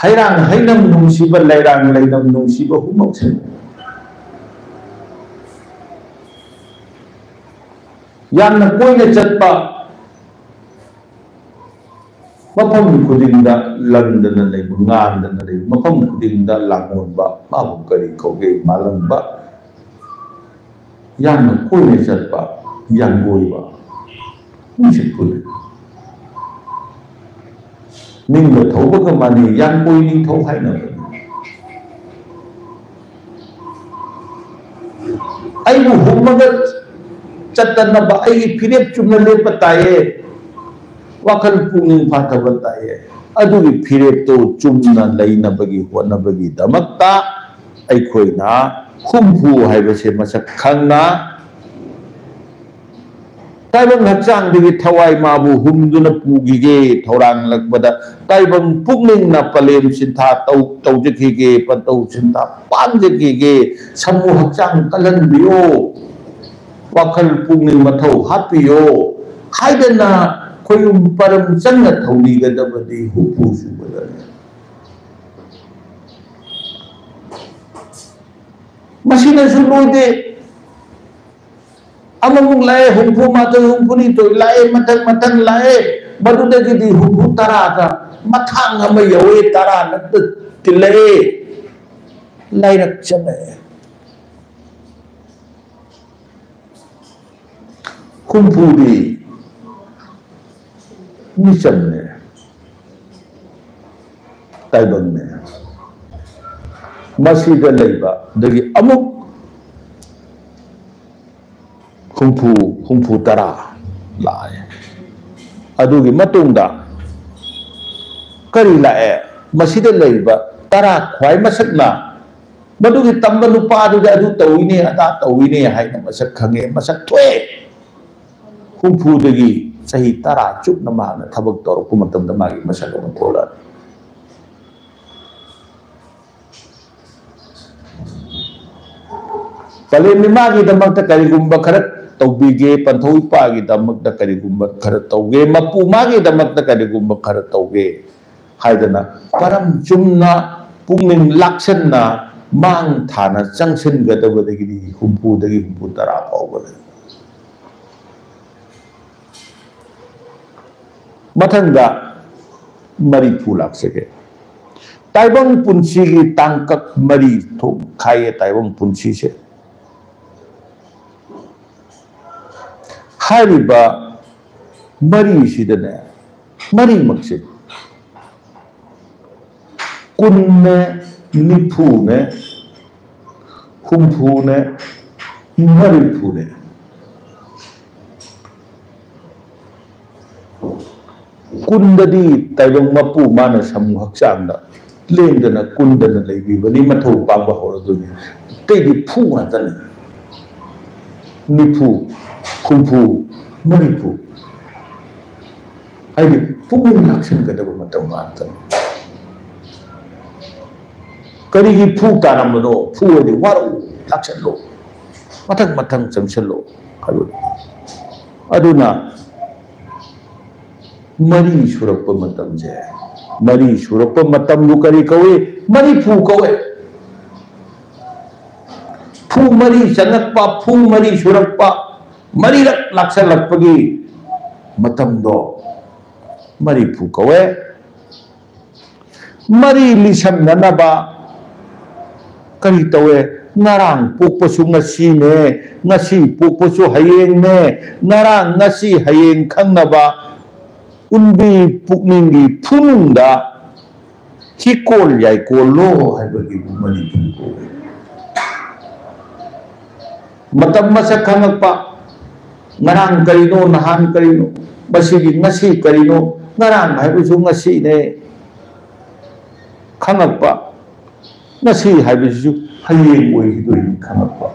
ꯍꯩꯔꯥꯡ ꯍꯩꯅꯝ ꯅꯨꯡꯁꯤꯕ, ꯂꯩꯔꯥꯡ ꯂꯩꯅꯝ ꯅꯨꯡꯁꯤꯕ ꯍꯨꯝꯃꯛꯁꯦ꯫ ꯌꯥꯝꯅ ꯀꯣꯏꯅ ꯆꯠꯄ, ꯃꯐꯝ ꯈꯨꯗꯤꯡꯗ ꯂꯪꯗꯅ ꯂꯩꯕ, ꯉꯥꯟꯗꯅ ꯂꯩꯕ, ꯃꯐꯝ ꯈꯨꯗꯤꯡꯗ ꯂꯥꯡꯑꯣꯟꯕ, ꯃꯥꯕꯨ ꯀꯔꯤ ꯀꯧꯒꯦ? ꯃꯥꯂꯪꯕ꯫ ꯌꯥꯝꯅ ꯀꯣꯏꯅ ꯆꯠꯄ, ꯌꯥꯡꯒꯣꯏꯕ, ꯅꯨꯡꯁꯤꯠ ꯄꯨꯜꯂꯤ꯫ ꯅꯤꯡꯕ ꯊꯧꯕꯒ ꯃꯥꯟꯅꯩ, ꯌꯥꯡꯀꯣꯏ ꯅꯤꯡꯊꯧ ꯍꯥꯏꯅꯕꯅꯤ꯫ ꯑꯩꯕꯨ ꯍꯨꯝꯃꯒ ꯆꯠꯇꯅꯕ ꯑꯩꯒꯤ ꯐꯤꯔꯦꯞ ꯆꯨꯝꯅ ꯂꯦꯞꯄ ꯇꯥꯏꯌꯦ, ꯋꯥꯈꯜ ꯄꯨꯛꯅꯤꯡ ꯐꯥꯊꯕ ꯇꯥꯏꯌꯦ꯫ ꯑꯗꯨꯒꯤ ꯐꯤꯔꯦꯞꯇꯨ ꯆꯨꯝꯅ ꯂꯩꯅꯕꯒꯤ ꯍꯣꯠꯅꯕꯒꯤꯗꯃꯛꯇ ꯑꯩꯈꯣꯏꯅ ꯍꯨꯝꯐꯨ ꯍꯥꯏꯕꯁꯦ ꯃꯁꯛ ꯈꯪꯅ ꯇꯥꯏꯕꯪ ꯍꯛꯆꯥꯡꯗꯒꯤ ꯊꯋꯥꯏ ꯃꯥꯕꯨ ꯍꯨꯝꯗꯨꯅ ꯄꯨꯈꯤꯒꯦ, ꯊꯧꯔꯥꯡꯂꯛꯄꯗ ꯇꯥꯏꯕꯪ ꯄꯨꯛꯅꯤꯡꯅ ꯄꯂꯦꯝ ꯁꯤꯟꯊꯥ ꯇꯧ-, ꯇꯧꯖꯈꯤꯒꯦ, ꯄꯟꯊꯧ ꯁꯤꯟꯊꯥ ꯄꯥꯡꯖꯈꯤꯒꯦ, ꯁꯃꯨ ꯍꯛꯆꯥꯡ ꯀꯜꯍꯟꯕꯤꯌꯣ, ꯋꯥꯈꯜ ꯄꯨꯛꯅꯤꯡ ꯃꯊꯧ ꯍꯥꯞꯄꯤꯌꯣ ꯍꯥꯏꯗꯅ ꯈꯣꯏꯌꯨꯝ ꯄꯔꯝ ꯆꯪꯅ ꯊꯧꯅꯤꯒꯗꯕꯗꯤ ꯍꯨꯝꯐꯨ ꯁꯨꯕꯗꯅꯤ꯫ ꯃꯁꯤꯅꯁꯨ ꯂꯣꯏꯗꯦ꯫ ꯑꯃꯃꯨꯛ ꯂꯥꯛꯑꯦ, ꯍꯨꯝꯐꯨ ꯃꯥꯊꯣꯏ, ꯍꯨꯝꯐꯨ ꯅꯤꯊꯣꯏ ꯂꯥꯛꯑꯦ, ꯃꯊꯪ ꯃꯊꯪ ꯂꯥꯛꯑꯦ, ꯃꯗꯨꯗꯒꯤꯗꯤ ꯍꯨꯝꯐꯨ ꯇꯔꯥꯗ ꯃꯊꯥꯡ ꯑꯃ ꯌꯧꯋꯦ, ꯇꯔꯥ ꯅꯠꯇ ꯇꯤꯜꯂꯛꯑꯦ, ꯂꯥꯏꯔꯛ ꯆꯪꯉꯛꯑꯦ꯫ ꯍꯨꯝꯐꯨꯗꯤ ꯃꯤꯆꯝꯅꯦ, ꯇꯥꯏꯕꯪꯅꯦ꯫ ꯃꯁꯤꯗ ꯂꯩꯕ ꯑꯗꯒꯤ ꯑꯃꯨꯛ ꯍꯨꯝꯐꯨ, ꯍꯨꯝꯐꯨ ꯇꯔꯥ ꯂꯥꯛꯑꯦ꯫ ꯑꯗꯨꯒꯤ ꯃꯇꯨꯡꯗ ꯀꯔꯤ ꯂꯥꯛꯑꯦ? ꯃꯁꯤꯗ ꯂꯩꯔꯤꯕ ꯇꯔꯥ ꯈ꯭ꯋꯥꯏ ꯃꯁꯛꯅ ꯃꯗꯨꯒꯤ ꯇꯝꯕ ꯅꯨꯄꯥꯗꯨꯗ ꯑꯗꯨ ꯇꯧꯏꯅꯦ, ꯑꯗꯥ ꯇꯧꯏꯅꯦ ꯍꯥꯏꯅ ꯃꯁꯛ ꯈꯪꯉꯦ, ꯃꯁꯛ ꯊꯣꯛꯑꯦ꯫ ꯍꯨꯝꯐꯨꯗꯒꯤ ꯆꯍꯤ ꯇꯔꯥ ꯆꯨꯞꯅ ꯃꯍꯥꯛꯅ ꯊꯕꯛ ꯇꯧꯔꯛꯄ ꯃꯇꯝꯗ ꯃꯥꯒꯤ ꯃꯁꯛ ꯑꯃ ꯊꯣꯛꯂꯛꯑꯅꯤ꯫ ꯄꯂꯦꯝ ꯏꯃꯥꯒꯤꯗꯃꯛꯇ ꯀꯔꯤꯒꯨꯝꯕ ꯈꯔ ꯇꯧꯕꯤꯒꯦ, ꯄꯟꯊꯧ ꯏꯄꯥꯒꯤꯗꯃꯛꯇ ꯀꯔꯤꯒꯨꯝꯕ ꯈꯔ ꯇꯧꯒꯦ, ꯃꯄꯨ ꯃꯥꯒꯤꯗꯃꯛꯇ ꯀꯔꯤꯒꯨꯝꯕ ꯈꯔ ꯇꯧꯒꯦ ꯍꯥꯏꯗꯅ ꯃꯔꯝ ꯆꯨꯝꯅ, ꯄꯨꯛꯅꯤꯡ ꯂꯥꯛꯁꯟꯅ, ꯃꯥꯡ ꯊꯥꯅ ꯆꯪꯁꯤꯟꯒꯗꯕꯗꯒꯤꯗꯤ ꯍꯨꯝꯐꯨꯗꯒꯤ ꯍꯨꯝꯐꯨ ꯇꯔꯥ ꯐꯥꯎꯕꯗ꯫ ꯃꯊꯪꯗ ꯃꯔꯤꯐꯨ ꯂꯥꯛꯆꯒꯦ꯫ ꯇꯥꯏꯕꯪ ꯄꯨꯟꯁꯤꯒꯤ ꯇꯥꯡꯀꯛ ꯃꯔꯤ ꯊꯣꯛꯅ ꯈꯥꯏꯌꯦ ꯇꯥꯏꯕꯪ ꯄꯨꯟꯁꯤꯁꯦ꯫ ꯍꯥꯏꯔꯤꯕ ꯃꯔꯤꯁꯤꯗꯅꯦ, ꯃꯔꯤꯃꯛꯁꯦ ꯀꯨꯟꯅꯦ, ꯅꯤꯐꯨꯅꯦ, ꯍꯨꯝꯐꯨꯅꯦ, ꯃꯔꯤꯐꯨꯅꯦ꯫ ꯀꯨꯟꯗꯗꯤ ꯇꯥꯏꯕꯪ ꯃꯄꯨ ꯃꯥꯅ ꯁꯃꯨ ꯍꯛꯆꯥꯡꯗ ꯂꯦꯡꯗꯅ ꯀꯨꯟꯗꯅ ꯂꯩꯕꯤꯕꯅꯤ, ꯃꯊꯧ ꯄꯥꯡꯕ ꯍꯧꯔꯗꯣꯏꯅꯤ꯫ ꯑꯇꯩꯗꯤ ꯐꯨ ꯉꯥꯛꯇꯅꯤ꯫ ꯅꯤꯐꯨ, ꯍꯨꯝꯐꯨ, ꯃꯔꯤꯐꯨ ꯍꯥꯏꯗꯤ ꯄꯨꯛꯅꯤꯡ ꯂꯥꯛꯁꯤꯟꯒꯗꯕ ꯃꯇꯝ ꯉꯥꯛꯇꯅꯤ꯫ ꯀꯔꯤꯒꯤ ꯐꯨ ꯇꯥꯔꯝꯕꯅꯣ? ꯐꯨ ꯍꯥꯏꯗꯤ ꯋꯥꯔꯛꯎ, ꯂꯥꯛꯁꯜꯂꯨ, ꯃꯊꯪ ꯃꯊꯪ ꯆꯪꯁꯜꯂꯨ ꯍꯥꯏꯕꯅꯤ꯫ ꯑꯗꯨꯅ ꯃꯔꯤ ꯁꯨꯔꯛꯄ ꯃꯇꯝꯁꯦ, ꯃꯔꯤ ꯁꯨꯔꯛꯄ ꯃꯇꯝꯕꯨ ꯀꯔꯤ ꯀꯧꯏ? ꯃꯔꯤꯐꯨ ꯀꯧꯏ꯫ ꯐꯨ ꯃꯔꯤ ꯆꯪꯉꯛꯄ, ꯐꯨ ꯃꯔꯤ ꯁꯨꯔꯛꯄ, ꯃꯔꯤꯔꯛ ꯂꯥꯛꯁꯜꯂꯛꯄꯒꯤ ꯃꯇꯝꯗꯣ ꯃꯔꯤꯐꯨ ꯀꯧꯋꯦ꯫ ꯃꯔꯤ ꯂꯤꯁꯝꯅꯅꯕ ꯀꯔꯤ ꯇꯧꯋꯦ? ꯉꯔꯥꯡ ꯄꯣꯛꯄꯁꯨ ꯉꯁꯤꯅꯦ, ꯉꯁꯤ ꯄꯣꯛꯄꯁꯨ ꯍꯌꯦꯡꯅꯦ, ꯉꯔꯥꯡ, ꯉꯁꯤ, ꯍꯌꯦꯡ ꯈꯪꯅꯕ ꯎꯟꯕꯤ ꯄꯨꯛꯅꯤꯡꯒꯤ ꯐꯨꯅꯨꯡꯗ ꯍꯤꯀꯣꯜ ꯌꯥꯏꯀꯣꯜꯂꯣ ꯍꯥꯏꯕꯒꯤ ꯃꯅꯤꯄꯨꯔ ꯀꯧꯏ꯫ ꯃꯇꯝ ꯃꯁꯛ ꯈꯪꯉꯛꯄ, ꯉꯔꯥꯡ ꯀꯔꯤꯅꯣ, ꯅꯍꯥꯟ ꯀꯔꯤꯅꯣ, ꯃꯁꯤꯒꯤ ꯉꯁꯤ ꯀꯔꯤꯅꯣ, ꯉꯔꯥꯡ ꯍꯥꯏꯕꯁꯨ ꯉꯁꯤꯅꯦ ꯈꯪꯉꯛꯄ, ꯉꯁꯤ ꯍꯥꯏꯕꯁꯤꯁꯨ ꯍꯌꯦꯡ ꯑꯣꯏꯈꯤꯗꯣꯏꯅꯤ ꯈꯪꯉꯛꯄ꯫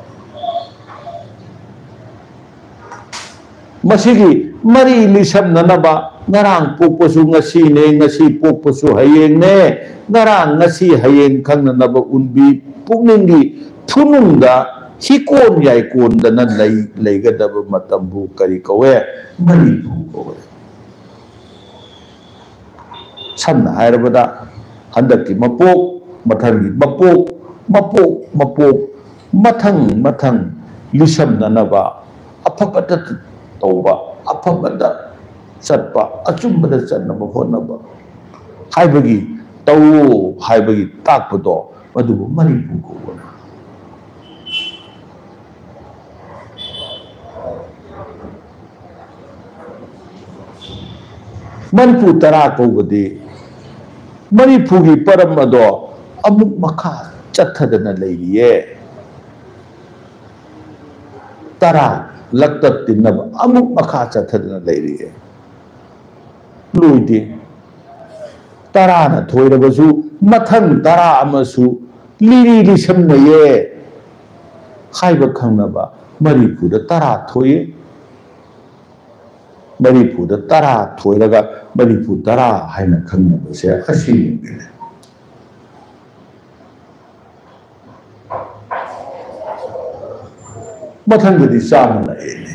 ꯃꯁꯤꯒꯤ ꯃꯔꯤ ꯂꯤꯁꯝꯅꯅꯕ, ꯉꯔꯥꯡ ꯄꯣꯛꯄꯁꯨ ꯉꯁꯤꯅꯦ, ꯉꯁꯤ ꯄꯣꯛꯄꯁꯨ ꯍꯌꯦꯡꯅꯦ, ꯉꯔꯥꯡ, ꯉꯁꯤ, ꯍꯌꯦꯡ ꯈꯪꯅꯅꯕ ꯎꯟꯕꯤ ꯄꯨꯛꯅꯤꯡꯒꯤ ꯐꯨꯅꯨꯡꯗ ꯍꯤꯀꯣꯟ ꯌꯥꯏꯀꯣꯟꯗꯅ ꯂꯩ, ꯂꯩꯒꯗꯕ ꯃꯇꯝꯕꯨ ꯀꯔꯤ ꯀꯧꯋꯦ? ꯃꯔꯤꯐꯨ ꯀꯧꯋꯦ꯫ ꯁꯝꯅ ꯍꯥꯏꯔꯕꯗ, ꯍꯟꯗꯛꯀꯤ ꯃꯄꯣꯛ, ꯃꯊꯪꯒꯤ ꯃꯄꯣꯛ, ꯃꯄꯣꯛ, ꯃꯄꯣꯛ, ꯃꯊꯪ, ꯃꯊꯪ ꯂꯤꯁꯝꯅꯅꯕ, ꯑꯐꯕꯇ ꯇꯧꯕ, ꯑꯐꯕꯇ ꯆꯠꯄ, ꯑꯆꯨꯝꯕꯗ ꯆꯠꯅꯕ ꯍꯣꯠꯅꯕ ꯍꯥꯏꯕꯒꯤ, ꯇꯧꯑꯣ ꯍꯥꯏꯕꯒꯤ ꯇꯥꯛꯄꯗꯣ, ꯃꯗꯨꯕꯨ ꯃꯔꯤꯐꯨ ꯀꯧꯕꯅꯤ꯫ ꯃꯔꯤꯐꯨ ꯇꯔꯥ ꯀꯧꯕꯗꯤ ꯃꯔꯤꯐꯨꯒꯤ ꯄꯔꯝ ꯑꯗꯣ ꯑꯃꯨꯛ ꯃꯈꯥ ꯆꯠꯊꯗꯅ ꯂꯩꯔꯤꯌꯦ꯫ ꯇꯔꯥ ꯂꯛꯇ ꯇꯤꯟꯅꯕ ꯑꯃꯨꯛ ꯃꯈꯥ ꯆꯠꯊꯗꯅ ꯂꯩꯔꯤꯌꯦ꯫ ꯂꯣꯏꯗꯦ꯫ ꯇꯔꯥꯅ ꯊꯣꯏꯔꯕꯁꯨ ꯃꯊꯪ ꯇꯔꯥ ꯑꯃꯁꯨ ꯂꯤꯔꯤ ꯂꯤꯁꯝꯅꯩꯌꯦ꯫ ꯍꯥꯏꯕ ꯈꯪꯅꯕ ꯃꯔꯤꯐꯨꯗ ꯇꯔꯥ ꯊꯣꯛꯏ꯫ ꯃꯔꯤꯐꯨꯗ ꯇꯔꯥ ꯊꯣꯏꯔꯒ ꯃꯔꯤꯐꯨ ꯇꯔꯥ ꯍꯥꯏꯅ ꯈꯪꯅꯕꯁꯦ ꯑꯁꯤꯅꯤ꯫ ꯃꯊꯪꯗꯗꯤ ꯆꯥꯝꯃ ꯂꯥꯛꯑꯦꯅꯦ꯫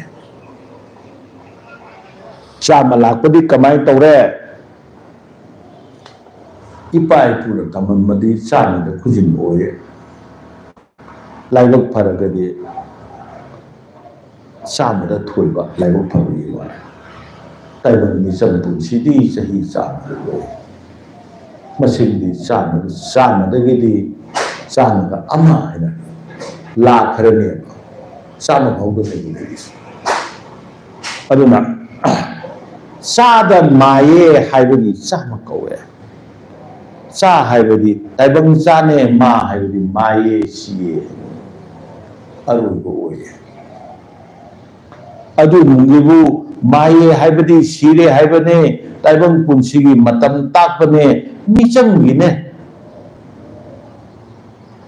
ꯆꯥꯝꯃ ꯂꯥꯛꯄꯗꯤ ꯀꯃꯥꯏꯅ ꯇꯧꯔꯦ? ꯏꯄꯥ ꯏꯄꯨꯅ ꯇꯝꯃꯝꯕꯗꯤ ꯆꯥꯝꯃꯗ ꯈꯨꯖꯤꯟ ꯑꯣꯏꯌꯦ꯫ ꯂꯥꯏꯕꯛ ꯐꯔꯒꯗꯤ ꯆꯥꯝꯃꯗ ꯊꯣꯏꯕ ꯂꯥꯏꯕꯛ ꯐꯕꯒꯤ ꯋꯥꯅꯤ꯫ ꯇꯥꯏꯕꯪ ꯃꯤꯆꯝ ꯄꯨꯟꯁꯤꯗꯤ ꯆꯍꯤ ꯆꯥꯝꯃꯗ ꯂꯣꯏ꯫ ꯃꯁꯤꯡꯗꯤ ꯆꯥꯝꯃ, ꯆꯥꯝꯃꯗꯒꯤꯗꯤ ꯆꯥꯝꯃꯒ ꯑꯃ ꯍꯥꯏꯅ ꯂꯥꯛꯈ꯭ꯔꯅꯦꯕ꯫ ꯆꯥꯝꯃ ꯐꯥꯎꯗꯅꯦꯕ ꯂꯩꯔꯤꯁꯦ꯫ ꯑꯗꯨꯅ ꯆꯥꯗ ꯃꯥꯌꯦ ꯍꯥꯏꯕꯒꯤ ꯆꯥꯝꯃ ꯀꯧꯋꯦ꯫ ꯆꯥ ꯍꯥꯏꯕꯗꯤ ꯇꯥꯏꯕꯪ ꯆꯥꯅꯦ, ꯃꯥ ꯍꯥꯏꯕꯗꯤ ꯃꯥꯌꯦ, ꯁꯤꯌꯦ, ꯑꯔꯣꯏꯕ ꯑꯣꯏꯌꯦ꯫ ꯑꯗꯨ ꯅꯨꯡꯒꯤꯕꯨ ꯃꯥꯌꯦ ꯍꯥꯏꯕꯗꯤ ꯁꯤꯔꯦ ꯍꯥꯏꯕꯅꯦ, ꯇꯥꯏꯕꯪ ꯄꯨꯟꯁꯤꯒꯤ ꯃꯇꯝ ꯇꯥꯛꯄꯅꯦ, ꯃꯤꯆꯪꯒꯤꯅꯦ꯫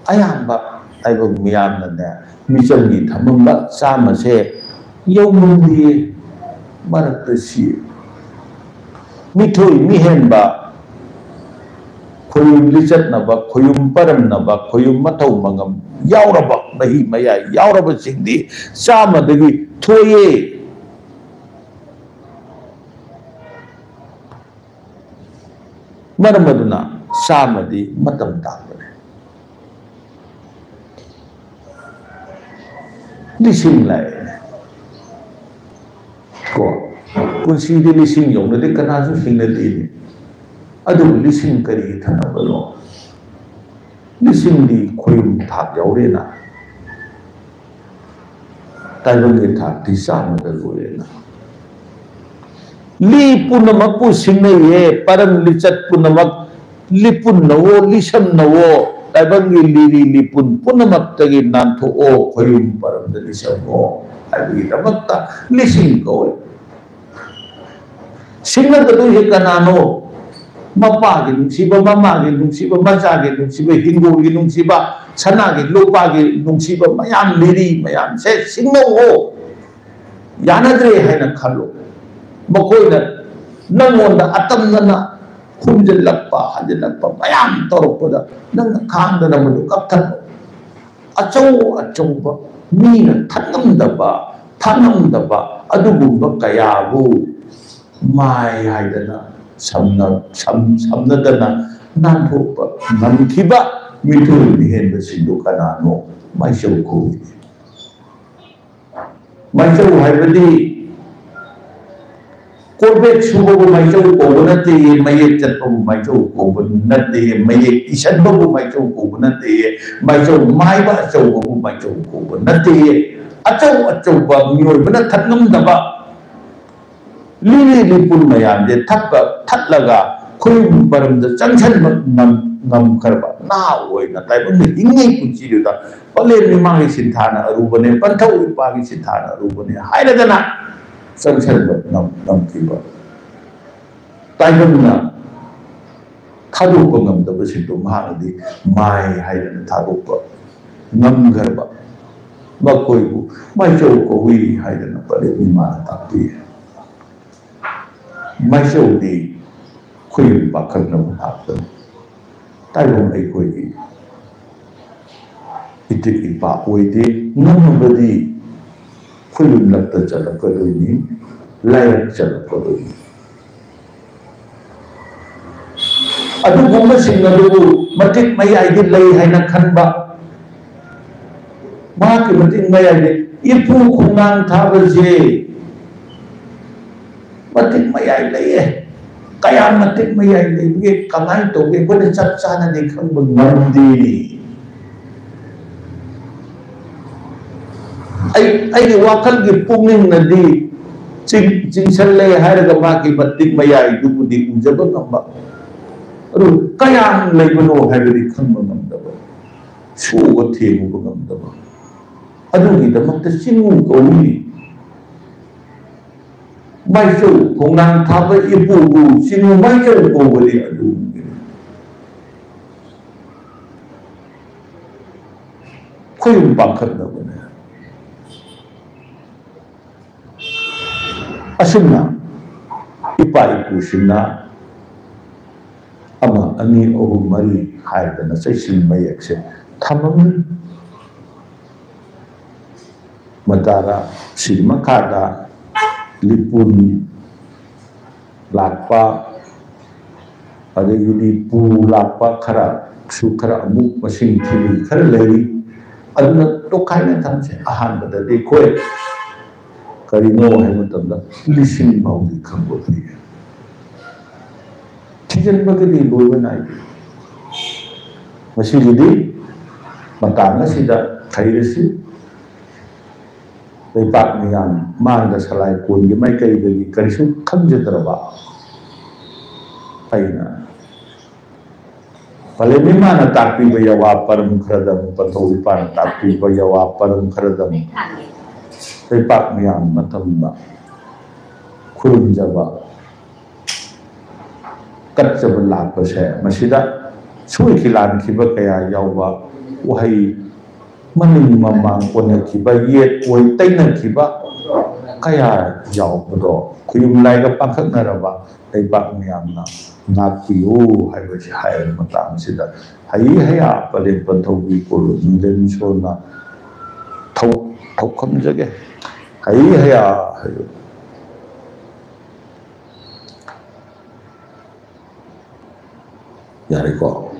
ꯑꯌꯥꯝꯕ ꯇꯥꯏꯕꯪ ꯃꯤꯌꯥꯝꯅꯅꯦ, ꯃꯤꯆꯪꯒꯤ ꯊꯝꯃꯝꯕ ꯆꯥꯝꯃꯁꯦ ꯌꯧꯃꯟꯗꯦ, ꯃꯔꯛꯇ ꯁꯤ ꯃꯤꯊꯣꯏ ꯃꯤꯍꯦꯟꯕ, ꯈꯣꯌꯨꯝ ꯂꯤꯆꯠꯅꯕ, ꯈꯣꯌꯨꯝ ꯄꯔꯝꯅꯕ, ꯈꯣꯌꯨꯝ ꯃꯊꯧ ꯃꯉꯝ ꯌꯥꯎꯔꯕ, ꯃꯍꯤ ꯃꯌꯥꯏ ꯌꯥꯎꯔꯕꯁꯤꯡꯗꯤ ꯆꯥꯝꯃꯗꯒꯤ ꯊꯣꯏꯌꯦ꯫ ꯃꯔꯝ ꯑꯗꯨꯅ ꯆꯥꯝꯃꯗꯤ ꯃꯇꯝ ꯇꯥꯡꯕꯅꯦ꯫ ꯂꯤꯁꯤꯡ ꯂꯥꯛꯑꯦꯅꯦ꯫ ꯀꯣ, ꯄꯨꯟꯁꯤꯗꯤ ꯂꯤꯁꯤꯡ ꯌꯧꯅꯗꯤ ꯀꯅꯥꯁꯨ ꯍꯤꯡꯅꯗꯦꯅꯦ꯫ ꯑꯗꯨꯕꯨ ꯂꯤꯁꯤꯡ ꯀꯔꯤꯒꯤ ꯊꯝꯅꯕꯅꯣ? ꯂꯤꯁꯤꯡꯗꯤ ꯈꯣꯌꯨꯝ ꯊꯥꯛ ꯌꯧꯔꯦꯅ꯫ ꯇꯥꯏꯕꯪꯒꯤ ꯊꯥꯛꯇꯤ ꯆꯥꯝꯃꯗ ꯂꯣꯏꯔꯦꯅ꯫ ꯂꯤ ꯄꯨꯝꯅꯃꯛꯄꯨ ꯁꯤꯡꯅꯩꯌꯦ, ꯄꯔꯝ ꯂꯤꯆꯠ ꯄꯨꯝꯅꯃꯛ ꯂꯤꯄꯨꯟꯅꯋꯣ, ꯂꯤꯁꯝꯅꯋꯣ, ꯇꯥꯏꯕꯪꯒꯤ ꯂꯤꯔꯤ ꯂꯤꯄꯨꯟ ꯄꯨꯝꯅꯃꯛꯇꯒꯤ ꯅꯥꯟꯊꯣꯛꯑꯣ, ꯈꯣꯌꯨꯝ ꯄꯔꯝꯗ ꯂꯤꯁꯝꯃꯣ ꯍꯥꯏꯕꯒꯤꯗꯃꯛꯇ ꯂꯤꯁꯤꯡ ꯀꯧꯋꯦ꯫ ꯁꯤꯡꯅꯒꯗꯣꯏꯁꯦ ꯀꯅꯥꯅꯣ? ꯃꯄꯥꯒꯤ ꯅꯨꯡꯁꯤꯕ, ꯃꯃꯥꯒꯤ ꯅꯨꯡꯁꯤꯕ, ꯃꯆꯥꯒꯤ ꯅꯨꯡꯁꯤꯕ, ꯍꯤꯡꯒꯣꯜꯒꯤ ꯅꯨꯡꯁꯤꯕ, ꯁꯅꯥꯒꯤ ꯂꯨꯄꯥꯒꯤ ꯅꯨꯡꯁꯤꯕ ꯃꯌꯥꯝ, ꯂꯤꯔꯤ ꯃꯌꯥꯝꯁꯦ ꯁꯤꯡꯅꯧꯑꯣ꯫ ꯌꯥꯅꯗ꯭ꯔꯦ ꯍꯥꯏꯅ ꯈꯜꯂꯣ꯫ ꯃꯈꯣꯏꯅ ꯅꯪꯉꯣꯟꯗ ꯑꯇꯝꯅꯅ ꯍꯨꯝꯖꯤꯜꯂꯛꯄ, ꯍꯟꯖꯤꯜꯂꯛꯄ ꯃꯌꯥꯝ ꯇꯧꯔꯛꯄꯗ ꯅꯪꯅ ꯈꯥꯡꯗꯅ ꯃꯗꯨ ꯀꯛꯊꯠꯂꯨ꯫ ꯑꯆꯧ ꯑꯆꯧꯕ ꯃꯤꯅ ꯊꯛꯉꯝꯗꯕ, ꯊꯛꯉꯝꯗꯕ ꯑꯗꯨꯒꯨꯝꯕ ꯀꯌꯥꯕꯨ ꯃꯥꯏ ꯍꯥꯏꯗꯅ ꯁꯝꯅ-, ꯁꯝ-, ꯁꯝꯅꯗꯅ ꯅꯥꯟꯊꯣꯛꯄ ꯉꯝꯈꯤꯕ ꯃꯤꯊꯣꯏ ꯃꯤꯍꯦꯟꯕꯁꯤꯡꯗꯨ ꯀꯅꯥꯅꯣ? ꯃꯥꯏꯆꯧ ꯀꯧꯏ꯫ ꯃꯥꯏꯆꯧ ꯍꯥꯏꯕꯗꯤ ꯀꯣꯔꯕꯦꯠ ꯁꯨꯕꯕꯨ ꯃꯥꯏꯆꯧ ꯀꯧꯕ ꯅꯠꯇꯦꯌꯦ, ꯃꯌꯦꯛ ꯆꯠꯄꯕꯨ ꯃꯥꯏꯆꯧ ꯀꯧꯕ ꯅꯠꯇꯦꯌꯦ, ꯃꯌꯦꯛ ꯏꯁꯟꯕꯕꯨ ꯃꯥꯏꯆꯧ ꯀꯧꯕ ꯅꯠꯇꯦꯌꯦ, ꯃꯥꯏꯆꯧ ꯃꯥꯏꯕ ꯑꯆꯧꯕꯕꯨ ꯃꯥꯏꯆꯧ ꯀꯧꯕ ꯅꯠꯇꯦꯌꯦ꯫ ꯑꯆꯧ ꯑꯆꯧꯕ ꯃꯤꯑꯣꯏꯕꯅ ꯊꯛꯉꯝꯗꯕ ꯂꯤꯔꯤ ꯂꯤꯄꯨꯟ ꯃꯌꯥꯝꯁꯦ ꯊꯠꯄ, ꯊꯠꯂꯒ ꯈꯨꯌꯨꯝ ꯄꯔꯝꯗ ꯆꯪꯁꯟꯕ ꯉꯝ-, ꯉꯝꯈ꯭ꯔꯕ ꯅꯍꯥ ꯑꯣꯏꯅ ꯇꯥꯏꯕꯪꯗ ꯍꯤꯡꯉꯤ ꯄꯨꯟꯁꯤꯗꯨꯗ ꯄꯂꯦꯝ ꯏꯃꯥꯒꯤ ꯁꯤꯟꯊꯥꯅ ꯑꯔꯨꯕꯅꯦ, ꯄꯟꯊꯧ ꯏꯄꯥꯒꯤ ꯁꯤꯟꯊꯥꯅ ꯑꯔꯨꯕꯅꯦ ꯍꯥꯏꯔꯗꯅ ꯆꯪꯁꯟꯕ ꯉꯝ-, ꯉꯝꯈꯤꯕ ꯇꯥꯏꯕꯪꯅ ꯊꯥꯗꯣꯛꯄ ꯉꯝꯗꯕꯁꯤꯡꯗꯣ ꯃꯍꯥꯛꯅꯗꯤ ꯃꯥꯏ ꯍꯥꯏꯗꯅ ꯊꯥꯗꯣꯛꯄ ꯉꯝꯈ꯭ꯔꯕ ꯃꯈꯣꯏꯕꯨ ꯃꯥꯏꯆꯧ ꯀꯧꯏ ꯍꯥꯏꯗꯅ ꯄꯔꯦꯡ ꯃꯥꯅ ꯇꯥꯛꯄꯤ꯫ ꯃꯥꯏꯆꯧꯗꯤ ꯈꯨꯌꯨꯝ ꯄꯥꯈꯪꯅꯕ ꯉꯥꯛꯇꯅꯤ꯫ ꯇꯥꯏꯕꯪ ꯑꯩꯈꯣꯏꯒꯤ ꯏꯇꯤꯛ ꯏꯄꯥ ꯑꯣꯏꯗꯦ꯫ ꯉꯝꯃꯕꯗꯤ ꯈꯨꯌꯨꯝꯂꯛꯇ ꯆꯠꯂꯛꯀꯗꯣꯏꯅꯤ, ꯂꯥꯏꯔꯛ ꯆꯠꯂꯛꯀꯗꯣꯏꯅꯤ꯫ ꯑꯗꯨꯒꯨꯝꯕꯁꯤꯡ ꯑꯗꯨꯕꯨ ꯃꯇꯤꯛ ꯃꯌꯥꯏꯗꯤ ꯂꯩ ꯍꯥꯏꯅ ꯈꯟꯕ, ꯃꯍꯥꯛꯀꯤ ꯃꯇꯤꯛ ꯃꯌꯥꯏꯗꯤ ꯏꯄꯨ ꯈꯣꯡꯅꯥꯡ ꯊꯥꯕꯁꯦ ꯃꯇꯤꯛ ꯃꯌꯥꯏ ꯂꯩꯌꯦ꯫ ꯀꯌꯥꯝ ꯃꯇꯤꯛ ꯃꯌꯥꯏ ꯂꯩꯕꯒꯦ, ꯀꯃꯥꯏꯅ ꯇꯧꯒꯦ, ꯑꯩꯈꯣꯏꯅ ꯆꯞ ꯆꯥꯅꯗꯤ ꯈꯪꯕ ꯉꯝꯗꯦ꯫ ꯑꯩ, ꯑꯩꯒꯤ ꯋꯥꯈꯜꯒꯤ ꯄꯨꯛꯅꯤꯡꯅꯗꯤ ꯆꯤꯡ-, ꯆꯤꯡꯁꯜꯂꯦ ꯍꯥꯏꯔꯒ ꯃꯥꯒꯤ ꯃꯇꯤꯛ ꯃꯌꯥꯏꯗꯨꯕꯨꯗꯤ ꯎꯖꯕ ꯉꯝꯕ, ꯑꯗꯨ ꯀꯌꯥꯝ ꯂꯩꯕꯅꯣ ꯍꯥꯏꯕꯗꯤ ꯈꯪꯕ ꯉꯝꯗꯕ, ꯁꯣꯛꯑꯒ ꯊꯦꯡꯉꯨꯕ ꯉꯝꯗꯕ, ꯑꯗꯨꯒꯤꯗꯃꯛꯇ ꯆꯤꯡꯉꯨ ꯀꯧꯏ꯫ ꯃꯥꯏꯆꯧ ꯈꯣꯡꯅꯥꯡ ꯊꯥꯕ ꯏꯄꯨꯕꯨ ꯆꯤꯡꯉꯨ ꯃꯥꯏꯆꯧ ꯀꯧꯕꯅꯤ꯫ ꯑꯗꯨꯒꯤꯅꯤ ꯈꯣꯏꯕꯨ ꯄꯥꯡꯈꯠꯅꯕꯅꯦ꯫ ꯑꯁꯨꯝꯅ ꯏꯄꯥ ꯏꯄꯨꯁꯤꯡꯅ ꯑꯃ, ꯑꯅꯤ, ꯑꯍꯨꯝ, ꯃꯔꯤ ꯍꯥꯏꯗꯅ ꯆꯩꯁꯤꯡ ꯃꯌꯦꯛꯁꯦ ꯊꯝꯃꯝꯃꯤ꯫ ꯃꯇꯥꯔꯥ ꯁꯤꯒꯤ ꯃꯈꯥꯗ ꯂꯤꯄꯨꯟ ꯂꯥꯛꯄ, ꯑꯗꯒꯤꯗꯤ ꯄꯨ ꯂꯥꯛꯄ ꯈꯔꯁꯨ ꯈꯔ ꯑꯃꯨꯛ ꯃꯁꯤꯡ ꯊꯤꯕꯤ ꯈꯔ ꯂꯩꯔꯤ꯫ ꯑꯗꯨꯅ ꯇꯣꯈꯥꯏꯅ ꯊꯝꯁꯦ꯫ ꯑꯍꯥꯟꯕꯗꯗꯤ ꯑꯩꯈꯣꯏ ꯀꯔꯤꯅꯣ ꯍꯥꯏꯕ ꯃꯇꯝꯗ ꯂꯤꯁꯤꯡ ꯐꯥꯎꯗꯤ ꯈꯪꯕ ꯐꯩ꯫ ꯊꯤꯖꯤꯟꯕꯒꯤꯗꯤ ꯂꯣꯏꯕ ꯅꯥꯏꯗꯦ꯫ ꯃꯁꯤꯒꯤꯗꯤ ꯃꯇꯥꯡ ꯑꯁꯤꯗ ꯍꯩꯔꯁꯤ꯫ ꯂꯩꯄꯥꯛ ꯃꯤꯌꯥꯝ ꯃꯥꯡꯗ ꯁꯂꯥꯏ ꯀꯣꯟꯒꯤ ꯃꯥꯏꯀꯩꯗꯒꯤ ꯀꯔꯤꯁꯨ ꯈꯪꯖꯗ꯭ꯔꯕ ꯑꯩꯅ ꯄꯂꯦꯝ ꯏꯃꯥꯅ ꯇꯥꯛꯄꯤꯕ ꯌꯥꯋꯥ ꯄꯔꯝ ꯈꯔꯗꯪ, ꯄꯟꯊꯧ ꯏꯄꯥꯅ ꯇꯥꯛꯄꯤꯕ ꯌꯥꯋꯥ ꯄꯔꯝ ꯈꯔꯗꯪ ꯂꯩꯄꯥꯛ ꯃꯤꯌꯥꯝ ꯃꯇꯝꯗ ꯈꯨꯔꯨꯝꯖꯕ, ꯀꯠꯆꯕ ꯂꯥꯛꯄꯁꯦ, ꯃꯁꯤꯗ ꯁꯣꯏꯈꯤ ꯂꯥꯟꯈꯤꯕ ꯀꯌꯥ ꯌꯥꯎꯕ, ꯋꯥꯍꯩ ꯃꯅꯤꯡ ꯃꯃꯥꯡ ꯑꯣꯟꯅꯈꯤꯕ, ꯌꯦꯠ ꯑꯣꯏ ꯇꯩꯅꯈꯤꯕ ꯀꯌꯥ ꯌꯥꯎꯕꯗꯣ ꯈꯨꯌꯨꯝ ꯂꯥꯏꯒ ꯄꯥꯡꯈꯛꯅꯔꯕ ꯂꯩꯕꯥꯛ ꯃꯌꯥꯝꯅ ꯉꯥꯛꯄꯤꯌꯨ ꯍꯥꯏꯕꯁꯤ ꯍꯥꯏꯔꯕ ꯃꯇꯥꯡꯁꯤꯗ, ꯍꯩ ꯍꯌꯥ ꯄꯂꯦꯝ ꯄꯟꯊꯧꯒꯤ ꯀꯣꯂꯨꯞ ꯅꯤꯡꯖꯟ ꯁꯣꯟꯅ ꯊꯧ-, ꯊꯧꯈꯝꯖꯒꯦ꯫ ꯍꯩ ꯍꯌꯥ ꯍꯥꯏꯌꯨ꯫ ꯌꯥꯔꯦꯀꯣ?